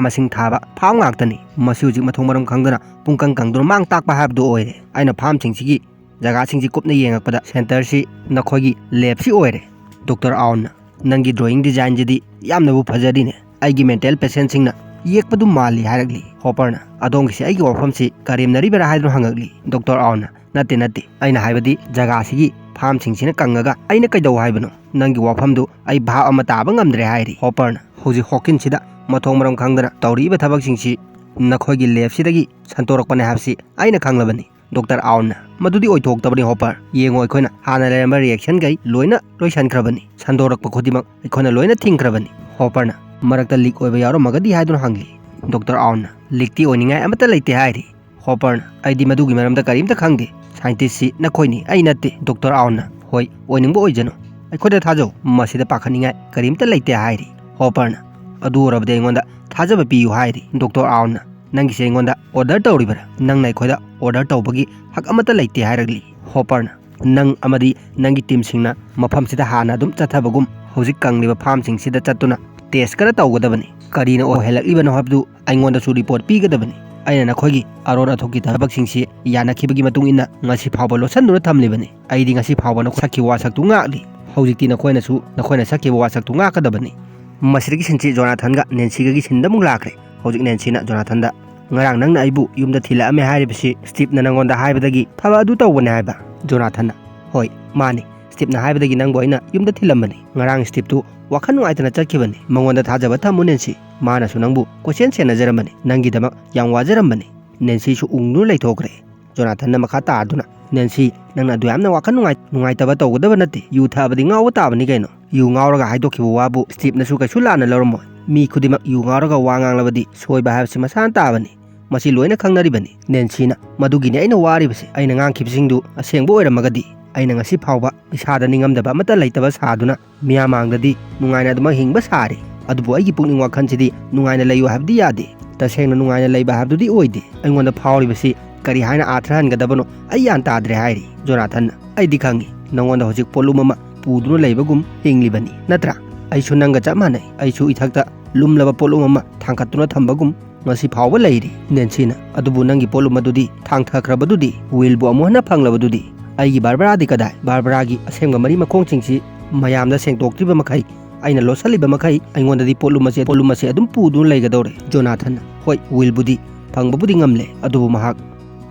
ꯃꯁꯤꯡ ꯊꯥꯕ ꯐꯥꯔꯝ ꯉꯥꯛꯇꯅꯤ꯫ ꯃꯁꯤ ꯍꯧꯖꯤꯛ ꯃꯊꯣꯡ ꯃꯔꯝ ꯈꯪꯗꯅ ꯄꯨꯡꯀꯪ ꯀꯪꯗꯨꯅ ꯃꯥꯡ ꯇꯥꯛꯄ ꯍꯥꯏꯕꯗꯨ ꯑꯣꯏꯔꯦ꯫ ꯑꯩꯅ ꯐꯥꯔꯝꯁꯤꯡꯁꯤꯒꯤ ꯖꯒꯥꯁꯤꯡꯁꯤ ꯀꯨꯞꯅ ꯌꯦꯡꯉꯛꯄꯗ ꯁꯦꯟꯇꯔꯁꯤ ꯅꯈꯣꯏꯒꯤ ꯂꯦꯞꯁꯤ ꯑꯣꯏꯔꯦ꯫ ꯗꯣꯛꯇꯔ ꯑꯥꯎꯟꯅ, "ꯅꯪꯒꯤ ꯗ꯭ꯔꯣꯌꯤꯡ ꯗꯤꯖꯥꯏꯟꯁꯤꯗꯤ ꯌꯥꯝꯅꯕꯨ ꯐꯖꯔꯤꯅꯦ꯫ ꯑꯩꯒꯤ ꯃꯦꯟꯇꯦꯜ ꯄꯦꯁꯦꯟꯁꯤꯡꯅ ꯌꯦꯛꯄꯗꯨ ꯃꯥꯜꯂꯤ" ꯍꯥꯏꯔꯛꯂꯤ꯫ ꯍꯣꯄꯔꯅ, "ꯑꯗꯣꯝꯒꯤꯁꯤ ꯑꯩꯒꯤ ꯋꯥꯐꯝꯁꯤ ꯀꯔꯦꯝꯅꯔꯤꯕꯔꯥ?" ꯍꯥꯏꯗꯨꯅ ꯍꯪꯉꯛꯂꯤ꯫ ꯗꯣꯛꯇꯔ ꯑꯥꯎꯟꯅ, "ꯅꯠꯇꯦ, ꯅꯠꯇꯦ, ꯑꯩꯅ ꯍꯥꯏꯕꯗꯤ ꯖꯒꯥꯁꯤꯒꯤ ꯐꯥꯔꯝꯁꯤꯡꯁꯤꯅ ꯀꯪꯉꯒ ꯑꯩꯅ ꯀꯩꯗꯧ ꯍꯥꯏꯕꯅꯣ? ꯅꯪꯒꯤ ꯋꯥꯐꯝꯗꯨ ꯑꯩ ꯚꯥꯞ ꯑꯃ ꯇꯥꯕ ꯉꯝꯗ꯭ꯔꯦ" ꯍꯥꯏꯔꯤ꯫ ꯍꯣꯄꯔꯅ, "ꯍꯧꯖꯤꯛ ꯍꯣꯀꯤꯟꯁꯤꯗ ꯃꯊꯣꯡ ꯃꯔꯝ ꯈꯪꯗꯅ ꯇꯧꯔꯤꯕ ꯊꯕꯛꯁꯤꯡꯁꯤ ꯅꯈꯣꯏꯒꯤ ꯂꯦꯞꯁꯤꯗꯒꯤ ꯁꯟꯇꯣꯔꯛꯄꯅꯦ ꯍꯥꯏꯕꯁꯤ ꯑꯩꯅ ꯈꯪꯂꯕꯅꯤ"꯫ ꯗꯣꯛꯇꯔ ꯑꯥꯎꯟꯅ, "ꯃꯗꯨꯗꯤ ꯑꯣꯏꯊꯣꯛꯇꯕꯅꯤ ꯍꯣꯄꯔ꯫ ꯌꯦꯡꯉꯣ, ꯑꯩꯈꯣꯏꯅ ꯍꯥꯟꯅ ꯂꯩꯔꯝꯕ ꯔꯤꯌꯦꯛꯁꯟꯈꯩ ꯂꯣꯏꯅ ꯂꯣꯏꯁꯤꯟꯈ꯭ꯔꯕꯅꯤ꯫ ꯁꯟꯗꯣꯔꯛꯄ ꯈꯨꯗꯤꯡꯃꯛ ꯑꯩꯈꯣꯏꯅ ꯂꯣꯏꯅ ꯊꯤꯡꯈ꯭ꯔꯕꯅꯤ"꯫ ꯍꯣꯄꯔꯅ, "ꯃꯔꯛꯇ ꯂꯤꯛ ꯑꯣꯏꯕ ꯌꯥꯎꯔꯝꯃꯒꯗꯤ?" ꯍꯥꯏꯗꯨꯅ ꯍꯪꯂꯤ꯫ ꯗꯣꯛꯇꯔ ꯑꯥꯎꯟꯅ, "ꯂꯤꯛꯇꯤ ꯑꯣꯏꯅꯤꯡꯉꯥꯏ ꯑꯃꯠꯇ ꯂꯩꯇꯦ" ꯍꯥꯏꯔꯤ꯫ ꯍꯣꯄꯔꯅ, "ꯑꯩꯗꯤ ꯃꯗꯨꯒꯤ ꯃꯔꯝꯗ ꯀꯔꯤꯝꯇ ꯈꯪꯗꯦ꯫ ꯁꯥꯏꯟꯇꯤꯁꯁꯤ ꯅꯈꯣꯏꯅꯤ, ꯑꯩ ꯅꯠꯇꯦ"꯫ ꯗꯣꯛꯇꯔ ꯑꯥꯎꯟꯅ, "ꯍꯣꯏ, ꯑꯣꯏꯅꯤꯡꯕ ꯑꯣꯏꯖꯅꯨ꯫ ꯑꯩꯈꯣꯏꯗ ꯊꯥꯖꯧ, ꯃꯁꯤꯗ ꯄꯥꯈꯠꯅꯤꯡꯉꯥꯏ ꯀꯔꯤꯝꯇ ꯂꯩꯇꯦ" ꯍꯥꯏꯔꯤ꯫ ꯍꯣꯄꯔꯅ, "ꯑꯗꯨ ꯑꯣꯏꯔꯕꯗꯤ ꯑꯩꯉꯣꯟꯗ ꯊꯥꯖꯕ ꯄꯤꯌꯨ" ꯍꯥꯏꯔꯤ꯫ ꯗꯣꯛꯇꯔ ꯑꯥꯎꯟꯅ, "ꯅꯪꯒꯤꯁꯦ ꯑꯩꯉꯣꯟꯗ ꯑꯣꯔꯗꯔ ꯇꯧꯔꯤꯕꯔꯥ? ꯅꯪꯅ ꯑꯩꯈꯣꯏꯗ ꯑꯣꯔꯗꯔ ꯇꯧꯕꯒꯤ ꯍꯛ ꯑꯃꯠꯇ ꯂꯩꯇꯦ" ꯍꯥꯏꯔꯛꯂꯤ꯫ ꯍꯣꯄꯔꯅ, "ꯅꯪ ꯑꯃꯗꯤ ꯅꯪꯒꯤ ꯇꯤꯝꯁꯤꯡꯅ ꯃꯐꯝꯁꯤꯗ ꯍꯥꯟꯅ ꯑꯗꯨꯝ ꯆꯠꯊꯕꯒꯨꯝ ꯍꯧꯖꯤꯛ ꯀꯪꯂꯤꯕ ꯐꯥꯔꯝꯁꯤꯡꯁꯤꯗ ꯆꯠꯇꯨꯅ ꯇꯦꯁ ꯈꯔ ꯇꯧꯒꯗꯕꯅꯤ꯫ ꯀꯔꯤꯅ ꯑꯣꯏꯍꯜꯂꯛꯂꯤꯕꯅꯣ ꯍꯥꯏꯕꯗꯨ ꯑꯩꯉꯣꯟꯗꯁꯨ ꯔꯤꯄꯣꯔꯠ ꯄꯤꯒꯗꯕꯅꯤ꯫ ꯑꯩꯅ ꯅꯈꯣꯏꯒꯤ ꯑꯔꯣꯟ ꯑꯊꯨꯞꯀꯤ ꯊꯕꯛꯁꯤꯡꯁꯤ ꯌꯥꯅꯈꯤꯕꯒꯤ ꯃꯇꯨꯡ ꯏꯟꯅ ꯉꯁꯤ ꯐꯥꯎꯕ ꯂꯣꯠꯁꯤꯟꯗꯨꯅ ꯊꯝꯂꯤꯕꯅꯤ꯫ ꯑꯩꯗꯤ ꯉꯁꯤ ꯐꯥꯎꯕ ꯅꯈꯣꯏ ꯁꯛꯈꯤꯕ ꯋꯥꯁꯛꯇꯨ ꯉꯥꯛꯂꯤ꯫ ꯍꯧꯖꯤꯛꯇꯤ ꯅꯈꯣꯏꯅꯁꯨ ꯅꯈꯣꯏꯅ ꯁꯛꯈꯤꯕ ꯋꯥꯁꯛꯇꯨ ꯉꯥꯛꯀꯗꯕꯅꯤ"꯫ ꯃꯁꯤꯗꯒꯤ ꯁꯤꯟꯁꯤ ꯖꯣꯅꯥꯊꯟꯒ ꯅꯦꯟꯁꯤꯒꯒꯤ ꯁꯤꯟꯗ ꯑꯃꯨꯛ ꯂꯥꯛꯈ꯭ꯔꯦ꯫ ꯍꯧꯖꯤꯛ ꯅꯦꯟꯁꯤꯅ ꯖꯣꯅꯥꯊꯟꯗ, "ꯉꯔꯥꯡ ꯅꯪꯅ ꯑꯩꯕꯨ ꯌꯨꯝꯗ ꯊꯤꯜꯂꯛꯑꯝꯃꯦ ꯍꯥꯏꯔꯤꯕꯁꯤ ꯁ꯭ꯇꯤꯞꯅ ꯅꯪꯉꯣꯟꯗ ꯍꯥꯏꯕꯗꯒꯤ ꯊꯕꯛ ꯑꯗꯨ ꯇꯧꯕꯅꯦ ꯍꯥꯏꯕ?" ꯖꯣꯅꯥꯊꯟꯅ, "ꯍꯣꯏ, ꯃꯥꯅꯤ꯫ ꯁ꯭ꯇꯤꯞꯅ ꯍꯥꯏꯕꯗꯒꯤ ꯅꯪꯕꯨ ꯑꯩꯅ ꯌꯨꯝꯗ ꯊꯤꯜꯂꯝꯕꯅꯤ꯫ ꯉꯔꯥꯡ ꯁ꯭ꯇꯤꯞꯇꯨ ꯋꯥꯈꯜ ꯅꯨꯡꯉꯥꯏꯇꯅ ꯆꯠꯈꯤꯕꯅꯤ꯫ ꯃꯉꯣꯟꯗ ꯊꯥꯖꯕ ꯊꯝꯃꯨ ꯅꯦꯟꯁꯤ꯫ ꯃꯥꯅꯁꯨ ꯅꯪꯕꯨ ꯀꯣꯏꯁꯦꯟ ꯁꯦꯟꯅꯖꯔꯝꯕꯅꯤ꯫ ꯅꯪꯒꯤꯗꯃꯛ ꯌꯥꯝ ꯋꯥꯖꯔꯝꯕꯅꯤ"꯫ ꯅꯦꯟꯁꯤꯁꯨ ꯎꯪꯗꯨꯅ ꯂꯩꯊꯣꯛꯈ꯭ꯔꯦ꯫ ꯖꯣꯅꯥꯊꯟꯅ ꯃꯈꯥ ꯇꯥꯗꯨꯅ, "ꯅꯦꯟꯁꯤ, ꯅꯪꯅ ꯑꯗꯨ ꯌꯥꯝꯅ ꯋꯥꯈꯜ ꯅꯨꯡꯉꯥꯏ-, ꯅꯨꯡꯉꯥꯏꯇꯕ ꯇꯧꯒꯗꯕ ꯅꯠꯇꯦ꯫ ꯌꯨ ꯊꯛꯑꯕꯗꯤ ꯉꯥꯎꯕ ꯇꯥꯕꯅꯤ ꯀꯩꯅꯣ꯫ ꯌꯨ ꯉꯥꯎꯔꯒ ꯍꯥꯏꯗꯣꯛꯈꯤꯕ ꯋꯥꯕꯨ ꯁ꯭ꯇꯤꯞꯅꯁꯨ ꯀꯩꯁꯨ ꯂꯥꯟꯅ ꯂꯧꯔꯝꯃꯣꯏ꯫ ꯃꯤ ꯈꯨꯗꯤꯡꯃꯛ ꯌꯨ ꯉꯥꯎꯔꯒ ꯋꯥ ꯉꯥꯡꯂꯕꯗꯤ ꯁꯣꯏꯕ ꯍꯥꯏꯕꯁꯤ ꯃꯁꯥꯅ ꯇꯥꯕꯅꯤ꯫ ꯃꯁꯤ ꯂꯣꯏꯅ ꯈꯪꯅꯔꯤꯕꯅꯤ"꯫ ꯅꯦꯟꯁꯤꯅ, "ꯃꯗꯨꯒꯤꯅꯤ ꯑꯩꯅ ꯋꯥꯔꯤꯕꯁꯤ꯫ ꯑꯩꯅ ꯉꯥꯡꯈꯤꯕꯁꯤꯡꯗꯨ ꯑꯁꯦꯡꯕ ꯑꯣꯏꯔꯝꯃꯒꯗꯤ? ꯑꯩꯅ ꯉꯁꯤ ꯐꯥꯎꯕ ꯏꯁꯥꯗ ꯅꯤꯡꯉꯝꯗꯕ ꯑꯃꯠꯇ ꯂꯩꯇꯕ ꯁꯥꯗꯨꯅ ꯃꯤꯌꯥꯝ ꯃꯥꯡꯗꯗꯤ ꯅꯨꯡꯉꯥꯏꯅ ꯑꯗꯨꯃꯛ ꯍꯤꯡꯕ ꯁꯥꯔꯤ꯫ ꯑꯗꯨꯕꯨ ꯑꯩꯒꯤ ꯄꯨꯛꯅꯤꯡ ꯋꯥꯈꯜꯁꯤꯗꯤ ꯅꯨꯡꯉꯥꯏꯅ ꯂꯩꯌꯨ ꯍꯥꯏꯕꯗꯤ ꯌꯥꯗꯦ꯫ ꯇꯁꯦꯡꯅ ꯅꯨꯡꯉꯥꯏꯅ ꯂꯩꯕ ꯍꯥꯏꯕꯗꯨꯗꯤ ꯑꯣꯏꯗꯦ꯫ ꯑꯩꯉꯣꯟꯗ ꯐꯥꯎꯔꯤꯕꯁꯤ ꯀꯔꯤ ꯍꯥꯏꯅ ꯑꯥꯔꯊ ꯍꯟꯒꯗꯕꯅꯣ ꯑꯩ ꯒ꯭ꯌꯥꯟ ꯇꯥꯗ꯭ꯔꯦ" ꯍꯥꯏꯔꯤ꯫ ꯖꯣꯅꯥꯊꯟꯅ, "ꯑꯩꯗꯤ ꯈꯪꯉꯤ, ꯅꯉꯣꯟꯗ ꯍꯧꯖꯤꯛ ꯄꯣꯠꯂꯨꯝ ꯑꯃ ꯄꯨꯗꯨꯅ ꯂꯩꯕꯒꯨꯝ ꯍꯤꯡꯂꯤꯕꯅꯤ, ꯅꯠꯇ꯭ꯔꯥ? ꯑꯩꯁꯨ ꯅꯪꯒ ꯆꯞ ꯃꯥꯟꯅꯩ꯫ ꯑꯩꯁꯨ ꯏꯊꯛꯇ ꯂꯨꯝꯂꯕ ꯄꯣꯠꯂꯨꯝ ꯑꯃ ꯊꯥꯡꯒꯠꯇꯨꯅ ꯊꯝꯕꯒꯨꯝ ꯉꯁꯤ ꯐꯥꯎꯕ ꯂꯩꯔꯤ꯫ ꯅꯦꯟꯁꯤꯅ, "ꯑꯗꯨꯕꯨ ꯅꯪꯒꯤ ꯄꯣꯠꯂꯨꯝ ꯑꯗꯨꯗꯤ ꯊꯥꯡꯊꯈ꯭ꯔꯕꯗꯨꯗꯤ? ꯋꯤꯜꯕꯨ ꯑꯃꯨꯛ ꯍꯟꯅ ꯐꯪꯂꯕꯗꯨꯗꯤ? ꯑꯩꯒꯤ ꯕꯥꯔꯕꯔꯥꯗꯤ ꯀꯗꯥꯏ? ꯕꯥꯔꯕꯔꯥꯒꯤ ꯑꯁꯦꯡꯕ ꯃꯔꯤ ꯃꯈꯣꯡꯁꯤꯡꯁꯤ ꯃꯌꯥꯝꯗ ꯁꯦꯡꯗꯣꯛꯇ꯭ꯔꯤꯕ ꯃꯈꯩ, ꯑꯩꯅ ꯂꯣꯠꯁꯤꯜꯂꯤꯕ ꯃꯈꯩ, ꯑꯩꯉꯣꯟꯗꯗꯤ ꯄꯣꯠꯂꯨꯝ ꯑꯁꯦ, ꯄꯣꯠꯂꯨꯝ ꯑꯁꯦ ꯑꯗꯨꯝ ꯄꯨꯗꯨꯅ ꯂꯩꯒꯗꯧꯔꯦ꯫" ꯖꯣꯅꯥꯊꯟꯅ, "ꯍꯣꯏ, ꯋꯤꯜꯕꯨꯗꯤ ꯐꯪꯕꯕꯨꯗꯤ ꯉꯝꯂꯦ, ꯑꯗꯨꯕꯨ ꯃꯍꯥꯛ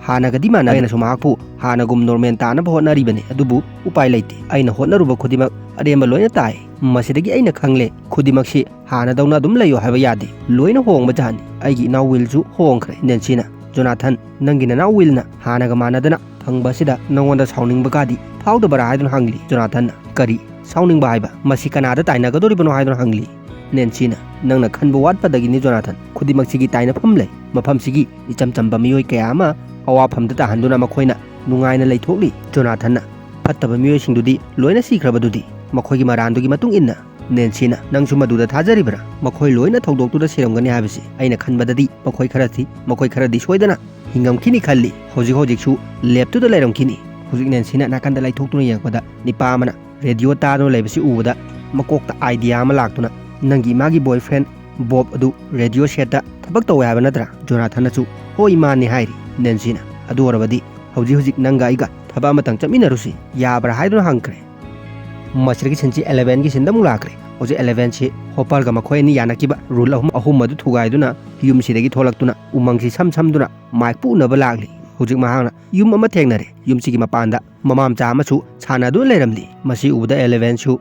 ꯍꯥꯟꯅꯒꯗꯤ ꯃꯥꯟꯅꯗ꯭ꯔꯦ꯫ ꯑꯩꯅꯁꯨ ꯃꯍꯥꯛꯄꯨ ꯍꯥꯟꯅꯒꯨꯝ ꯅꯣꯔꯃꯦꯜ ꯇꯥꯅꯕ ꯍꯣꯠꯅꯔꯤꯕꯅꯤ, ꯑꯗꯨꯕꯨ ꯎꯄꯥꯏ ꯂꯩꯇꯦ꯫ ꯑꯩꯅ ꯍꯣꯠꯅꯔꯨꯕ ꯈꯨꯗꯤꯡꯃꯛ ꯑꯔꯦꯝꯕ ꯂꯣꯏꯅ ꯇꯥꯏ꯫ ꯃꯁꯤꯗꯒꯤ ꯑꯩꯅ ꯈꯪꯂꯦ, ꯈꯨꯗꯤꯡꯃꯛꯁꯤ ꯍꯥꯟꯅꯗꯧꯅ ꯑꯗꯨꯝ ꯂꯩꯌꯣ ꯍꯥꯏꯕ ꯌꯥꯗꯦ꯫ ꯂꯣꯏꯅ ꯍꯣꯡꯕ ꯖꯥꯠꯅꯤ꯫ ꯑꯩꯒꯤ ꯏꯅꯥꯎ ꯋꯤꯜꯁꯨ ꯍꯣꯡꯈ꯭ꯔꯦ꯫" ꯅꯦꯟꯁꯤꯅ, "ꯖꯣꯅꯥꯊꯟ, ꯅꯪꯒꯤ ꯅꯅꯥꯎ ꯋꯤꯜꯅ ꯍꯥꯟꯅꯒ ꯃꯥꯟꯅꯗꯅ ꯐꯪꯕ ꯑꯁꯤꯗ ꯅꯉꯣꯟꯗ ꯁꯥꯎꯅꯤꯡꯕꯒꯗꯤ ꯐꯥꯎꯗꯕ꯭ꯔꯥ?" ꯍꯥꯏꯗꯨꯅ ꯍꯪꯂꯤ꯫ ꯖꯣꯅꯥꯊꯟꯅ, "ꯀꯔꯤ ꯁꯥꯎꯅꯤꯡꯕ ꯍꯥꯏꯕ? ꯃꯁꯤ ꯀꯅꯥꯗ ꯇꯥꯏꯅꯒꯗꯧꯔꯤꯕꯅꯣ?" ꯍꯥꯏꯗꯨꯅ ꯍꯪꯂꯤ꯫ ꯅꯦꯟꯁꯤꯅ, "ꯅꯪꯅ ꯈꯟꯕ ꯋꯥꯠꯄꯗꯒꯤꯅꯤ ꯖꯣꯅꯥꯊꯟ, ꯈꯨꯗꯤꯡꯃꯛꯁꯤꯒꯤ ꯇꯥꯏꯅꯐꯝ ꯂꯩ꯫ ꯃꯐꯝꯁꯤꯒꯤ ꯏꯆꯝ ꯆꯝꯕ ꯃꯤꯑꯣꯏ ꯀꯌꯥ ꯑꯃ ꯑꯋꯥꯐꯝꯗ ꯇꯥꯍꯟꯗꯨꯅ ꯃꯈꯣꯏꯅ ꯅꯨꯡꯉꯥꯏꯅ ꯂꯩꯊꯣꯛꯂꯤ꯫ ꯖꯣꯅꯥꯊꯟꯅ, ꯐꯠꯇꯕ ꯃꯤꯑꯣꯏꯁꯤꯡꯗꯨꯗꯤ ꯂꯣꯏꯅ ꯁꯤꯈ꯭ꯔꯕꯗꯨꯗꯤ?" ꯃꯈꯣꯏꯒꯤ ꯃꯔꯥꯟꯗꯨꯒꯤ ꯃꯇꯨꯡ ꯏꯟꯅ꯫ ꯅꯦꯟꯁꯤꯅ, "ꯅꯪꯁꯨ ꯃꯗꯨꯗ ꯊꯥꯖꯔꯤꯕ꯭ꯔꯥ? ꯃꯈꯣꯏ ꯂꯣꯏꯅ ꯊꯧꯗꯣꯛꯇꯨꯗ ꯁꯤꯔꯝꯒꯅꯤ ꯍꯥꯏꯕꯁꯤ ꯑꯩꯅ ꯈꯟꯕꯗꯗꯤ ꯃꯈꯣꯏ ꯈꯔꯗꯤ, ꯃꯈꯣꯏ ꯈꯔꯗꯤ ꯁꯣꯏꯗꯅ ꯍꯤꯡꯉꯝꯈꯤꯅꯤ ꯈꯜꯂꯤ꯫ ꯍꯧꯖꯤꯛ ꯍꯧꯖꯤꯛꯁꯨ ꯂꯦꯞꯇꯨꯗ ꯂꯩꯔꯝꯈꯤꯅꯤ꯫" ꯍꯧꯖꯤꯛ ꯅꯦꯟꯁꯤꯅ ꯅꯥꯀꯟꯗ ꯂꯩꯊꯣꯛꯇꯨꯅ ꯌꯦꯡꯉꯛꯄꯗ ꯅꯤꯄꯥ ꯑꯃꯅ ꯔꯦꯗꯤꯑꯣ ꯇꯥꯗꯨꯅ ꯂꯩꯕꯁꯤ ꯎꯕꯗ ꯃꯀꯣꯛꯇ ꯑꯥꯏꯗꯤꯌꯥ ꯑꯃ ꯂꯥꯛꯇꯨꯅ, "ꯅꯪꯒꯤ ꯏꯃꯥꯒꯤ ꯕꯣꯏꯐ꯭ꯔꯦꯟ ꯕꯣꯕ ꯑꯗꯨ ꯔꯦꯗꯤꯑꯣ ꯁꯦꯠꯇ ꯊꯕꯛ ꯇꯧꯋꯦ ꯍꯥꯏꯕ ꯅꯠꯇ꯭ꯔꯥ?" ꯖꯣꯅꯥꯊꯟꯅꯁꯨ, "ꯍꯣꯏ, ꯃꯥꯅꯤ" ꯍꯥꯏꯔꯤ꯫ ꯅꯦꯟꯁꯤꯅ, "ꯑꯗꯨ ꯑꯣꯏꯔꯕꯗꯤ ꯍꯧꯖꯤꯛ ꯍꯧꯖꯤꯛ ꯅꯪꯒ ꯑꯩꯒ ꯊꯕꯛ ꯑꯃꯇꯪ ꯆꯠꯃꯤꯟꯅꯔꯨꯁꯤ, ꯌꯥꯕ꯭ꯔꯥ?" ꯍꯥꯏꯗꯨꯅ ꯍꯪꯈ꯭ꯔꯦ꯫ ꯃꯁꯤꯗꯒꯤ ꯁꯤꯟꯁꯤ ꯑꯦꯂꯦꯚꯦꯟꯒꯤ ꯁꯤꯟꯗ ꯑꯃꯨꯛ ꯂꯥꯛꯈ꯭ꯔꯦ꯫ ꯍꯧꯖꯤꯛ ꯑꯦꯂꯦꯚꯦꯟꯁꯤ ꯍꯣꯄꯔꯒ ꯃꯈꯣꯏ ꯑꯅꯤ ꯌꯥꯅꯈꯤꯕ ꯔꯨꯜ ꯑꯍꯨꯝ, ꯑꯍꯨꯝ ꯑꯗꯨ ꯊꯨꯒꯥꯏꯗꯨꯅ ꯌꯨꯝꯁꯤꯗꯒꯤ ꯊꯣꯛꯂꯛꯇꯨꯅ ꯎꯃꯪꯁꯤ ꯁꯝ ꯁꯝꯗꯨꯅ ꯃꯥꯏꯛꯄꯨ ꯎꯅꯕ ꯂꯥꯛꯂꯤ꯫ ꯍꯧꯖꯤꯛ ꯃꯍꯥꯛꯅ ꯌꯨꯝ ꯑꯃ ꯊꯦꯡꯅꯔꯦ꯫ ꯌꯨꯝꯁꯤꯒꯤ ꯃꯄꯥꯟꯗ ꯃꯃꯥ ꯃꯆꯥ ꯑꯃꯁꯨ ꯁꯥꯟꯅꯗꯨꯅ ꯂꯩꯔꯝꯂꯤ꯫ ꯃꯁꯤ ꯎꯕꯗ ꯑꯦꯂꯦꯚꯦꯟꯁꯨ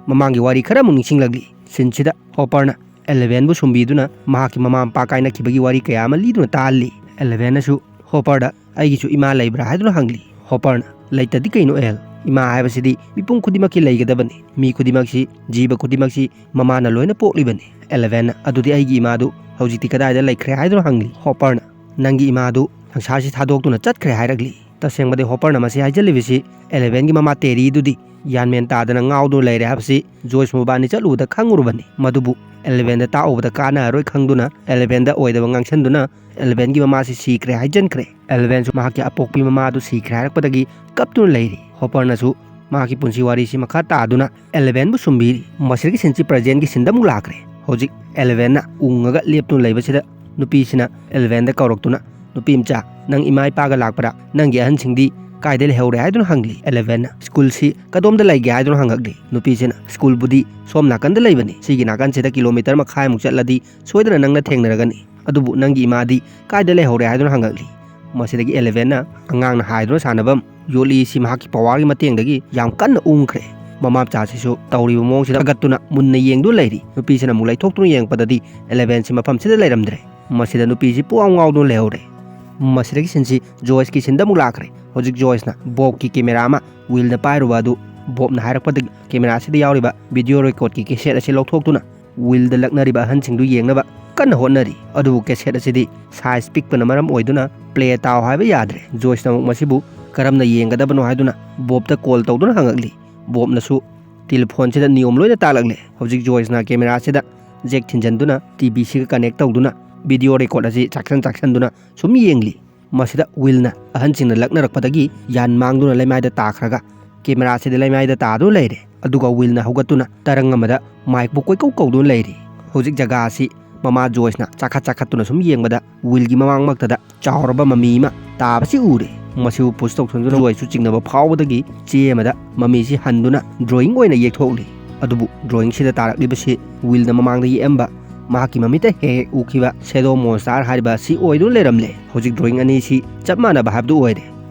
ꯃꯃꯥꯡꯒꯤ ꯋꯥꯔꯤ ꯈꯔ ꯑꯃꯨꯛ ꯅꯤꯡꯁꯤꯡꯂꯛꯂꯤ꯫ ꯁꯤꯟꯁꯤꯗ ꯍꯣꯄꯔꯅ ꯑꯦꯂꯦꯚꯦꯟꯕꯨ ꯁꯨꯝꯕꯤꯗꯨꯅ ꯃꯍꯥꯛꯀꯤ ꯃꯃꯥ ꯃꯄꯥ ꯀꯥꯏꯅꯈꯤꯕꯒꯤ ꯋꯥꯔꯤ ꯀꯌꯥ ꯑꯃ ꯂꯤꯗꯨꯅ ꯇꯥꯍꯜꯂꯤ꯫ ꯑꯦꯂꯦꯚꯦꯟꯅꯁꯨ ꯍꯣꯄꯔꯗ, "ꯑꯩꯒꯤꯁꯨ ꯏꯃꯥ ꯂꯩꯕ꯭ꯔꯥ?" ꯍꯥꯏꯗꯨꯅ ꯍꯪꯂꯤ꯫ ꯍꯣꯄꯔꯅ, "ꯂꯩꯇꯗꯤ ꯀꯩꯅꯣ ꯑꯦꯜ? ꯏꯃꯥ ꯍꯥꯏꯕꯁꯤꯗꯤ ꯃꯤꯄꯨꯝ ꯈꯨꯗꯤꯡꯃꯛꯀꯤ ꯂꯩꯒꯗꯕꯅꯤ꯫ ꯃꯤ ꯈꯨꯗꯤꯡꯃꯛꯁꯤ, ꯖꯤꯕ ꯈꯨꯗꯤꯡꯃꯛꯁꯤ ꯃꯃꯥꯅ ꯂꯣꯏꯅ ꯄꯣꯛꯂꯤꯕꯅꯤ꯫" ꯑꯦꯂꯦꯚꯦꯟꯅ, "ꯑꯗꯨꯗꯤ ꯑꯩꯒꯤ ꯏꯃꯥꯗꯨ ꯍꯧꯖꯤꯛꯇꯤ ꯀꯗꯥꯏꯗ ꯂꯩꯈ꯭ꯔꯦ?" ꯍꯥꯏꯗꯨꯅ ꯍꯪꯂꯤ꯫ ꯍꯣꯄꯔꯅ, "ꯅꯪꯒꯤ ꯏꯃꯥꯗꯨ ꯁꯪꯁꯥꯔꯁꯤ ꯊꯥꯗꯣꯛꯇꯨꯅ ꯆꯠꯈ꯭ꯔꯦ" ꯍꯥꯏꯔꯛꯂꯤ꯫ ꯇꯁꯦꯡꯕꯗꯤ ꯍꯣꯄꯔꯅ ꯃꯁꯤ ꯍꯥꯏꯖꯜꯂꯤꯕꯁꯤ ꯑꯦꯂꯦꯚꯦꯟꯒꯤ ꯃꯃꯥ ꯇꯦꯔꯤꯗꯨꯗꯤ ꯒ꯭ꯌꯥꯟ ꯃꯦꯟ ꯇꯥꯗꯅ ꯉꯥꯎꯗꯨꯅ ꯂꯩꯔꯦ ꯍꯥꯏꯕꯁꯤ ꯖꯣꯏꯁ ꯃꯕꯥꯅꯤ ꯆꯠꯂꯨꯕꯗ ꯈꯪꯉꯨꯔꯕꯅꯤ꯫ ꯃꯗꯨꯕꯨ ꯑꯦꯂꯦꯚꯦꯟꯗ ꯇꯥꯛꯎꯕꯗ ꯀꯥꯟꯅꯔꯔꯣꯏ ꯈꯪꯗꯨꯅ ꯑꯦꯂꯦꯚꯦꯟꯗ ꯑꯣꯏꯗꯕ ꯉꯥꯡꯁꯟꯗꯨꯅ ꯑꯦꯂꯦꯚꯦꯟꯒꯤ ꯃꯃꯥꯁꯤ ꯁꯤꯈ꯭ꯔꯦ ꯍꯥꯏꯖꯟꯈ꯭ꯔꯦ꯫ ꯑꯦꯂꯦꯚꯦꯟꯁꯨ ꯃꯍꯥꯛꯀꯤ ꯑꯄꯣꯛꯄꯤ ꯃꯃꯥ ꯑꯗꯨ ꯁꯤꯈ꯭ꯔꯦ ꯍꯥꯏꯔꯛꯄꯗꯒꯤ ꯀꯞꯇꯨꯅ ꯂꯩꯔꯤ꯫ ꯍꯣꯄꯔꯅꯁꯨ ꯃꯍꯥꯛꯀꯤ ꯄꯨꯟꯁꯤ ꯋꯥꯔꯤꯁꯤ ꯃꯈꯥ ꯇꯥꯗꯨꯅ ꯑꯦꯂꯦꯚꯦꯟꯕꯨ ꯁꯨꯝꯕꯤꯔꯤ꯫ ꯃꯁꯤꯗꯒꯤ ꯁꯤꯟꯁꯤ ꯄ꯭ꯔꯖꯦꯟꯒꯤ ꯁꯤꯟꯗ ꯑꯃꯨꯛ ꯂꯥꯛꯈ꯭ꯔꯦ꯫ ꯍꯧꯖꯤꯛ ꯑꯦꯂꯦꯚꯦꯟꯅ ꯎꯪꯉꯒ ꯂꯦꯞꯇꯨꯅ ꯂꯩꯕꯁꯤꯗ ꯅꯨꯄꯤꯁꯤꯅ ꯑꯦꯂꯦꯚꯦꯟꯗ ꯀꯧꯔꯛꯇꯨꯅ, "ꯅꯨꯄꯤ ꯃꯆꯥ, ꯅꯪ ꯏꯃꯥ ꯏꯄꯥꯒ ꯂꯥꯛꯄ꯭ꯔꯥ? ꯅꯪꯒꯤ ꯑꯍꯟꯁꯤꯡꯗꯤ ꯀꯥꯏꯗ ꯂꯩꯍꯧꯔꯦ?" ꯍꯥꯏꯗꯨꯅ ꯍꯪꯂꯤ꯫ ꯑꯦꯂꯦꯚꯦꯟꯅ, "ꯁ꯭ꯀꯨꯜꯁꯤ ꯀꯗꯣꯝꯗ ꯂꯩꯒꯦ?" ꯍꯥꯏꯗꯨꯅ ꯍꯪꯉꯛꯂꯤ꯫ ꯅꯨꯄꯤꯁꯤꯅ, "ꯁ꯭ꯀꯨꯜꯕꯨꯗꯤ ꯁꯣꯝ ꯅꯥꯀꯟꯗ ꯂꯩꯕꯅꯤ, ꯁꯤꯒꯤ ꯅꯥꯀꯟꯁꯤꯗ ꯀꯤꯂꯣꯃꯤꯇꯔ ꯃꯈꯥꯏꯃꯨꯛ ꯆꯠꯂꯗꯤ ꯁꯣꯏꯗꯅ ꯅꯪꯅ ꯊꯦꯡꯅꯔꯒꯅꯤ, ꯑꯗꯨꯕꯨ ꯅꯪꯒꯤ ꯏꯃꯥꯗꯤ ꯀꯥꯏꯗ ꯂꯩꯍꯧꯔꯦ?" ꯍꯥꯏꯗꯨꯅ ꯍꯪꯉꯛꯂꯤ꯫ ꯃꯁꯤꯗꯒꯤ ꯑꯦꯂꯦꯚꯦꯟꯅ ꯑꯉꯥꯡꯅ ꯍꯥꯏꯗꯨꯅ ꯁꯥꯟꯅꯐꯝ ꯌꯣꯠꯂꯤ ꯑꯁꯤ ꯃꯍꯥꯛꯀꯤ ꯄꯋꯥꯔꯒꯤ ꯃꯇꯦꯡꯗꯒꯤ ꯌꯥꯝ ꯀꯟꯅ ꯎꯪꯈ꯭ꯔꯦ꯫ ꯃꯃꯥ ꯃꯆꯥꯁꯤꯁꯨ ꯇꯧꯔꯤꯕ ꯃꯑꯣꯡꯁꯤꯗ ꯊꯥꯒꯠꯇꯨꯅ ꯃꯨꯟꯅ ꯌꯦꯡꯗꯨꯅ ꯂꯩꯔꯤ꯫ ꯅꯨꯄꯤꯁꯤꯅ ꯑꯃꯨꯛ ꯂꯩꯊꯣꯛꯇꯨꯅ ꯌꯦꯡꯉꯛꯄꯗꯗꯤ ꯑꯦꯂꯦꯚꯦꯟꯁꯤ ꯃꯐꯝꯁꯤꯗ ꯂꯩꯔꯝꯗ꯭ꯔꯦ꯫ ꯃꯁꯤꯗ ꯅꯨꯄꯤꯁꯤ ꯄꯨꯡꯉꯥꯎ ꯉꯥꯎꯗꯨꯅ ꯂꯩꯍꯧꯔꯦ꯫ ꯃꯁꯤꯗꯒꯤ ꯁꯤꯟꯁꯤ ꯖꯣꯏꯁꯀꯤ ꯁꯤꯟꯗ ꯑꯃꯨꯛ ꯂꯥꯛꯈ꯭ꯔꯦ꯫ ꯍꯧꯖꯤꯛ ꯖꯣꯏꯁꯅ ꯕꯣꯕꯀꯤ ꯀꯦꯃꯦꯔꯥ ꯑꯃ ꯋꯤꯜꯅ ꯄꯥꯏꯔꯨꯕ ꯑꯗꯨ ꯕꯣꯕꯅ ꯍꯥꯏꯔꯛꯄꯗꯒꯤ ꯀꯦꯃꯦꯔꯥꯁꯤꯗ ꯌꯥꯎꯔꯤꯕ ꯚꯤꯗꯤꯑꯣ ꯔꯦꯀꯣꯔꯗꯀꯤ ꯀꯦꯁꯦꯠ ꯑꯁꯤ ꯂꯧꯊꯣꯛꯇꯨꯅ ꯋꯤꯜꯗ ꯂꯛꯅꯔꯤꯕ ꯑꯍꯟꯁꯤꯡꯗꯨ ꯌꯦꯡꯅꯕ ꯀꯟꯅ ꯍꯣꯠꯅꯔꯤ꯫ ꯑꯗꯨꯕꯨ ꯀꯦꯁꯦꯠ ꯑꯁꯤꯗꯤ ꯁꯥꯏꯖ ꯄꯤꯛꯄꯅ ꯃꯔꯝ ꯑꯣꯏꯗꯨꯅ ꯄ꯭ꯂꯦ ꯇꯥꯎ ꯍꯥꯏꯕ ꯌꯥꯗ꯭ꯔꯦ꯫ ꯖꯣꯏꯁꯅ ꯑꯃꯨꯛ ꯃꯁꯤꯕꯨ ꯀꯔꯝꯅ ꯌꯦꯡꯒꯗꯕꯅꯣ ꯍꯥꯏꯗꯨꯅ ꯕꯣꯕꯇ ꯀꯣꯜ ꯇꯧꯗꯨꯅ ꯍꯪꯉꯛꯂꯤ꯫ ꯕꯣꯕꯅꯁꯨ ꯇꯦꯂꯤꯐꯣꯟꯁꯤꯗ ꯅꯤꯌꯣꯝ ꯂꯣꯏꯅ ꯇꯥꯛꯂꯛꯂꯦ꯫ ꯍꯧꯖꯤꯛ ꯖꯣꯏꯁꯅ ꯀꯦꯃꯦꯔꯥꯁꯤꯗ ꯖꯦꯛ ꯊꯤꯟꯖꯤꯟꯗꯨꯅ ꯇꯤ ꯚꯤꯁꯤꯒ ꯀꯅꯦꯛ ꯇꯧꯗꯨꯅ ꯚꯤꯗꯤꯑꯣ ꯔꯦꯀꯣꯔꯗ ꯑꯁꯤ ꯆꯥꯛꯁꯟ ꯆꯥꯛꯁꯟꯗꯨꯅ ꯁꯨꯝ ꯌꯦꯡꯂꯤ꯫ ꯃꯁꯤꯗ ꯋꯤꯜꯅ ꯑꯍꯟꯁꯤꯡꯅ ꯂꯛꯅꯔꯛꯄꯗꯒꯤ ꯌꯥꯟ ꯃꯥꯡꯗꯨꯅ ꯂꯩꯃꯥꯏꯗ ꯇꯥꯈ꯭ꯔꯒ ꯀꯦꯃꯦꯔꯥꯁꯤꯗꯤ ꯂꯩꯃꯥꯏꯗ ꯇꯥꯗꯨꯅ ꯂꯩꯔꯦ꯫ ꯑꯗꯨꯒ ꯋꯤꯜꯅ ꯍꯧꯒꯠꯇꯨꯅ ꯇꯔꯪ ꯑꯃꯗ ꯃꯥꯏꯛꯄꯨ ꯀꯣꯏꯀꯧ ꯀꯧꯗꯨꯅ ꯂꯩꯔꯤ꯫ ꯍꯧꯖꯤꯛ ꯖꯒꯥ ꯑꯁꯤ ꯃꯃꯥ ꯖꯣꯏꯁꯅ ꯆꯥꯈꯠ ꯆꯥꯈꯠꯇꯨꯅ ꯁꯨꯝ ꯌꯦꯡꯕꯗ ꯋꯤꯜꯒꯤ ꯃꯃꯥꯡꯃꯛꯇꯗ ꯆꯥꯎꯔꯕ ꯃꯃꯤ ꯑꯃ ꯇꯥꯕꯁꯤ ꯎꯔꯦ꯫ ꯃꯁꯤꯕꯨ ꯄꯨꯁ ꯇꯧꯁꯟꯗꯨꯅ ꯖꯣꯏꯁꯁꯨ ꯆꯤꯡꯅꯕ ꯐꯥꯎꯕꯗꯒꯤ ꯆꯦ ꯑꯃꯗ ꯃꯃꯤꯁꯤ ꯍꯟꯗꯨꯅ ꯗ꯭ꯔꯣꯌꯤꯡ ꯑꯣꯏꯅ ꯌꯦꯛꯊꯣꯛꯂꯤ꯫ ꯑꯗꯨꯕꯨ ꯗ꯭ꯔꯣꯌꯤꯡꯁꯤꯗ ꯇꯥꯔꯛꯂꯤꯕꯁꯤ ꯋꯤꯜꯅ ꯃꯃꯥꯡꯗ ꯌꯦꯛꯑꯝꯕ ꯃꯍꯥꯛꯀꯤ ꯃꯃꯤꯠꯇ ꯍꯦꯛ ꯍꯦꯛ ꯎꯈꯤꯕ ꯁꯦꯗꯣ ꯃꯣꯟꯁꯇꯥꯔ ꯍꯥꯏꯔꯤꯕ ꯑꯁꯤ ꯑꯣꯏꯗꯨꯅ ꯂꯩꯔꯝꯂꯦ꯫ ꯍꯧꯖꯤꯛ ꯗ꯭ꯔꯣꯌꯤꯡ ꯑꯅꯤꯁꯤ ꯆꯞ ꯃꯥꯟꯅꯕ ꯍꯥꯏꯕꯗꯨ ꯑꯣꯏꯔꯦ꯫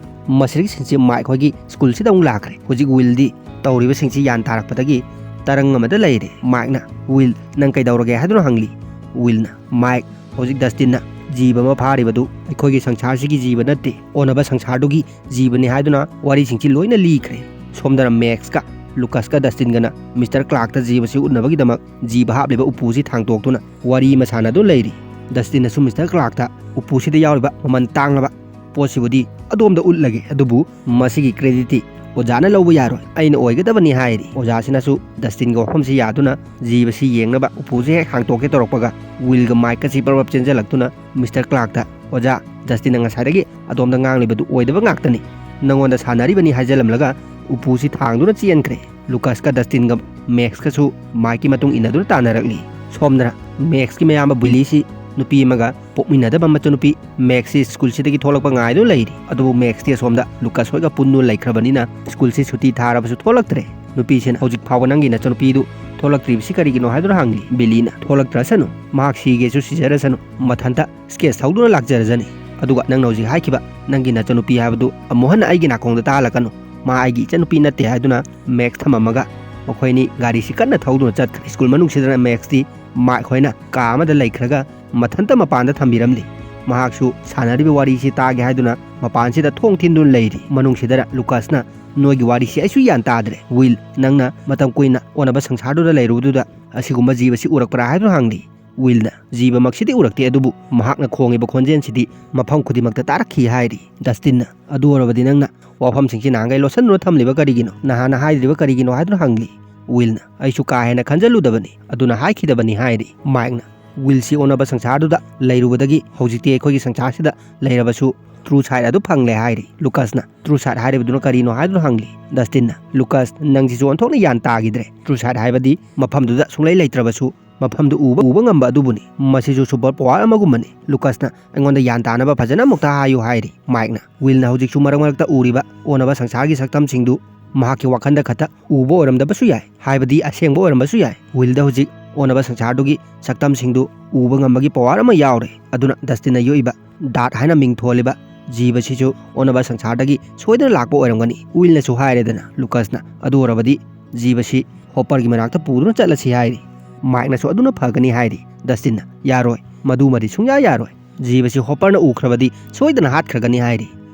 ꯃꯁꯤꯗꯒꯤ ꯁꯤꯟꯁꯤ ꯃꯥꯏꯛ ꯍꯣꯏꯒꯤ ꯁ꯭ꯀꯨꯜꯁꯤꯗ ꯑꯃꯨꯛ ꯂꯥꯛꯈ꯭ꯔꯦ꯫ ꯍꯧꯖꯤꯛ ꯋꯤꯜꯗꯤ ꯇꯧꯔꯤꯕꯁꯤꯡꯁꯤ ꯌꯥꯟ ꯇꯥꯔꯛꯄꯗꯒꯤ ꯇꯔꯪ ꯑꯃꯗ ꯂꯩꯔꯦ꯫ ꯃꯥꯏꯛꯅ, "ꯋꯤꯜ, ꯅꯪ ꯀꯩꯗꯧꯔꯒꯦ?" ꯍꯥꯏꯗꯨꯅ ꯍꯪꯂꯤ꯫ ꯋꯤꯜꯅ, "ꯃꯥꯏꯛ, ꯍꯧꯖꯤꯛ ꯗꯁꯇꯤꯟꯅ ꯖꯤꯕ ꯑꯃ ꯐꯥꯔꯤꯕꯗꯨ ꯑꯩꯈꯣꯏꯒꯤ ꯁꯪꯁꯥꯔꯁꯤꯒꯤ ꯖꯤꯕ ꯅꯠꯇꯦ, ꯑꯣꯟꯅꯕ ꯁꯪꯁꯥꯔꯗꯨꯒꯤ ꯖꯤꯕꯅꯤ" ꯍꯥꯏꯗꯨꯅ ꯋꯥꯔꯤꯁꯤꯡꯁꯤ ꯂꯣꯏꯅ ꯂꯤꯈ꯭ꯔꯦ꯫ ꯁꯣꯝꯗꯅ ꯃꯦꯛꯁꯀ ꯂꯨꯀꯁꯀ ꯗꯁꯇꯤꯟꯒꯅ ꯃꯤꯁꯇꯔ ꯀ꯭ꯂꯥꯔꯛꯇ ꯖꯤꯕꯁꯤ ꯎꯠꯅꯕꯒꯤꯗꯃꯛ ꯖꯤꯕ ꯍꯥꯞꯂꯤꯕ ꯎꯄꯨꯁꯤ ꯊꯥꯡꯇꯣꯛꯇꯨꯅ ꯋꯥꯔꯤ ꯑꯃ ꯁꯥꯟꯅꯗꯨꯅ ꯂꯩꯔꯤ꯫ ꯗꯁꯇꯤꯟꯅꯁꯨ ꯃꯤꯁꯇꯔ ꯀ꯭ꯂꯥꯔꯛꯇ ꯎꯄꯨꯁꯤꯗ ꯌꯥꯎꯔꯤꯕ ꯃꯃꯜ ꯇꯥꯡꯂꯕ ꯄꯣꯠꯁꯤꯕꯨꯗꯤ ꯑꯗꯣꯝꯗ ꯎꯠꯂꯒꯦ, ꯑꯗꯨꯕꯨ ꯃꯁꯤꯒꯤ ꯀ꯭ꯔꯦꯗꯤꯠꯇꯤ ꯑꯣꯖꯥꯅ ꯂꯧꯕ ꯌꯥꯔꯣꯏ, ꯑꯩꯅ ꯑꯣꯏꯒꯗꯕꯅꯤ ꯍꯥꯏꯔꯤ꯫ ꯑꯣꯖꯥꯁꯤꯅꯁꯨ ꯗꯁꯇꯤꯟꯒꯤ ꯋꯥꯐꯝꯁꯤ ꯌꯥꯗꯨꯅ ꯖꯤꯕꯁꯤ ꯌꯦꯡꯅꯕ ꯎꯄꯨꯁꯤ ꯍꯦꯛ ꯍꯥꯡꯇꯣꯛꯀꯦ ꯇꯧꯔꯛꯄꯒ ꯋꯤꯜꯒ ꯃꯥꯏꯛꯀꯁꯤ ꯄꯔꯞ ꯄꯔꯞ ꯆꯦꯟꯖꯜꯂꯛꯇꯨꯅ ꯃꯤꯁꯇꯔ ꯀ꯭ꯂꯥꯔꯛꯇ, "ꯑꯣꯖꯥ, ꯗꯁꯇꯤꯟꯅ ꯉꯁꯥꯏꯗꯒꯤ ꯑꯗꯣꯝꯗ ꯉꯥꯡꯂꯤꯕꯗꯨ ꯑꯣꯏꯗꯕ ꯉꯥꯛꯇꯅꯤ꯫ ꯅꯉꯣꯟꯗ ꯁꯥꯟꯅꯔꯤꯕꯅꯤ" ꯍꯥꯏꯖꯜꯂꯝꯂꯒ ꯎꯄꯨꯁꯤ ꯊꯥꯡꯗꯨꯅ ꯆꯦꯟꯈ꯭ꯔꯦ꯫ ꯂꯨꯀꯁꯀ ꯗꯁꯇꯤꯟꯒ ꯃꯦꯛꯁꯀꯁꯨ ꯃꯥꯏꯛꯀꯤ ꯃꯇꯨꯡ ꯏꯟꯅꯗꯨꯅ ꯇꯥꯟꯅꯔꯛꯂꯤ꯫ ꯁꯣꯝꯗꯅ ꯃꯦꯛꯁꯀꯤ ꯃꯌꯥꯝꯕ ꯕꯤꯂꯤꯁꯤ ꯅꯨꯄꯤ ꯑꯃꯒ ꯄꯣꯛꯃꯤꯟꯅꯗꯕ ꯃꯆꯥꯅꯨꯄꯤ ꯃꯦꯛꯁꯁꯤ ꯁ꯭ꯀꯨꯜꯁꯤꯗꯒꯤ ꯊꯣꯛꯂꯛꯄ ꯉꯥꯏꯗꯨꯅ ꯂꯩꯔꯤ꯫ ꯑꯗꯨꯕꯨ ꯃꯦꯛꯁꯇꯤ ꯑꯁꯣꯝꯗ ꯂꯨꯀꯥꯁ ꯍꯣꯏꯒ ꯄꯨꯟꯗꯨꯅ ꯂꯩꯈ꯭ꯔꯕꯅꯤꯅ ꯁ꯭ꯀꯨꯜꯁꯤ ꯁꯨꯇꯤ ꯊꯥꯔꯕꯁꯨ ꯊꯣꯛꯂꯛꯇ꯭ꯔꯦ꯫ ꯅꯨꯄꯤꯁꯤꯅ ꯍꯧꯖꯤꯛ ꯐꯥꯎꯕ ꯅꯪꯒꯤ ꯅꯆꯥꯅꯨꯄꯤꯗꯨ ꯊꯣꯛꯂꯛꯇ꯭ꯔꯤꯕꯁꯤ ꯀꯔꯤꯒꯤꯅꯣ ꯍꯥꯏꯗꯨꯅ ꯍꯪꯂꯤ꯫ ꯕꯤꯂꯤꯅ, "ꯊꯣꯛꯂꯛꯇ꯭ꯔꯁꯅꯨ, ꯃꯍꯥꯛ ꯁꯤꯒꯦꯁꯨ ꯁꯤꯖꯔꯁꯅꯨ, ꯃꯊꯟꯇ ꯁ꯭ꯀꯦꯠꯁ ꯊꯧꯗꯨꯅ ꯂꯥꯛꯆꯔꯖꯅꯤ꯫ ꯑꯗꯨꯒ ꯅꯪꯅ ꯍꯧꯖꯤꯛ ꯍꯥꯏꯈꯤꯕ ꯅꯪꯒꯤ ꯅꯆꯥꯅꯨꯄꯤ ꯍꯥꯏꯕꯗꯨ ꯑꯃꯨꯛ ꯍꯟꯅ ꯑꯩꯒꯤ ꯅꯥꯀꯣꯡꯗ ꯇꯥꯍꯜꯂꯛꯀꯅꯨ꯫ ꯃꯥ ꯑꯩꯒꯤ ꯏꯆꯟꯅꯨꯄꯤ ꯅꯠꯇꯦ" ꯍꯥꯏꯗꯨꯅ ꯃꯦꯛꯁ ꯊꯝꯃꯝꯃꯒ ꯃꯈꯣꯏꯅꯤ ꯒꯥꯔꯤꯁꯤ ꯀꯟꯅ ꯊꯧꯗꯨꯅ ꯆꯠꯈ꯭ꯔꯦ꯫ ꯁ꯭ꯀꯨꯜ ꯃꯅꯨꯡꯁꯤꯗꯅ ꯃꯦꯛꯁꯇꯤ ꯃꯥꯏꯛ ꯍꯣꯏꯅ ꯀꯥ ꯑꯃꯗ ꯂꯩꯈ꯭ꯔꯒ ꯃꯊꯟꯇ ꯃꯄꯥꯟꯗ ꯊꯝꯕꯤꯔꯝꯂꯤ꯫ ꯃꯍꯥꯛꯁꯨ ꯁꯥꯟꯅꯔꯤꯕ ꯋꯥꯔꯤꯁꯤ ꯇꯥꯒꯦ ꯍꯥꯏꯗꯨꯅ ꯃꯄꯥꯟꯁꯤꯗ ꯊꯣꯡ ꯊꯤꯟꯗꯨꯅ ꯂꯩꯔꯤ꯫ ꯃꯅꯨꯡꯁꯤꯗꯅ ꯂꯨꯀꯥꯁꯅ, "ꯅꯣꯏꯒꯤ ꯋꯥꯔꯤꯁꯤ ꯑꯩꯁꯨ ꯒ꯭ꯌꯥꯟ ꯇꯥꯗ꯭ꯔꯦ꯫ ꯋꯤꯜ, ꯅꯪꯅ ꯃꯇꯝ ꯀꯨꯏꯅ ꯑꯣꯟꯅꯕ ꯁꯪꯁꯥꯔꯗꯨꯗ ꯂꯩꯔꯨꯕꯗꯨꯗ ꯑꯁꯤꯒꯨꯝꯕ ꯖꯤꯕꯁꯤ ꯎꯔꯛꯄ꯭ꯔꯥ?" ꯍꯥꯏꯗꯨꯅ ꯍꯪꯂꯤ꯫ ꯋꯤꯜꯅ, "ꯖꯤꯕꯃꯛꯁꯤꯗꯤ ꯎꯔꯛꯇꯦ, ꯑꯗꯨꯕꯨ ꯃꯍꯥꯛꯅ ꯈꯣꯡꯉꯤꯕ ꯈꯣꯟꯖꯦꯜꯁꯤꯗꯤ ꯃꯐꯝ ꯈꯨꯗꯤꯡꯃꯛꯇ ꯇꯥꯔꯛꯈꯤ" ꯍꯥꯏꯔꯤ꯫ ꯗꯁꯇꯤꯟꯅ, "ꯑꯗꯨ ꯑꯣꯏꯔꯕꯗꯤ ꯅꯪꯅ ꯋꯥꯐꯝꯁꯤꯡꯁꯤ ꯅꯍꯥꯟꯈꯩ ꯂꯣꯠꯁꯤꯟꯗꯨꯅ ꯊꯝꯂꯤꯕ ꯀꯔꯤꯒꯤꯅꯣ? ꯅꯍꯥꯟꯅ ꯍꯥꯏꯗ꯭ꯔꯤꯕ ꯀꯔꯤꯒꯤꯅꯣ?" ꯍꯥꯏꯗꯨꯅ ꯍꯪꯂꯤ꯫ ꯋꯤꯜꯅ, "ꯑꯩꯁꯨ ꯀꯥ ꯍꯦꯟꯅ ꯈꯟꯖꯜꯂꯨꯗꯕꯅꯤ, ꯑꯗꯨꯅ ꯍꯥꯏꯈꯤꯗꯕꯅꯤ" ꯍꯥꯏꯔꯤ꯫ ꯃꯥꯏꯛꯅ, "ꯋꯤꯜꯁꯤ ꯑꯣꯟꯅꯕ ꯁꯪꯁꯥꯔꯗꯨꯗ ꯂꯩꯔꯨꯕꯗꯒꯤ ꯍꯧꯖꯤꯛꯇꯤ ꯑꯩꯈꯣꯏꯒꯤ ꯁꯪꯁꯥꯔꯁꯤꯗ ꯂꯩꯔꯕꯁꯨ ꯇ꯭ꯔꯨ ꯁꯥꯏꯠ ꯑꯗꯨ ꯐꯪꯂꯦ" ꯍꯥꯏꯔꯤ꯫ ꯂꯨꯀꯥꯁꯅ, "ꯇ꯭ꯔꯨ ꯁꯥꯏꯠ ꯍꯥꯏꯔꯤꯕꯗꯨꯅ ꯀꯔꯤꯅꯣ?" ꯍꯥꯏꯗꯨꯅ ꯍꯪꯂꯤ꯫ ꯗꯁꯇꯤꯟꯅ, "ꯂꯨꯀꯥꯁ, ꯅꯪꯁꯤꯁꯨ ꯑꯣꯟꯊꯣꯛꯅ ꯒ꯭ꯌꯥꯟ ꯇꯥꯈꯤꯗ꯭ꯔꯦ꯫ ꯇ꯭ꯔꯨ ꯁꯥꯏꯠ ꯍꯥꯏꯕꯗꯤ ꯃꯐꯝꯗꯨꯗ ꯁꯨꯡꯂꯩ ꯂꯩꯇ꯭ꯔꯕꯁꯨ ꯃꯐꯝꯗꯨ ꯎꯕ, ꯎꯕ ꯉꯝꯕ ꯑꯗꯨꯕꯨꯅꯤ꯫ ꯃꯁꯤꯁꯨ ꯁꯨꯄꯔ ꯄꯋꯥꯔ ꯑꯃꯒꯨꯝꯕꯅꯤ꯫" ꯂꯨꯀꯥꯁꯅ, "ꯑꯩꯉꯣꯟꯗ ꯒ꯭ꯌꯥꯟ ꯇꯥꯅꯕ ꯐꯖꯅ ꯑꯃꯨꯛꯇ ꯍꯥꯏꯌꯨ" ꯍꯥꯏꯔꯤ꯫ ꯃꯥꯏꯛꯅ, "ꯋꯤꯜꯅ ꯍꯧꯖꯤꯛꯁꯨ ꯃꯔꯛ ꯃꯔꯛꯇ ꯎꯔꯤꯕ ꯑꯣꯟꯅꯕ ꯁꯪꯁꯥꯔꯒꯤ ꯁꯛꯇꯝꯁꯤꯡꯗꯨ ꯃꯍꯥꯛꯀꯤ ꯋꯥꯈꯜꯗ ꯈꯛꯇ ꯎꯕ ꯑꯣꯏꯔꯝꯗꯕꯁꯨ ꯌꯥꯏ, ꯍꯥꯏꯕꯗꯤ ꯑꯁꯦꯡꯕ ꯑꯣꯏꯔꯝꯕꯁꯨ ꯌꯥꯏ꯫ ꯋꯤꯜꯗ ꯍꯧꯖꯤꯛ ꯑꯣꯟꯅꯕ ꯁꯪꯁꯥꯔꯗꯨꯒꯤ ꯁꯛꯇꯝꯁꯤꯡꯗꯨ ꯎꯕ ꯉꯝꯕꯒꯤ ꯄꯋꯥꯔ ꯑꯃ ꯌꯥꯎꯔꯦ꯫ ꯑꯗꯨꯅ ꯗꯁꯇꯤꯟꯅ ꯌꯣꯛꯏꯕ ꯗꯥꯔꯠ ꯍꯥꯏꯅ ꯃꯤꯡ ꯊꯣꯜꯂꯤꯕ ꯖꯤꯕꯁꯤꯁꯨ ꯑꯣꯟꯅꯕ ꯁꯪꯁꯥꯔꯗꯒꯤ ꯁꯣꯏꯗꯅ ꯂꯥꯛꯄ ꯑꯣꯏꯔꯝꯒꯅꯤ꯫" ꯋꯤꯜꯅꯁꯨ ꯍꯥꯏꯔꯦꯗꯅ, ꯂꯨꯀꯥꯁꯅ, "ꯑꯗꯨ ꯑꯣꯏꯔꯕꯗꯤ ꯖꯤꯕꯁꯤ ꯍꯣꯄꯔꯒꯤ ꯃꯅꯥꯛꯇ ꯄꯨꯗꯨꯅ ꯆꯠꯂꯁꯤ" ꯍꯥꯏꯔꯤ꯫ ꯃꯥꯏꯛꯅꯁꯨ, "ꯑꯗꯨꯅ ꯐꯒꯅꯤ" ꯍꯥꯏꯔꯤ꯫ ꯗꯁꯇꯤꯟꯅ, "ꯌꯥꯔꯣꯏ, ꯃꯗꯨꯃꯗꯤ ꯁꯨꯡꯌꯥ ꯌꯥꯔꯣꯏ꯫ ꯖꯤꯕꯁꯤ ꯍꯣꯄꯔꯅ ꯎꯈ꯭ꯔꯕꯗꯤ ꯁꯣꯏꯗꯅ ꯍꯥꯠꯈ꯭ꯔꯒꯅꯤ" ꯍꯥꯏꯔꯤ꯫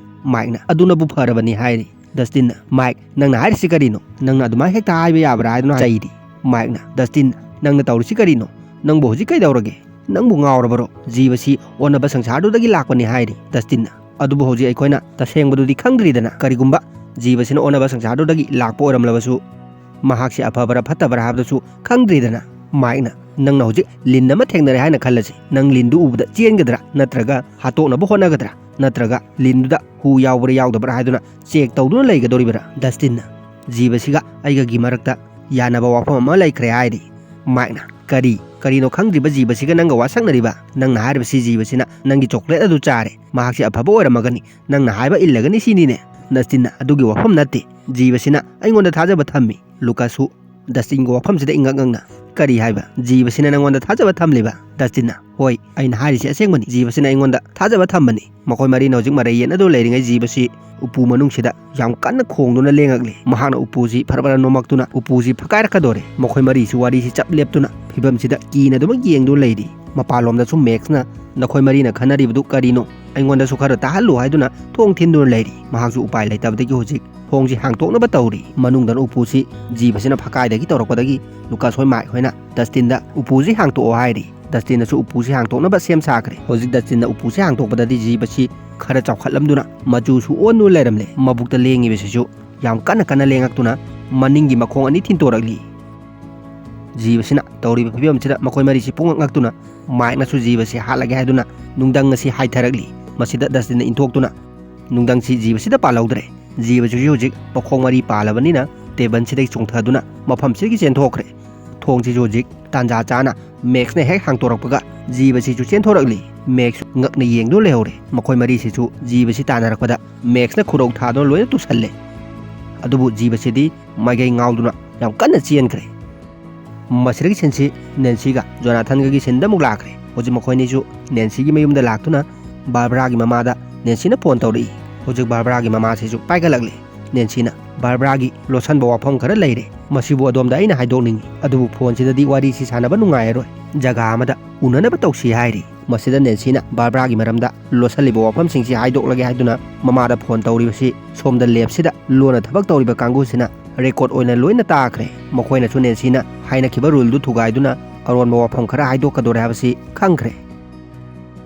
ꯃꯥꯏꯛꯅ, "ꯑꯗꯨꯅꯕꯨ ꯐꯔꯕꯅꯤ" ꯍꯥꯏꯔꯤ꯫ ꯗꯁꯇꯤꯟꯅ, "ꯃꯥꯏꯛ, ꯅꯪꯅ ꯍꯥꯏꯔꯤꯁꯤ ꯀꯔꯤꯅꯣ? ꯅꯪꯅ ꯑꯗꯨꯃꯥꯏꯅ ꯍꯦꯛꯇ ꯍꯥꯏꯕ ꯌꯥꯕ꯭ꯔꯥ?" ꯍꯥꯏꯗꯨꯅ ꯆꯩꯔꯤ꯫ ꯃꯥꯏꯛꯅ, "ꯗꯁꯇꯤꯟ, ꯅꯪꯅ ꯇꯧꯔꯤꯁꯤ ꯀꯔꯤꯅꯣ? ꯅꯪꯕꯨ ꯍꯧꯖꯤꯛ ꯀꯩꯗꯧꯔꯒꯦ? ꯅꯪꯕꯨ ꯉꯥꯎꯔꯕꯔꯣ? ꯖꯤꯕꯁꯤ ꯑꯣꯟꯅꯕ ꯁꯪꯁꯥꯔꯗꯨꯗꯒꯤ ꯂꯥꯛꯄꯅꯤ" ꯍꯥꯏꯔꯤ꯫ ꯗꯁꯇꯤꯟꯅ, "ꯑꯗꯨꯕꯨ ꯍꯧꯖꯤꯛ ꯑꯩꯈꯣꯏꯅ ꯇꯁꯦꯡꯕꯗꯨꯗꯤ ꯈꯪꯗ꯭ꯔꯤꯗꯅ꯫ ꯀꯔꯤꯒꯨꯝꯕ ꯖꯤꯕꯁꯤꯅ ꯑꯣꯟꯅꯕ ꯁꯪꯁꯥꯔꯗꯨꯗꯒꯤ ꯂꯥꯛꯄ ꯑꯣꯏꯔꯝꯂꯕꯁꯨ, ꯃꯍꯥꯛꯁꯤ ꯑꯐꯕꯔꯥ ꯐꯠꯇꯕꯔꯥ ꯍꯥꯏꯕꯗꯨꯁꯨ ꯈꯪꯗ꯭ꯔꯤꯗꯅ꯫" ꯃꯥꯏꯛꯅ, "ꯅꯪꯅ ꯍꯧꯖꯤꯛ ꯂꯤꯟ ꯑꯃ ꯊꯦꯡꯅꯔꯦ ꯍꯥꯏꯅ ꯈꯜꯂꯁꯤ꯫ ꯅꯪ ꯂꯤꯟꯗꯨ ꯎꯕꯗ ꯆꯦꯟꯒꯗ꯭ꯔꯥ? ꯅꯠꯇ꯭ꯔꯒ ꯍꯥꯠꯇꯣꯛꯅꯕ ꯍꯣꯠꯅꯒꯗ꯭ꯔꯥ? ꯅꯠꯇ꯭ꯔꯒ ꯂꯤꯟꯗꯨꯗ ꯍꯨ ꯌꯥꯎꯕ꯭ꯔꯥ ꯌꯥꯎꯗꯕ꯭ꯔꯥ ꯍꯥꯏꯗꯨꯅ ꯆꯦꯛ ꯇꯧꯗꯨꯅ ꯂꯩꯒꯗꯧꯔꯤꯕ꯭ꯔꯥ?" ꯗꯁꯇꯤꯟꯅ, "ꯖꯤꯕꯁꯤꯒ ꯑꯩꯒꯒꯤ ꯃꯔꯛꯇ ꯌꯥꯅꯕ ꯋꯥꯐꯝ ꯑꯃ ꯂꯩꯈ꯭ꯔꯦ" ꯍꯥꯏꯔꯤ꯫ ꯃꯥꯏꯛꯅ, "ꯀꯔꯤ?" "ꯀꯔꯤꯅꯣ ꯈꯪꯗ꯭ꯔꯤꯕ ꯖꯤꯕꯁꯤꯒ ꯅꯪꯒ ꯋꯥ ꯁꯛꯅꯔꯤꯕ? ꯅꯪꯅ ꯍꯥꯏꯔꯤꯕꯁꯤ ꯖꯤꯕꯁꯤꯅ ꯅꯪꯒꯤ ꯆꯣꯀ꯭ꯂꯦꯠ ꯑꯗꯨ ꯆꯥꯔꯦ, ꯃꯍꯥꯛꯁꯤ ꯑꯐꯕ ꯑꯣꯏꯔꯝꯃꯒꯅꯤ, ꯅꯪꯅ ꯍꯥꯏꯕ ꯏꯜꯂꯒꯅꯤ ꯁꯤꯅꯤꯅꯦ?" ꯗꯁꯇꯤꯟꯅ, "ꯑꯗꯨꯒꯤ ꯋꯥꯐꯝ ꯅꯠꯇꯦ, ꯖꯤꯕꯁꯤꯅ ꯑꯩꯉꯣꯟꯗ ꯊꯥꯖꯕ ꯊꯝꯃꯤ꯫" ꯂꯨꯀꯥꯁꯁꯨ ꯗꯁꯇꯤꯟꯒꯤ ꯋꯥꯐꯝꯁꯤꯗ ꯏꯪꯉꯛ ꯉꯛꯅ, "ꯀꯔꯤ ꯍꯥꯏꯕ? ꯖꯤꯕꯁꯤꯅ ꯅꯪꯉꯣꯟꯗ ꯊꯥꯖꯕ ꯊꯝꯂꯤꯕ?" ꯗꯁꯇꯤꯟꯅ, "ꯍꯣꯏ, ꯑꯩꯅ ꯍꯥꯏꯔꯤꯁꯤ ꯑꯁꯦꯡꯕꯅꯤ, ꯖꯤꯕꯁꯤꯅ ꯑꯩꯉꯣꯟꯗ ꯊꯥꯖꯕ ꯊꯝꯕꯅꯤ꯫" ꯃꯈꯣꯏ ꯃꯔꯤꯅ ꯍꯧꯖꯤꯛ ꯃꯔꯩ ꯌꯦꯠꯅꯗꯨꯅ ꯂꯩꯔꯤꯉꯩ ꯖꯤꯕꯁꯤ ꯎꯄꯨ ꯃꯅꯨꯡꯁꯤꯗ ꯌꯥꯝ ꯀꯟꯅ ꯈꯣꯡꯗꯨꯅ ꯂꯦꯡꯉꯛꯂꯤ꯫ ꯃꯍꯥꯛꯅ ꯎꯄꯨꯁꯤ ꯐꯔ ꯐꯔ ꯅꯣꯝꯃꯛꯇꯨꯅ ꯎꯄꯨꯁꯤ ꯐꯛꯀꯥꯏꯔꯛꯀꯗꯧꯔꯦ꯫ ꯃꯈꯣꯏ ꯃꯔꯤꯁꯨ ꯋꯥꯔꯤꯁꯤ ꯆꯞ ꯂꯦꯞꯇꯨꯅ ꯐꯤꯕꯝꯁꯤꯗ ꯀꯤꯅ ꯑꯗꯨꯃꯛ ꯌꯦꯡꯗꯨꯅ ꯂꯩꯔꯤ꯫ ꯃꯄꯥꯟꯂꯣꯝꯗꯁꯨ ꯃꯦꯛꯁꯅ ꯅꯈꯣꯏ ꯃꯔꯤꯅ ꯈꯟꯅꯔꯤꯕꯗꯨ ꯀꯔꯤꯅꯣ, ꯑꯩꯉꯣꯟꯗꯁꯨ ꯈꯔ ꯇꯥꯍꯜꯂꯨ ꯍꯥꯏꯗꯨꯅ ꯊꯣꯡ ꯊꯤꯟꯗꯨꯅ ꯂꯩꯔꯤ꯫ ꯃꯍꯥꯛꯁꯨ ꯎꯄꯥꯏ ꯂꯩꯇꯕꯗꯒꯤ ꯍꯧꯖꯤꯛ ꯊꯣꯡꯁꯤ ꯍꯥꯡꯇꯣꯛꯅꯕ ꯇꯧꯔꯤ꯫ ꯃꯅꯨꯡꯗꯅ ꯎꯄꯨꯁꯤ ꯖꯤꯕꯁꯤꯅ ꯐꯛꯀꯥꯏꯗꯒꯤ ꯇꯧꯔꯛꯄꯗꯒꯤ ꯂꯨꯀꯥꯁ ꯍꯣꯏ ꯃꯥꯏꯛ ꯍꯣꯏꯅ ꯗꯁꯇꯤꯟꯗ ꯎꯄꯨꯁꯤ ꯍꯥꯡꯇꯣꯛꯑꯣ ꯍꯥꯏꯔꯤ꯫ ꯗꯁꯇꯤꯟꯅꯁꯨ ꯎꯄꯨꯁꯤ ꯍꯥꯡꯇꯣꯛꯅꯕ ꯁꯦꯝ ꯁꯥꯈ꯭ꯔꯦ꯫ ꯍꯧꯖꯤꯛ ꯗꯁꯇꯤꯟꯅ ꯎꯄꯨꯁꯤ ꯍꯥꯡꯇꯣꯛꯄꯗꯗꯤ ꯖꯤꯕꯁꯤ ꯈꯔ ꯆꯥꯎꯈꯠꯂꯝꯗꯨꯅ ꯃꯆꯨꯁꯨ ꯑꯣꯟꯗꯨꯅ ꯂꯩꯔꯝꯂꯦ꯫ ꯃꯕꯨꯛꯇ ꯂꯦꯡꯉꯤꯕꯁꯤꯁꯨ ꯌꯥꯝ ꯀꯟꯅ ꯀꯟꯅ ꯂꯦꯡꯉꯛꯇꯨꯅ ꯃꯅꯤꯡꯒꯤ ꯃꯈꯣꯡ ꯑꯅꯤ ꯊꯤꯟꯇꯣꯔꯛꯂꯤ꯫ ꯖꯤꯕꯁꯤꯅ ꯇꯧꯔꯤꯕ ꯐꯤꯕꯝꯁꯤꯗ ꯃꯈꯣꯏ ꯃꯔꯤꯁꯤ ꯄꯨꯡꯉꯛ ꯉꯛꯇꯨꯅ ꯃꯥꯏꯛꯅꯁꯨ ꯖꯤꯕꯁꯤ ꯍꯥꯠꯂꯒꯦ ꯍꯥꯏꯗꯨꯅ ꯅꯨꯡꯗꯪ ꯑꯁꯤ ꯍꯥꯏꯊꯔꯛꯂꯤ꯫ ꯃꯁꯤꯗ ꯗꯁꯇꯤꯟꯅ ꯏꯟꯊꯣꯛꯇꯨꯅ ꯅꯨꯡꯗꯪꯁꯤ ꯖꯤꯕꯁꯤꯗ ꯄꯥꯜꯍꯧꯗ꯭ꯔꯦ꯫ ꯖꯤꯕꯁꯤꯁꯨ ꯍꯧꯖꯤꯛ ꯃꯈꯣꯡ ꯃꯔꯤ ꯄꯥꯜꯂꯕꯅꯤꯅ ꯇꯦꯕꯜꯁꯤꯗꯒꯤ ꯆꯣꯡꯊꯗꯨꯅ ꯃꯐꯝꯁꯤꯗꯒꯤ ꯆꯦꯟꯊꯣꯛꯈ꯭ꯔꯦ꯫ ꯊꯣꯡꯁꯤꯁꯨ ꯍꯧꯖꯤꯛ ꯇꯥꯟꯖꯥ ꯆꯥꯅ ꯃꯦꯛꯁꯅ ꯍꯦꯛ ꯍꯥꯡꯇꯣꯔꯛꯄꯒ ꯖꯤꯕꯁꯤꯁꯨ ꯆꯦꯟꯊꯣꯔꯛꯂꯤ꯫ ꯃꯦꯛꯁ ꯉꯛꯅ ꯌꯦꯡꯗꯨꯅ ꯂꯩꯍꯧꯔꯦ꯫ ꯃꯈꯣꯏ ꯃꯔꯤꯁꯤꯁꯨ ꯖꯤꯕꯁꯤ ꯇꯥꯟꯅꯔꯛꯄꯗ ꯃꯦꯛꯁꯅ ꯈꯨꯔꯧ ꯊꯥꯗꯨꯅ ꯂꯣꯏꯅ ꯇꯨꯁꯜꯂꯦ꯫ ꯑꯗꯨꯕꯨ ꯖꯤꯕꯁꯤꯗꯤ ꯃꯥꯏꯀꯩ ꯉꯥꯎꯗꯨꯅ ꯌꯥꯝ ꯀꯟꯅ ꯆꯦꯟꯈ꯭ꯔꯦ꯫ ꯃꯁꯤꯗꯒꯤ ꯁꯤꯟꯁꯤ ꯅꯦꯟꯁꯤꯒ ꯖꯣꯅꯥꯊꯟꯒꯒꯤ ꯁꯤꯟꯗ ꯑꯃꯨꯛ ꯂꯥꯛꯈ꯭ꯔꯦ꯫ ꯍꯧꯖꯤꯛ ꯃꯈꯣꯏꯅꯤꯁꯨ ꯅꯦꯟꯁꯤꯒꯤ ꯃꯌꯨꯝꯗ ꯂꯥꯛꯇꯨꯅ ꯕꯥꯔꯕꯔꯥꯒꯤ ꯃꯃꯥꯗ ꯅꯦꯟꯁꯤꯅ ꯐꯣꯟ ꯇꯧꯔꯛꯏ꯫ ꯍꯧꯖꯤꯛ ꯕꯥꯔꯕꯔꯥꯒꯤ ꯃꯃꯥꯁꯤꯁꯨ ꯄꯥꯏꯈꯠꯂꯛꯂꯦ꯫ ꯅꯦꯟꯁꯤꯅ ꯕꯥꯔꯕꯔꯥꯒꯤ ꯂꯣꯠꯁꯟꯕ ꯋꯥꯐꯝ ꯈꯔ ꯂꯩꯔꯦ, ꯃꯁꯤꯕꯨ ꯑꯗꯣꯝꯗ ꯑꯩꯅ ꯍꯥꯏꯗꯣꯛꯅꯤꯡꯏ, ꯑꯗꯨꯕꯨ ꯐꯣꯟꯁꯤꯗꯗꯤ ꯋꯥꯔꯤꯁꯤ ꯁꯥꯟꯅꯕ ꯅꯨꯡꯉꯥꯏꯔꯔꯣꯏ, ꯖꯒꯥ ꯑꯃꯗ ꯎꯅꯅꯕ ꯇꯧꯁꯤ ꯍꯥꯏꯔꯤ꯫ ꯃꯁꯤꯗ ꯅꯦꯟꯁꯤꯅ ꯕꯥꯔꯕꯔꯥꯒꯤ ꯃꯔꯝꯗ ꯂꯣꯠꯁꯜꯂꯤꯕ ꯋꯥꯐꯝꯁꯤꯡꯁꯤ ꯍꯥꯏꯗꯣꯛꯂꯒꯦ ꯍꯥꯏꯗꯨꯅ ꯃꯃꯥꯗ ꯐꯣꯟ ꯇꯧꯔꯤꯕꯁꯤ ꯁꯣꯝꯗ ꯂꯦꯞꯁꯤꯗ ꯂꯣꯟꯅ ꯊꯕꯛ ꯇꯧꯔꯤꯕ ꯀꯥꯡꯕꯨꯁꯤꯅ ꯔꯦꯀꯣꯔꯗ ꯑꯣꯏꯅ ꯂꯣꯏꯅ ꯇꯥꯈ꯭ꯔꯦ꯫ ꯃꯈꯣꯏꯅꯁꯨ ꯅꯦꯟꯁꯤꯅ ꯍꯥꯏꯅꯈꯤꯕ ꯔꯨꯜꯗꯨ ꯊꯨꯒꯥꯏꯗꯨꯅ ꯑꯔꯣꯟꯕ ꯋꯥꯐꯝ ꯈꯔ ꯍꯥꯏꯗꯣꯛꯀꯗꯧꯔꯦ ꯍꯥꯏꯕꯁꯤ ꯈꯪꯈ꯭ꯔꯦ꯫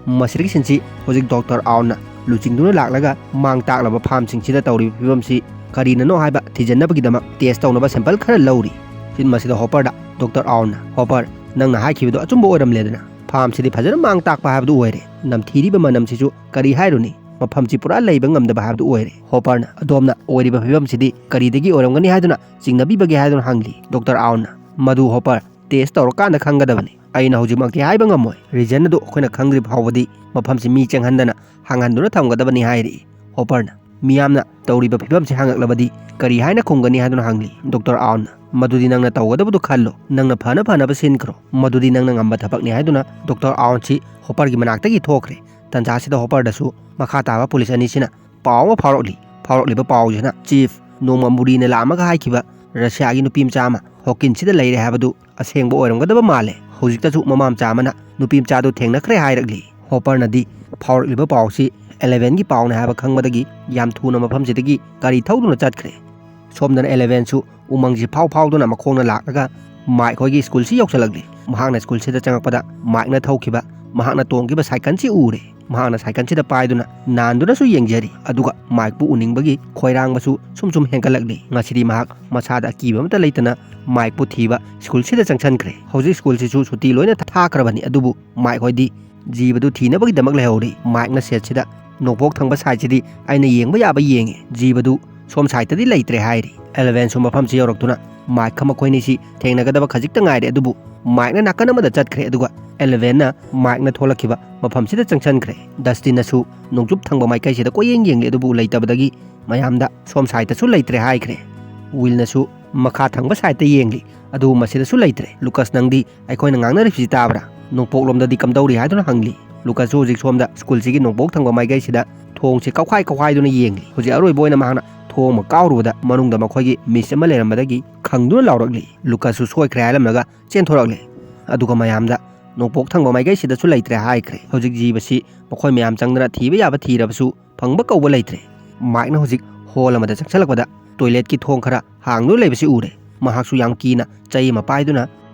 ꯃꯁꯤꯗꯒꯤ ꯁꯤꯟꯁꯤ ꯍꯧꯖꯤꯛ ꯗꯣꯛꯇꯔ ꯑꯥꯎꯟꯅ ꯂꯨꯆꯤꯡꯗꯨꯅ ꯂꯥꯛꯂꯒ ꯃꯥꯡ ꯇꯥꯛꯂꯕ ꯐꯥꯝꯁꯤꯡꯁꯤꯗ ꯇꯧꯔꯤꯕ ꯐꯤꯕꯝꯁꯤ ꯀꯔꯤꯅꯅꯣ ꯍꯥꯏꯕ ꯊꯤꯖꯤꯟꯅꯕꯒꯤꯗꯃꯛ ꯇꯦꯁ ꯇꯧꯅꯕ ꯁꯦꯝꯄꯜ ꯈꯔ ꯂꯧꯔꯤ꯫ ꯁꯤꯟ ꯃꯁꯤꯗ ꯍꯣꯄꯔꯗ ꯗꯣꯛꯇꯔ ꯑꯥꯎꯟꯅ, "ꯍꯣꯄꯔ, ꯅꯪꯅ ꯍꯥꯏꯈꯤꯕꯗꯣ ꯑꯆꯨꯝꯕ ꯑꯣꯏꯔꯝꯂꯦꯗꯅ, ꯐꯥꯝꯁꯤꯗꯤ ꯐꯖꯅ ꯃꯥꯡ ꯇꯥꯛꯄ ꯍꯥꯏꯕꯗꯨ ꯑꯣꯏꯔꯦ꯫ ꯅꯝꯊꯤꯔꯤꯕ ꯃꯅꯝꯁꯤꯁꯨ ꯀꯔꯤ ꯍꯥꯏꯔꯨꯅꯤ, ꯃꯐꯝꯁꯤ ꯄꯨꯔꯥ ꯂꯩꯕ ꯉꯝꯗꯕ ꯍꯥꯏꯕꯗꯨ ꯑꯣꯏꯔꯦ꯫" ꯍꯣꯄꯔꯅ ꯑꯗꯣꯝꯅ ꯑꯣꯏꯔꯤꯕ ꯐꯤꯕꯝꯁꯤꯗꯤ ꯀꯔꯤꯗꯒꯤ ꯑꯣꯏꯔꯝꯒꯅꯤ ꯍꯥꯏꯗꯨꯅ ꯆꯤꯡꯅꯕꯤꯕꯒꯦ ꯍꯥꯏꯗꯨꯅ ꯍꯪꯂꯤ꯫ ꯗꯣꯛꯇꯔ ꯑꯥꯎꯟꯅ, "ꯃꯗꯨ ꯍꯣꯄꯔ ꯇꯦꯁ ꯇꯧꯔꯀꯥꯟꯗ ꯈꯪꯒꯗꯕꯅꯤ꯫ "ꯑꯩꯅ ꯍꯧꯖꯤꯛꯃꯛꯇꯤ ꯍꯥꯏꯕ ꯉꯝꯃꯣꯏ꯫ ꯔꯤꯖꯟ ꯑꯗꯨ ꯑꯩꯈꯣꯏꯅ ꯈꯪꯗ꯭ꯔꯤ ꯐꯥꯎꯕꯗꯤ ꯃꯐꯝꯁꯤ ꯃꯤ ꯆꯪꯍꯟꯗꯅ ꯍꯥꯡꯍꯟꯗꯨꯅ ꯊꯝꯒꯗꯕꯅꯤ" ꯍꯥꯏꯔꯛꯏ꯫ ꯍꯣꯄꯔꯅ, "ꯃꯤꯌꯥꯝꯅ ꯇꯧꯔꯤꯕ ꯐꯤꯕꯝꯁꯤ ꯍꯪꯉꯛꯂꯕꯗꯤ ꯀꯔꯤ ꯍꯥꯏꯅ ꯈꯨꯝꯒꯅꯤ?" ꯍꯥꯏꯗꯨꯅ ꯍꯪꯂꯤ꯫ ꯗꯣꯛꯇꯔ ꯑꯥꯎꯟꯅ, "ꯃꯗꯨꯗꯤ ꯅꯪꯅ ꯇꯧꯒꯗꯕꯗꯨ ꯈꯜꯂꯣ, ꯅꯪꯅ ꯐꯅ ꯐꯅꯕ ꯁꯤꯟꯈ꯭ꯔꯣ, ꯃꯗꯨꯗꯤ ꯅꯪꯅ ꯉꯝꯕ ꯊꯕꯛꯅꯤ" ꯍꯥꯏꯗꯨꯅ ꯗꯣꯛꯇꯔ ꯑꯥꯎꯟꯁꯤ ꯍꯣꯄꯔꯒꯤ ꯃꯅꯥꯛꯇꯒꯤ ꯊꯣꯛꯈ꯭ꯔꯦ꯫ ꯇꯟꯖꯥꯁꯤꯗ ꯍꯣꯄꯔꯗꯁꯨ ꯃꯈꯥ ꯇꯥꯕ ꯄꯨꯂꯤꯁ ꯑꯅꯤꯁꯤꯅ ꯄꯥꯎ ꯑꯃ ꯐꯥꯎꯔꯛꯂꯤ꯫ ꯐꯥꯎꯔꯛꯂꯤꯕ ꯄꯥꯎꯁꯤꯅ, "ꯆꯤꯐ, ꯅꯣꯡꯃ ꯃꯨꯔꯤꯅ ꯂꯥꯛꯑꯝꯃꯒ ꯍꯥꯏꯈꯤꯕ ꯔꯁꯤꯌꯥꯒꯤ ꯅꯨꯄꯤ ꯃꯆꯥ ꯑꯃ ꯍꯣꯀꯤꯟꯁꯤꯗ ꯂꯩꯔꯦ ꯍꯥꯏꯕꯗꯨ ꯑꯁꯦꯡꯕ ꯑꯣꯏꯔꯝꯒꯗꯕ ꯃꯥꯜꯂꯦ꯫ ꯍꯧꯖꯤꯛꯇꯁꯨ ꯃꯃꯥ ꯃꯆꯥ ꯑꯃꯅ ꯅꯨꯄꯤ ꯃꯆꯥꯗꯨ ꯊꯦꯡꯅꯈ꯭ꯔꯦ" ꯍꯥꯏꯔꯛꯂꯤ꯫ ꯍꯣꯄꯔꯅꯗꯤ ꯐꯥꯎꯔꯛꯂꯤꯕ ꯄꯥꯎꯁꯤ ꯑꯦꯂꯦꯚꯦꯟꯒꯤ ꯄꯥꯎꯅꯦ ꯍꯥꯏꯕ ꯈꯪꯕꯗꯒꯤ ꯌꯥꯝ ꯊꯨꯅ ꯃꯐꯝꯁꯤꯗꯒꯤ ꯒꯥꯔꯤ ꯊꯧꯗꯨꯅ ꯆꯠꯈ꯭ꯔꯦ꯫ ꯁꯣꯝꯗꯅ ꯑꯦꯂꯦꯚꯦꯟꯁꯨ ꯎꯃꯪꯁꯤ ꯐꯥꯎ ꯐꯥꯎꯗꯨꯅ ꯃꯈꯣꯡꯅ ꯂꯥꯛꯂꯒ ꯃꯥꯏꯛ ꯍꯣꯏꯒꯤ ꯁ꯭ꯀꯨꯜꯁꯤ ꯌꯧꯁꯤꯜꯂꯛꯂꯤ꯫ ꯃꯍꯥꯛꯅ ꯁ꯭ꯀꯨꯜꯁꯤꯗ ꯆꯪꯉꯛꯄꯗ ꯃꯥꯏꯛꯅ ꯊꯧꯈꯤꯕ ꯃꯍꯥꯛꯅ ꯇꯣꯡꯈꯤꯕ ꯁꯥꯏꯀꯜꯁꯤ ꯎꯔꯦ꯫ ꯃꯍꯥꯛꯅ ꯁꯥꯏꯀꯜꯁꯤꯗ ꯄꯥꯏꯗꯨꯅ ꯅꯥꯟꯗꯨꯅꯁꯨ ꯌꯦꯡꯖꯔꯤ꯫ ꯑꯗꯨꯒ ꯃꯥꯏꯛꯄꯨ ꯎꯅꯤꯡꯕꯒꯤ ꯈꯣꯏꯔꯥꯡꯕꯁꯨ ꯁꯨꯝ ꯁꯨꯝ ꯍꯦꯟꯒꯠꯂꯛꯂꯤ꯫ ꯉꯁꯤꯗꯤ ꯃꯍꯥꯛ ꯃꯁꯥꯗ ꯑꯀꯤꯕ ꯑꯃꯠꯇ ꯂꯩꯇꯅ ꯃꯥꯏꯛꯄꯨ ꯊꯤꯕ ꯁ꯭ꯀꯨꯜꯁꯤꯗ ꯆꯪꯁꯤꯟꯈ꯭ꯔꯦ꯫ ꯍꯧꯖꯤꯛ ꯁ꯭ꯀꯨꯜꯁꯤꯁꯨ ꯁꯨꯇꯤ ꯂꯣꯏꯅ ꯊꯥꯈ꯭ꯔꯕꯅꯤ, ꯑꯗꯨꯕꯨ ꯃꯥꯏꯛ ꯍꯣꯏꯗꯤ ꯖꯤꯕꯗꯨ ꯊꯤꯅꯕꯒꯤꯗꯃꯛ ꯂꯩꯍꯧꯔꯤ꯫ ꯃꯥꯏꯛꯅ ꯁꯦꯠꯁꯤꯗ ꯅꯣꯡꯄꯣꯛ ꯊꯪꯕ ꯁꯥꯏꯠꯁꯤꯗꯤ ꯑꯩꯅ ꯌꯦꯡꯕ ꯌꯥꯕ ꯌꯦꯡꯉꯦ, ꯖꯤꯕꯗꯨ ꯁꯣꯝ ꯁꯥꯏꯠꯇꯗꯤ ꯂꯩꯇ꯭ꯔꯦ ꯍꯥꯏꯔꯤ꯫ ꯑꯦꯂꯦꯚꯦꯟꯁꯨ ꯃꯐꯝꯁꯤ ꯌꯧꯔꯛꯇꯨꯅ ꯃꯥꯏꯛꯀ ꯃꯈꯣꯏꯅꯤꯁꯤ ꯊꯦꯡꯅꯒꯗꯕ ꯈꯖꯤꯛꯇ ꯉꯥꯏꯔꯦ, ꯑꯗꯨꯕꯨ ꯃꯥꯏꯛꯅ ꯅꯥꯀꯟ ꯑꯃꯗ ꯆꯠꯈ꯭ꯔꯦ, ꯑꯗꯨꯒ ꯑꯦꯂꯦꯚꯦꯟꯅ ꯃꯥꯏꯛꯅ ꯊꯣꯛꯂꯛꯈꯤꯕ ꯃꯐꯝꯁꯤꯗ ꯆꯪꯁꯤꯟꯈ꯭ꯔꯦ꯫ ꯗꯁꯇꯤꯟꯅꯁꯨ ꯅꯣꯡꯆꯨꯞ ꯊꯪꯕ ꯃꯥꯏꯀꯩꯁꯤꯗ ꯀꯣꯏꯌꯦꯡ ꯌꯦꯡꯂꯤ, ꯑꯗꯨꯕꯨ ꯂꯩꯇꯕꯗꯒꯤ ꯃꯌꯥꯝꯗ ꯁꯣꯝ ꯁꯥꯏꯠꯇꯁꯨ ꯂꯩꯇ꯭ꯔꯦ ꯍꯥꯏꯈ꯭ꯔꯦ꯫ ꯋꯤꯜꯅꯁꯨ ꯃꯈꯥ ꯊꯪꯕ ꯁꯥꯏꯠꯇ ꯌꯦꯡꯂꯤ, ꯑꯗꯨꯕꯨ ꯃꯁꯤꯗꯁꯨ ꯂꯩꯇ꯭ꯔꯦ꯫ ꯂꯨꯀꯁ, ꯅꯪꯗꯤ ꯑꯩꯈꯣꯏꯅ ꯉꯥꯡꯅꯔꯤꯕꯁꯤ ꯇꯥꯕ꯭ꯔꯥ? ꯅꯣꯡꯄꯣꯛꯂꯣꯝꯗꯗꯤ ꯀꯝꯗꯧꯔꯤ ꯍꯥꯏꯗꯨꯅ ꯍꯪꯂꯤ꯫ ꯂꯨꯀꯁꯁꯨ ꯍꯧꯖꯤꯛ ꯁꯣꯝꯗ ꯁ꯭ꯀꯨꯜꯁꯤꯒꯤ ꯅꯣꯡꯄꯣꯛ ꯊꯪꯕ ꯃꯥꯏꯀꯩꯁꯤꯗ ꯊꯣꯡꯁꯤ ꯀꯥꯎꯈꯥꯏ ꯀꯥꯎꯈꯥꯏꯗꯨꯅ ꯌꯦꯡꯂꯤ꯫ ꯍꯧꯖꯤꯛ ꯑꯔꯣꯏꯕ ꯑꯣꯏꯅ ꯃꯍꯥꯛꯅ ꯊꯣꯡ ꯑꯃ ꯀꯥꯎꯔꯨꯕꯗ ꯃꯅꯨꯡꯗ ꯃꯈꯣꯏꯒꯤ ꯃꯤꯁ ꯑꯃ ꯂꯩꯔꯝꯕꯗꯒꯤ ꯈꯪꯗꯨꯅ ꯂꯥꯎꯔꯛꯂꯤ꯫ ꯂꯨꯀꯁꯁꯨ ꯁꯣꯏꯈ꯭ꯔꯦ ꯍꯥꯏꯔꯝꯂꯒ ꯆꯦꯟꯊꯣꯔꯛꯂꯦ꯫ ꯑꯗꯨꯒ ꯃꯌꯥꯝꯗ ꯅꯣꯡꯄꯣꯛ ꯊꯪꯕ ꯃꯥꯏꯀꯩꯁꯤꯗꯁꯨ ꯂꯩꯇ꯭ꯔꯦ ꯍꯥꯏꯈ꯭ꯔꯦ꯫ ꯍꯧꯖꯤꯛ ꯖꯤꯕꯁꯤ ꯃꯈꯣꯏ ꯃꯌꯥꯝ ꯆꯪꯗꯅ ꯊꯤꯕ ꯌꯥꯕ ꯊꯤꯔꯕꯁꯨ ꯐꯪꯕ ꯀꯧꯕ ꯂꯩꯇ꯭ꯔꯦ꯫ ꯃꯥꯏꯛꯅ ꯍꯧꯖꯤꯛ ꯍꯣꯜ ꯑꯃꯗ ꯆꯪꯁꯤꯜꯂꯛꯄꯗ ꯇꯣꯏꯂꯦꯠꯀꯤ ꯊꯣꯡ ꯈꯔ ꯍꯥꯡꯗꯨꯅ ꯂꯩꯕꯁꯤ ꯎꯔꯦ꯫ ꯃꯍꯥꯛꯁꯨ ꯌꯥꯝ ꯀꯤꯅ ꯆꯩ ꯑꯃ ꯄꯥꯏꯗꯨꯅ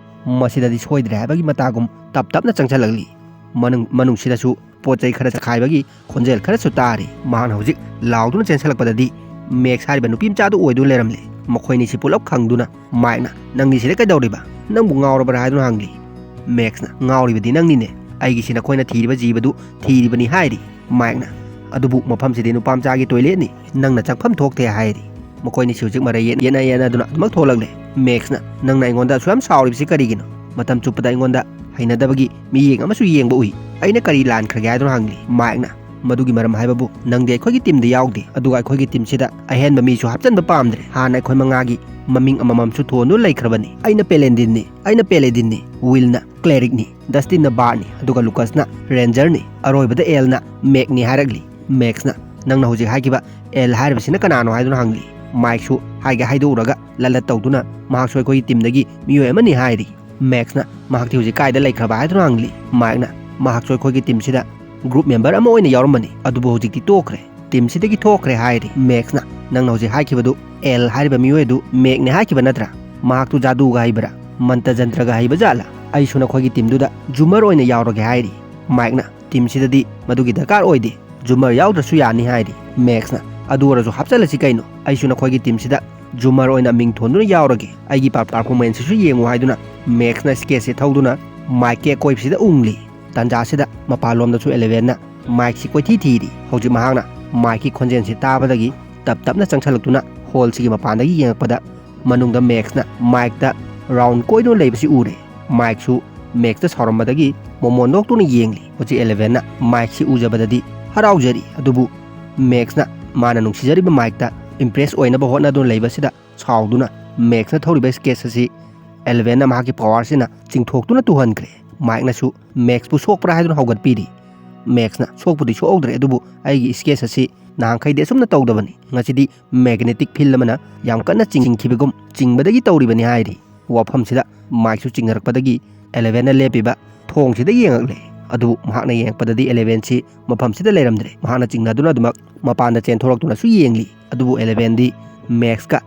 ꯃꯁꯤꯗꯗꯤ ꯁꯣꯏꯗ꯭ꯔꯦ ꯍꯥꯏꯕꯒꯤ ꯃꯇꯥꯒꯨꯝ ꯇꯞ ꯇꯞꯅ ꯆꯪꯁꯤꯜꯂꯛꯂꯤ꯫ ꯃꯅꯨꯡ-, ꯃꯅꯨꯡꯁꯤꯗꯁꯨ ꯄꯣꯠ ꯆꯩ ꯈꯔ ꯆꯈꯥꯏꯕꯒꯤ ꯈꯣꯟꯖꯦꯜ ꯈꯔꯁꯨ ꯇꯥꯔꯤ꯫ ꯃꯍꯥꯛꯅ ꯍꯧꯖꯤꯛ ꯂꯥꯎꯗꯨꯅ ꯆꯦꯟꯁꯤꯜꯂꯛꯄꯗꯗꯤ ꯃꯦꯛꯁ ꯍꯥꯏꯔꯤꯕ ꯅꯨꯄꯤ ꯃꯆꯥꯗꯨ ꯑꯣꯏꯗꯨꯅ ꯂꯩꯔꯝꯂꯦ꯫ ꯃꯈꯣꯏꯅꯤꯁꯤ ꯄꯨꯂꯞ ꯈꯪꯗꯨꯅ ꯃꯥꯏꯛꯅ, "ꯅꯪꯗꯤ ꯁꯤꯗ ꯀꯩꯗꯧꯔꯤꯕ? ꯅꯪꯕꯨ ꯉꯥꯎꯔꯕ꯭ꯔꯥ?" ꯍꯥꯏꯗꯨꯅ ꯍꯪꯂꯤ꯫ ꯃꯦꯛꯁꯅ, "ꯉꯥꯎꯔꯤꯕꯗꯤ ꯅꯪꯅꯤꯅꯦ꯫ ꯑꯩꯒꯤꯁꯤ ꯅꯈꯣꯏꯅ ꯊꯤꯔꯤꯕ ꯖꯤꯕꯗꯨ ꯊꯤꯔꯤꯕꯅꯤ" ꯍꯥꯏꯔꯤ꯫ ꯃꯥꯏꯛꯅ, "ꯑꯗꯨꯕꯨ ꯃꯐꯝꯁꯤꯗꯤ ꯅꯨꯄꯥ ꯃꯆꯥꯒꯤ ꯇꯣꯏꯂꯦꯠꯅꯤ, ꯅꯪꯅ ꯆꯪꯐꯝ ꯊꯣꯛꯇꯦ" ꯍꯥꯏꯔꯤ꯫ ꯃꯈꯣꯏꯅꯤꯁꯤ ꯍꯧꯖꯤꯛ ꯃꯔꯩ ꯌꯦꯠ-, ꯌꯦꯠꯅ ꯌꯦꯠꯅꯗꯨꯅ ꯑꯗꯨꯃꯛ ꯊꯣꯛꯂꯛꯂꯦ꯫ ꯃꯦꯛꯁꯅ, "ꯅꯪꯅ ꯑꯩꯉꯣꯟꯗ ꯑꯁꯨꯛ ꯌꯥꯝ ꯁꯥꯎꯔꯤꯕꯁꯤ ꯀꯔꯤꯒꯤꯅꯣ? ꯃꯇꯝ ꯆꯨꯞꯄꯗ ꯑꯩꯉꯣꯟꯗ ꯍꯩꯅꯗꯕꯒꯤ ꯃꯤꯠꯌꯦꯡ ꯑꯃꯁꯨ ꯌꯦꯡꯕ ꯎꯏ꯫ "ꯑꯩꯅ ꯀꯔꯤ ꯂꯥꯟꯈ꯭ꯔꯒꯦ?" ꯍꯥꯏꯗꯨꯅ ꯍꯪꯂꯤ꯫ ꯃꯥꯏꯛꯅ, "ꯃꯗꯨꯒꯤ ꯃꯔꯝ ꯍꯥꯏꯕꯕꯨ ꯅꯪꯗꯤ ꯑꯩꯈꯣꯏꯒꯤ ꯇꯤꯝꯗ ꯌꯥꯎꯗꯦ, ꯑꯗꯨꯒ ꯑꯩꯈꯣꯏꯒꯤ ꯇꯤꯝꯁꯤꯗ ꯑꯍꯦꯟꯕ ꯃꯤꯁꯨ ꯍꯥꯞꯆꯤꯟꯕ ꯄꯥꯝꯗ꯭ꯔꯦ꯫ ꯍꯥꯟꯅ ꯑꯩꯈꯣꯏ ꯃꯉꯥꯒꯤ ꯃꯃꯤꯡ ꯑꯃꯃꯝꯁꯨ ꯊꯣꯟꯗꯨꯅ ꯂꯩꯈ꯭ꯔꯕꯅꯤ꯫ ꯑꯩꯅ ꯄꯦꯂꯦꯟꯗꯤꯟꯅꯤ, ꯑꯩꯅ ꯄꯦꯂꯦꯗꯤꯟꯅꯤ, ꯋꯤꯜꯅ ꯀ꯭ꯂꯦꯔꯤꯛꯅꯤ, ꯗꯁꯇꯤꯟꯅ ꯕꯥꯔꯅꯤ, ꯑꯗꯨꯒ ꯂꯨꯀꯁꯅ ꯔꯦꯟꯖꯔꯅꯤ, ꯑꯔꯣꯏꯕꯗ ꯑꯦꯜꯅ ꯃꯦꯛꯅꯤ" ꯍꯥꯏꯔꯛꯂꯤ꯫ ꯃꯦꯛꯁꯅ, "ꯅꯪꯅ ꯍꯧꯖꯤꯛ ꯍꯥꯏꯈꯤꯕ ꯑꯦꯜ ꯍꯥꯏꯔꯤꯕꯁꯤꯅ ꯀꯅꯥꯅꯣ?" ꯍꯥꯏꯗꯨꯅ ꯍꯪꯂꯤ꯫ ꯃꯥꯏꯛꯁꯨ ꯍꯥꯏꯒꯦ ꯍꯥꯏꯗꯣꯛꯎꯔꯒ ꯂꯠꯂꯠ ꯇꯧꯗꯨꯅ, "ꯃꯍꯥꯛꯁꯨ ꯑꯩꯈꯣꯏꯒꯤ ꯇꯤꯝꯗꯒꯤ ꯃꯤꯑꯣꯏ ꯑꯃꯅꯤ" ꯍꯥꯏꯔꯤ꯫ ꯃꯦꯛꯁꯅ, "ꯃꯍꯥꯛꯇꯤ ꯍꯧꯖꯤꯛ ꯀꯥꯏꯗ ꯂꯩꯈ꯭ꯔꯕ?" ꯍꯥꯏꯗꯨꯅ ꯍꯪꯂꯤ꯫ ꯃꯥꯏꯛꯅ, "ꯃꯍꯥꯛꯁꯨ ꯑꯩꯈꯣꯏꯒꯤ ꯇꯤꯝꯁꯤꯗ ꯒ꯭ꯔꯨꯞ ꯃꯦꯝꯕꯔ ꯑꯃ ꯑꯣꯏꯅ ꯌꯥꯎꯔꯝꯕꯅꯤ, ꯑꯗꯨꯕꯨ ꯍꯧꯖꯤꯛꯇꯤ ꯇꯣꯛꯈ꯭ꯔꯦ, ꯇꯤꯝꯁꯤꯗꯒꯤ ꯊꯣꯛꯈ꯭ꯔꯦ" ꯍꯥꯏꯔꯤ꯫ ꯃꯦꯛꯁꯅ, "ꯅꯪꯅ ꯍꯧꯖꯤꯛ ꯍꯥꯏꯈꯤꯕꯗꯨ ꯑꯦꯜ ꯍꯥꯏꯔꯤꯕ ꯃꯤꯑꯣꯏ ꯑꯗꯨ ꯃꯦꯛꯅꯦ ꯍꯥꯏꯈꯤꯕ ꯅꯠꯇ꯭ꯔꯥ? ꯃꯍꯥꯛꯇꯨ ꯖꯥꯗꯨꯒ ꯍꯩꯕ꯭ꯔꯥ, ꯃꯟꯇ ꯖꯟꯇ꯭ꯔꯒ ꯍꯩꯕ ꯖꯥꯠꯂꯥ? ꯑꯩꯁꯨ ꯅꯈꯣꯏꯒꯤ ꯇꯤꯝꯗꯨꯗ ꯖꯨꯃꯔ ꯑꯣꯏꯅ ꯌꯥꯎꯔꯒꯦ" ꯍꯥꯏꯔꯤ꯫ ꯃꯥꯏꯛꯅ, "ꯇꯤꯝꯁꯤꯗꯗꯤ ꯃꯗꯨꯒꯤ ꯗꯔꯀꯥꯔ ꯑꯣꯏꯗꯦ, ꯖꯨꯃꯔ ꯌꯥꯎꯗ꯭ꯔꯁꯨ ꯌꯥꯅꯤ" ꯍꯥꯏꯔꯤ꯫ ꯃꯦꯛꯁꯅ, "ꯑꯗꯨ ꯑꯣꯏꯔꯁꯨ ꯍꯥꯞꯆꯜꯂꯁꯤ ꯀꯩꯅꯣ, ꯑꯩꯁꯨ ꯅꯈꯣꯏꯒꯤ ꯇꯤꯝꯁꯤꯗ ꯖꯨꯃꯔ ꯑꯣꯏꯅ ꯃꯤꯡ ꯊꯣꯟꯗꯨꯅ ꯌꯥꯎꯔꯒꯦ, ꯑꯩꯒꯤ ꯄꯥꯔꯐꯣꯔꯃꯦꯟꯁꯁꯤꯁꯨ ꯌꯦꯡꯉꯨ" ꯍꯥꯏꯗꯨꯅ ꯃꯦꯛꯁꯅ ꯁ꯭ꯀꯦꯠꯁꯁꯦ ꯊꯧꯗꯨꯅ ꯃꯥꯏꯛꯀꯤ ꯑꯀꯣꯏꯕꯁꯤꯗ ꯎꯪꯂꯤ꯫ ꯇꯥꯟꯖꯥꯁꯤꯗ ꯃꯄꯥꯟꯂꯣꯝꯗꯁꯨ ꯑꯦꯂꯦꯚꯦꯟꯅ ꯃꯥꯏꯛꯁꯤ ꯀꯣꯏꯊꯤ ꯊꯤꯔꯤ꯫ ꯍꯧꯖꯤꯛ ꯃꯍꯥꯛꯅ ꯃꯥꯏꯛꯀꯤ ꯈꯣꯟꯖꯦꯜꯁꯤ ꯇꯥꯕꯗꯒꯤ ꯇꯞ ꯇꯞꯅ ꯆꯪꯁꯜꯂꯛꯇꯨꯅ ꯍꯣꯜꯁꯤꯒꯤ ꯃꯄꯥꯟꯗꯒꯤ ꯌꯦꯡꯉꯛꯄꯗ ꯃꯅꯨꯡꯗ ꯃꯦꯛꯁꯅ ꯃꯥꯏꯛꯇ ꯔꯥꯎꯟ ꯀꯣꯏꯗꯨꯅ ꯂꯩꯕꯁꯤ ꯎꯔꯦ꯫ ꯃꯥꯏꯛꯁꯨ ꯃꯦꯛꯁꯇ ꯁꯥꯎꯔꯝꯕꯗꯒꯤ ꯃꯣꯃꯣꯟ ꯅꯣꯛꯇꯨꯅ ꯌꯦꯡꯂꯤ꯫ ꯍꯧꯖꯤꯛ ꯑꯦꯂꯦꯚꯦꯟꯅ ꯃꯥꯏꯛꯁꯤ ꯎꯖꯕꯗꯗꯤ ꯍꯔꯥꯎꯖꯔꯤ, ꯑꯗꯨꯕꯨ ꯃꯦꯛꯁꯅ ꯃꯥꯅ ꯅꯨꯡꯁꯤꯖꯔꯤꯕ ꯃꯥꯏꯛꯇ ꯏꯝꯄ꯭ꯔꯦꯁ ꯑꯣꯏꯅꯕ ꯍꯣꯠꯅꯗꯨꯅ ꯂꯩꯕꯁꯤꯗ ꯁꯥꯎꯗꯨꯅ ꯃꯦꯛꯁꯅ ꯊꯧꯔꯤꯕ ꯁ꯭ꯀꯦꯠꯁ ꯑꯁꯤ ꯑꯦꯂꯦꯚꯦꯟꯅ ꯃꯍꯥꯛꯀꯤ ꯄꯋꯥꯔꯁꯤꯅ ꯆꯤꯡꯊꯣꯛꯇꯨꯅ ꯇꯨꯍꯟꯈ꯭ꯔꯦ꯫ ꯃꯥꯏꯛꯅꯁꯨ ꯃꯦꯛꯁꯄꯨ ꯁꯣꯛꯄ꯭ꯔꯥ ꯍꯥꯏꯗꯨꯅ ꯍꯧꯒꯠꯄꯤꯔꯤ꯫ ꯃꯦꯛꯁꯅ, "ꯁꯣꯛꯄꯨꯗꯤ ꯁꯣꯛꯍꯧꯗ꯭ꯔꯦ, ꯑꯗꯨꯕꯨ ꯑꯩꯒꯤ ꯁ꯭ꯀꯦꯠꯁ ꯑꯁꯤ ꯅꯍꯥꯟꯈꯩꯗꯤ ꯑꯁꯨꯝꯅ ꯇꯧꯗꯕꯅꯤ꯫ ꯉꯁꯤꯗꯤ ꯃꯦꯒꯅꯦꯇꯤꯛ ꯐꯤꯜꯗ ꯑꯃꯅ ꯌꯥꯝ ꯀꯟꯅ ꯆꯤꯡꯈꯤꯕꯒꯨꯝ ꯆꯤꯡꯕꯗꯒꯤ ꯇꯧꯔꯤꯕꯅꯤ" ꯍꯥꯏꯔꯤ꯫ ꯋꯥꯐꯝꯁꯤꯗ ꯃꯥꯏꯛꯁꯨ ꯆꯤꯡꯅꯔꯛꯄꯗꯒꯤ ꯑꯦꯂꯦꯚꯦꯟꯅ ꯂꯦꯞꯄꯤꯕ ꯊꯣꯡꯁꯤꯗ ꯌꯦꯡꯉꯛꯂꯦ꯫ ꯑꯗꯨꯕꯨ ꯃꯍꯥꯛꯅ ꯌꯦꯡꯉꯛꯄꯗꯗꯤ ꯑꯦꯂꯦꯚꯦꯟꯁꯤ ꯃꯐꯝꯁꯤꯗ ꯂꯩꯔꯝꯗ꯭ꯔꯦ꯫ ꯃꯍꯥꯛꯅ ꯆꯤꯡꯅꯗꯨꯅ ꯑꯗꯨꯃꯛ ꯃꯄꯥꯟꯗ ꯆꯦꯟꯊꯣꯔꯛꯇꯨꯅꯁꯨ ꯌꯦꯡꯂꯤ꯫ ꯑꯗꯨꯕꯨ ꯑꯦꯂꯦꯚꯦꯟꯗꯤ ꯃꯦꯛꯁꯀ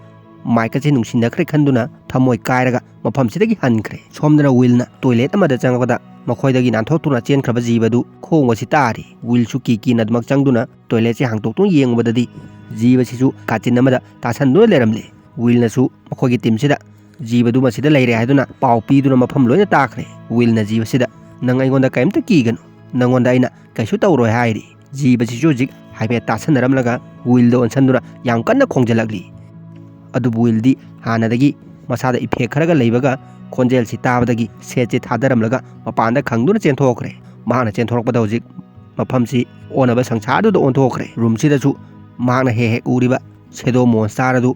ꯃꯥꯏꯛ ꯑꯁꯤ ꯅꯨꯡꯁꯤꯅꯈ꯭ꯔꯦ ꯈꯟꯗꯨꯅ ꯊꯃꯣꯏ ꯀꯥꯏꯔꯒ ꯃꯐꯝꯁꯤꯗꯒꯤ ꯍꯟꯈ꯭ꯔꯦ꯫ ꯁꯣꯝꯗꯅ ꯋꯤꯜꯅ ꯇꯣꯏꯂꯦꯠ ꯑꯃꯗ ꯆꯪꯂꯛꯄꯗ ꯃꯈꯣꯏꯗꯒꯤ ꯅꯥꯟꯊꯣꯛꯇꯨꯅ ꯆꯦꯟꯈ꯭ꯔꯕ ꯖꯤꯕꯗꯨ ꯈꯣꯡꯕꯁꯤ ꯇꯥꯔꯤ꯫ ꯋꯤꯜꯁꯨ ꯀꯤ ꯀꯤꯅ ꯑꯗꯨꯃꯛ ꯆꯪꯗꯨꯅ ꯇꯣꯏꯂꯦꯠꯁꯤ ꯍꯥꯡꯗꯣꯛꯇꯨꯅ ꯌꯦꯡꯕꯗꯗꯤ ꯖꯤꯕꯁꯤꯁꯨ ꯀꯥꯆꯤꯟ ꯑꯃꯗ ꯇꯥꯁꯟꯗꯨꯅ ꯂꯩꯔꯝꯂꯦ꯫ ꯋꯤꯜꯅꯁꯨ ꯃꯈꯣꯏꯒꯤ ꯇꯤꯝꯁꯤꯗ ꯖꯤꯕꯗꯨ ꯃꯁꯤꯗ ꯂꯩꯔꯦ ꯍꯥꯏꯗꯨꯅ ꯄꯥꯎ ꯄꯤꯗꯨꯅ ꯃꯐꯝ ꯂꯣꯏꯅ ꯇꯥꯈ꯭ꯔꯦ꯫ ꯋꯤꯜꯅ ꯖꯤꯕꯁꯤꯗ, "ꯅꯪ ꯑꯩꯉꯣꯟꯗ ꯀꯔꯤꯝꯇ ꯀꯤꯒꯅꯨ, ꯅꯪꯉꯣꯟꯗ ꯑꯩꯅ ꯀꯩꯁꯨ ꯇꯧꯔꯣꯏ" ꯍꯥꯏꯔꯤ꯫ ꯖꯤꯕꯁꯤꯁꯨ ꯍꯧꯖꯤꯛ ꯍꯥꯏꯐꯦꯠ ꯇꯥꯁꯟꯅꯔꯝꯂꯒ ꯋꯤꯜꯗ ꯑꯣꯟꯁꯟꯗꯨꯅ ꯌꯥꯝ ꯀꯟꯅ ꯈꯣꯡꯖꯜꯂꯛꯂꯤ꯫ ꯑꯗꯨꯕꯨ ꯋꯤꯜꯗꯤ ꯍꯥꯟꯅꯗꯒꯤ ꯃꯁꯥꯗ ꯏꯐꯦꯛ ꯈꯔꯒ ꯂꯩꯕꯒ ꯈꯣꯟꯖꯦꯜꯁꯤ ꯇꯥꯕꯗꯒꯤ ꯁꯦꯠꯁꯤ ꯊꯥꯗꯔꯝꯂꯒ ꯃꯄꯥꯟꯗ ꯈꯪꯗꯨꯅ ꯆꯦꯟꯊꯣꯛꯈ꯭ꯔꯦ꯫ ꯃꯍꯥꯛꯅ ꯆꯦꯟꯊꯣꯔꯛꯄꯗ ꯍꯧꯖꯤꯛ ꯃꯐꯝꯁꯤ ꯑꯣꯟꯅꯕ ꯁꯪꯁꯥꯔꯗꯨꯗ ꯑꯣꯟꯊꯣꯛꯈ꯭ꯔꯦ꯫ ꯔꯨꯝꯁꯤꯗꯁꯨ ꯃꯍꯥꯛꯅ ꯍꯦꯛ ꯍꯦꯛ ꯎꯔꯤꯕ ꯁꯦꯗꯣ ꯃꯣꯟꯁꯇꯥꯔ ꯑꯗꯨ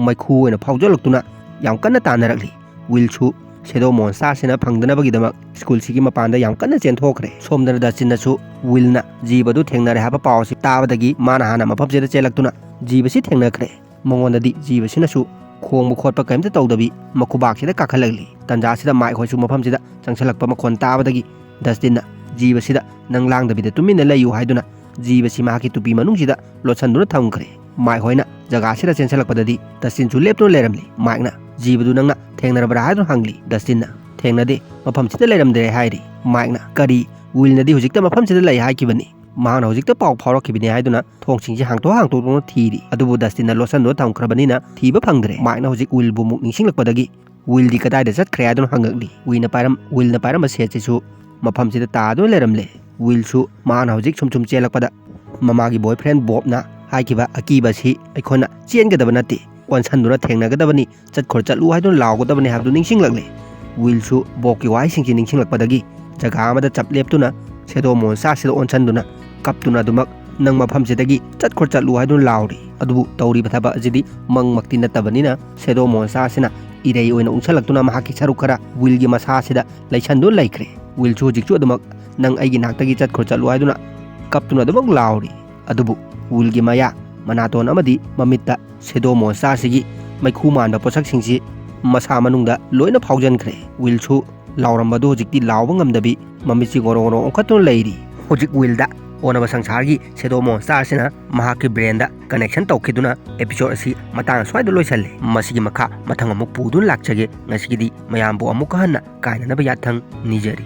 ꯃꯩꯈꯨ ꯑꯣꯏꯅ ꯐꯥꯎꯖꯜꯂꯛꯇꯨꯅ ꯌꯥꯝ ꯀꯟꯅ ꯇꯥꯟꯅꯔꯛꯂꯤ꯫ ꯋꯤꯜꯁꯨ ꯁꯦꯗꯣ ꯃꯣꯟꯁꯇꯥꯔꯁꯤꯅ ꯐꯪꯗꯅꯕꯒꯤꯗꯃꯛ ꯁ꯭ꯀꯨꯜꯁꯤꯒꯤ ꯃꯄꯥꯟꯗ ꯌꯥꯝ ꯀꯟꯅ ꯆꯦꯟꯊꯣꯛꯈ꯭ꯔꯦ꯫ ꯁꯣꯝꯗꯅ ꯗꯁꯇꯤꯟꯅꯁꯨ ꯋꯤꯜꯅ ꯖꯤꯕꯗꯨ ꯊꯦꯡꯅꯔꯦ ꯍꯥꯏꯕ ꯄꯥꯎ ꯑꯁꯤ ꯇꯥꯕꯗꯒꯤ ꯃꯥꯅ ꯍꯥꯟꯅ ꯃꯐꯝꯁꯤꯗ ꯆꯦꯜꯂꯛꯇꯨꯅ ꯖꯤꯕꯁꯤ ꯊꯦꯡꯅꯈ꯭ꯔꯦ꯫ ꯃꯉꯣꯟꯗꯗꯤ ꯖꯤꯕꯁꯤꯅꯁꯨ ꯈꯣꯡꯕ ꯈꯣꯠꯄ ꯀꯔꯤꯝꯇ ꯇꯧꯗꯕꯤ ꯃꯈꯨꯕꯥꯛꯁꯤꯗ ꯀꯥꯈꯠꯂꯛꯂꯤ꯫ ꯇꯟꯖꯥꯁꯤꯗ ꯃꯥꯏꯛ ꯍꯣꯏꯁꯨ ꯃꯐꯝꯁꯤꯗ ꯆꯪꯁꯤꯜꯂꯛꯄ ꯃꯈꯣꯟ ꯇꯥꯕꯗꯒꯤ ꯗꯁꯇꯤꯟꯅ ꯖꯤꯕꯁꯤꯗ "ꯅꯪ ꯂꯥꯡꯗꯕꯤꯗ ꯇꯨꯃꯤꯟꯅ ꯂꯩꯌꯨ" ꯍꯥꯏꯗꯨꯅ ꯖꯤꯕꯁꯤ ꯃꯍꯥꯛꯀꯤ ꯇꯨꯄꯤ ꯃꯅꯨꯡꯁꯤꯗ ꯂꯣꯠꯁꯤꯟꯗꯨꯅ ꯊꯝꯈ꯭ꯔꯦ꯫ ꯃꯥꯏꯛ ꯍꯣꯏꯅ ꯖꯒꯥꯁꯤꯗ ꯆꯦꯟꯁꯤꯜꯂꯛꯄꯗꯗꯤ ꯗꯁꯇꯤꯟꯁꯨ ꯂꯦꯞꯇꯨꯅ ꯂꯩꯔꯝꯂꯤ꯫ ꯃꯥꯏꯛꯅ "ꯖꯤꯕꯗꯨ ꯅꯪꯅ ꯊꯦꯡꯅꯔꯕ꯭ꯔꯥ?" ꯍꯥꯏꯗꯨꯅ ꯍꯪꯂꯤ꯫ ꯗꯁꯇꯤꯟꯅ "ꯊꯦꯡꯅꯗꯦ, ꯃꯐꯝꯁꯤꯗ ꯂꯩꯔꯝꯗ꯭ꯔꯦ" ꯍꯥꯏꯔꯤ꯫ ꯃꯥꯏꯛꯅ "ꯀꯔꯤ? ꯋꯤꯜꯅꯗꯤ ꯍꯧꯖꯤꯛꯇ ꯃꯐꯝꯁꯤꯗ ꯂꯩ ꯍꯥꯏꯈꯤꯕꯅꯤ꯫ ꯃꯍꯥꯛꯅ ꯍꯧꯖꯤꯛꯇ ꯄꯥꯎ ꯐꯥꯎꯔꯛꯈꯤꯕꯅꯤ" ꯍꯥꯏꯗꯨꯅ ꯊꯣꯡꯁꯤꯡꯁꯤ ꯍꯥꯡꯇꯣꯛ ꯍꯥꯡꯇꯣꯛꯇꯨꯅ ꯊꯤꯔꯤ꯫ ꯑꯗꯨꯕꯨ ꯗꯁꯇꯤꯟꯅ ꯂꯣꯠꯁꯤꯟꯗꯨꯅ ꯊꯝꯈ꯭ꯔꯕꯅꯤꯅ ꯊꯤꯕ ꯐꯪꯗ꯭ꯔꯦ꯫ ꯃꯥꯏꯛꯅ ꯍꯧꯖꯤꯛ ꯋꯤꯜꯕꯨ ꯑꯃꯨꯛ ꯅꯤꯡꯁꯤꯡꯂꯛꯄꯗꯒꯤ "ꯋꯤꯜꯗꯤ ꯀꯗꯥꯏꯗ ꯆꯠꯈ꯭ꯔꯦ?" ꯍꯥꯏꯗꯨꯅ ꯍꯪꯉꯛꯂꯤ꯫ ꯋꯤꯜꯅ ꯄꯥꯏꯔꯝ-, ꯋꯤꯜꯅ ꯄꯥꯏꯔꯝꯕ ꯁꯦꯠꯁꯤꯁꯨ ꯃꯐꯝꯁꯤꯗ ꯇꯥꯗꯨꯅ ꯂꯩꯔꯝꯂꯦ꯫ ꯋꯤꯜꯁꯨ ꯃꯥꯅ ꯍꯧꯖꯤꯛ ꯁꯨꯝ ꯁꯨꯝ ꯆꯦꯜꯂꯛꯄꯗ ꯃꯃꯥꯒꯤ ꯕꯣꯏꯐ꯭ꯔꯦꯟ ꯕꯣꯕꯅ ꯍꯥꯏꯈꯤꯕ ꯑꯀꯤꯕꯁꯤ ꯑꯩꯈꯣꯏꯅ ꯆꯦꯟꯒꯗꯕ ꯅꯠꯇꯦ, ꯑꯣꯟꯁꯟꯗꯨꯅ ꯊꯦꯡꯅꯒꯗꯕꯅꯤ, "ꯆꯠꯈ꯭ꯔꯣ, ꯆꯠꯂꯨ" ꯍꯥꯏꯗꯨꯅ ꯂꯥꯎꯒꯗꯕꯅꯤ ꯍꯥꯏꯕꯗꯨ ꯅꯤꯡꯁꯤꯡꯂꯛꯂꯦ꯫ ꯋꯤꯜꯁꯨ ꯕꯣꯕꯀꯤ ꯋꯥꯍꯩꯁꯤꯡꯁꯤ ꯅꯤꯡꯁꯤꯡꯂꯛꯄꯗꯒꯤ ꯖꯒꯥ ꯑꯃꯗ ꯆꯞ ꯂꯦꯞꯇꯨꯅ ꯁꯦꯗꯣ ꯃꯣꯟꯁꯇꯥꯔꯁꯤꯗ ꯑꯣꯟꯁꯟꯗꯨꯅ ꯀꯞꯇꯨꯅ ꯑꯗꯨꯃꯛ "ꯅꯪ ꯃꯐꯝꯁꯤꯗꯒꯤ ꯆꯠꯈ꯭ꯔꯣ, ꯆꯠꯂꯨ" ꯍꯥꯏꯗꯨꯅ ꯂꯥꯎꯔꯤ꯫ ꯑꯗꯨꯕꯨ ꯇꯧꯔꯤꯕ ꯊꯕꯛ ꯑꯁꯤꯗꯤ ꯃꯪꯃꯛꯇꯤ ꯅꯠꯇꯕꯅꯤꯅ ꯁꯦꯗꯣ ꯃꯣꯟꯁꯇꯥꯔꯁꯤꯅ ꯏꯔꯩ ꯑꯣꯏꯅ ꯎꯪꯁꯜꯂꯛꯇꯨꯅ ꯃꯍꯥꯛꯀꯤ ꯁꯔꯨꯛ ꯈꯔ ꯋꯤꯜꯒꯤ ꯃꯁꯥꯁꯤꯗ ꯂꯩꯁꯟꯗꯨꯅ ꯂꯩꯈ꯭ꯔꯦ꯫ ꯋꯤꯜꯁꯨ ꯍꯧꯖꯤꯛꯁꯨ ꯑꯗꯨꯃꯛ "ꯅꯪ ꯑꯩꯒꯤ ꯅꯥꯛꯇꯒꯤ ꯆꯠꯈ꯭ꯔꯣ, ꯆꯠꯂꯨ" ꯍꯥꯏꯗꯨꯅ ꯀꯞꯇꯨꯅ ꯑꯗꯨꯃꯛ ꯂꯥꯎꯔꯤ꯫ ꯑꯗꯨꯕꯨ ꯋꯤꯜꯒꯤ ꯃꯌꯥ, ꯃꯅꯥꯇꯣꯟ ꯑꯃꯗꯤ ꯃꯃꯤꯠꯇ ꯁꯦꯗꯣ ꯃꯣꯟꯁꯇꯥꯔꯁꯤꯒꯤ ꯃꯩꯈꯨ ꯃꯥꯟꯕ ꯄꯣꯠꯁꯛꯁꯤꯡꯁꯤ ꯃꯁꯥ ꯃꯅꯨꯡꯗ ꯂꯣꯏꯅ ꯐꯥꯎꯖꯟꯈ꯭ꯔꯦ꯫ ꯋꯤꯜꯁꯨ ꯂꯥꯎꯔꯝꯕꯗꯨ ꯍꯧꯖꯤꯛꯇꯤ ꯂꯥꯎꯕ ꯉꯝꯗꯕꯤ ꯃꯃꯤꯠꯁꯤ ꯉꯣꯔꯣ ꯉꯣꯔꯣ ꯑꯣꯟꯈꯠꯇꯨꯅ ꯂꯩꯔꯤ꯫ ꯍꯧꯖꯤꯛ ꯋꯤꯜꯗ ꯑꯣꯟꯅꯕ ꯁꯪꯁꯥꯔꯒꯤ ꯁꯦꯗꯣ ꯃꯣꯟꯁꯇꯥꯔꯁꯤꯅ ꯃꯍꯥꯛꯀꯤ ꯕ꯭ꯔꯦꯟꯗ ꯀꯅꯦꯛꯁꯟ ꯇꯧꯈꯤꯗꯨꯅ ꯑꯦꯄꯤꯁꯣꯗ ꯑꯁꯤ ꯃꯇꯥꯡ ꯑꯁ꯭ꯋꯥꯏꯗ ꯂꯣꯏꯁꯜꯂꯦ꯫ ꯃꯁꯤꯒꯤ ꯃꯈꯥ ꯃꯊꯪ ꯑꯃꯨꯛ ꯄꯨꯗꯨꯅ ꯂꯥꯛꯆꯒꯦ꯫ ꯉꯁꯤꯒꯤꯗꯤ ꯃꯌꯥꯝꯕꯨ ꯑꯃꯨꯛꯀ ꯍꯟꯅ ꯀꯥꯏꯅꯅꯕ ꯌꯥꯊꯪ ꯅꯤꯖꯔꯤ꯫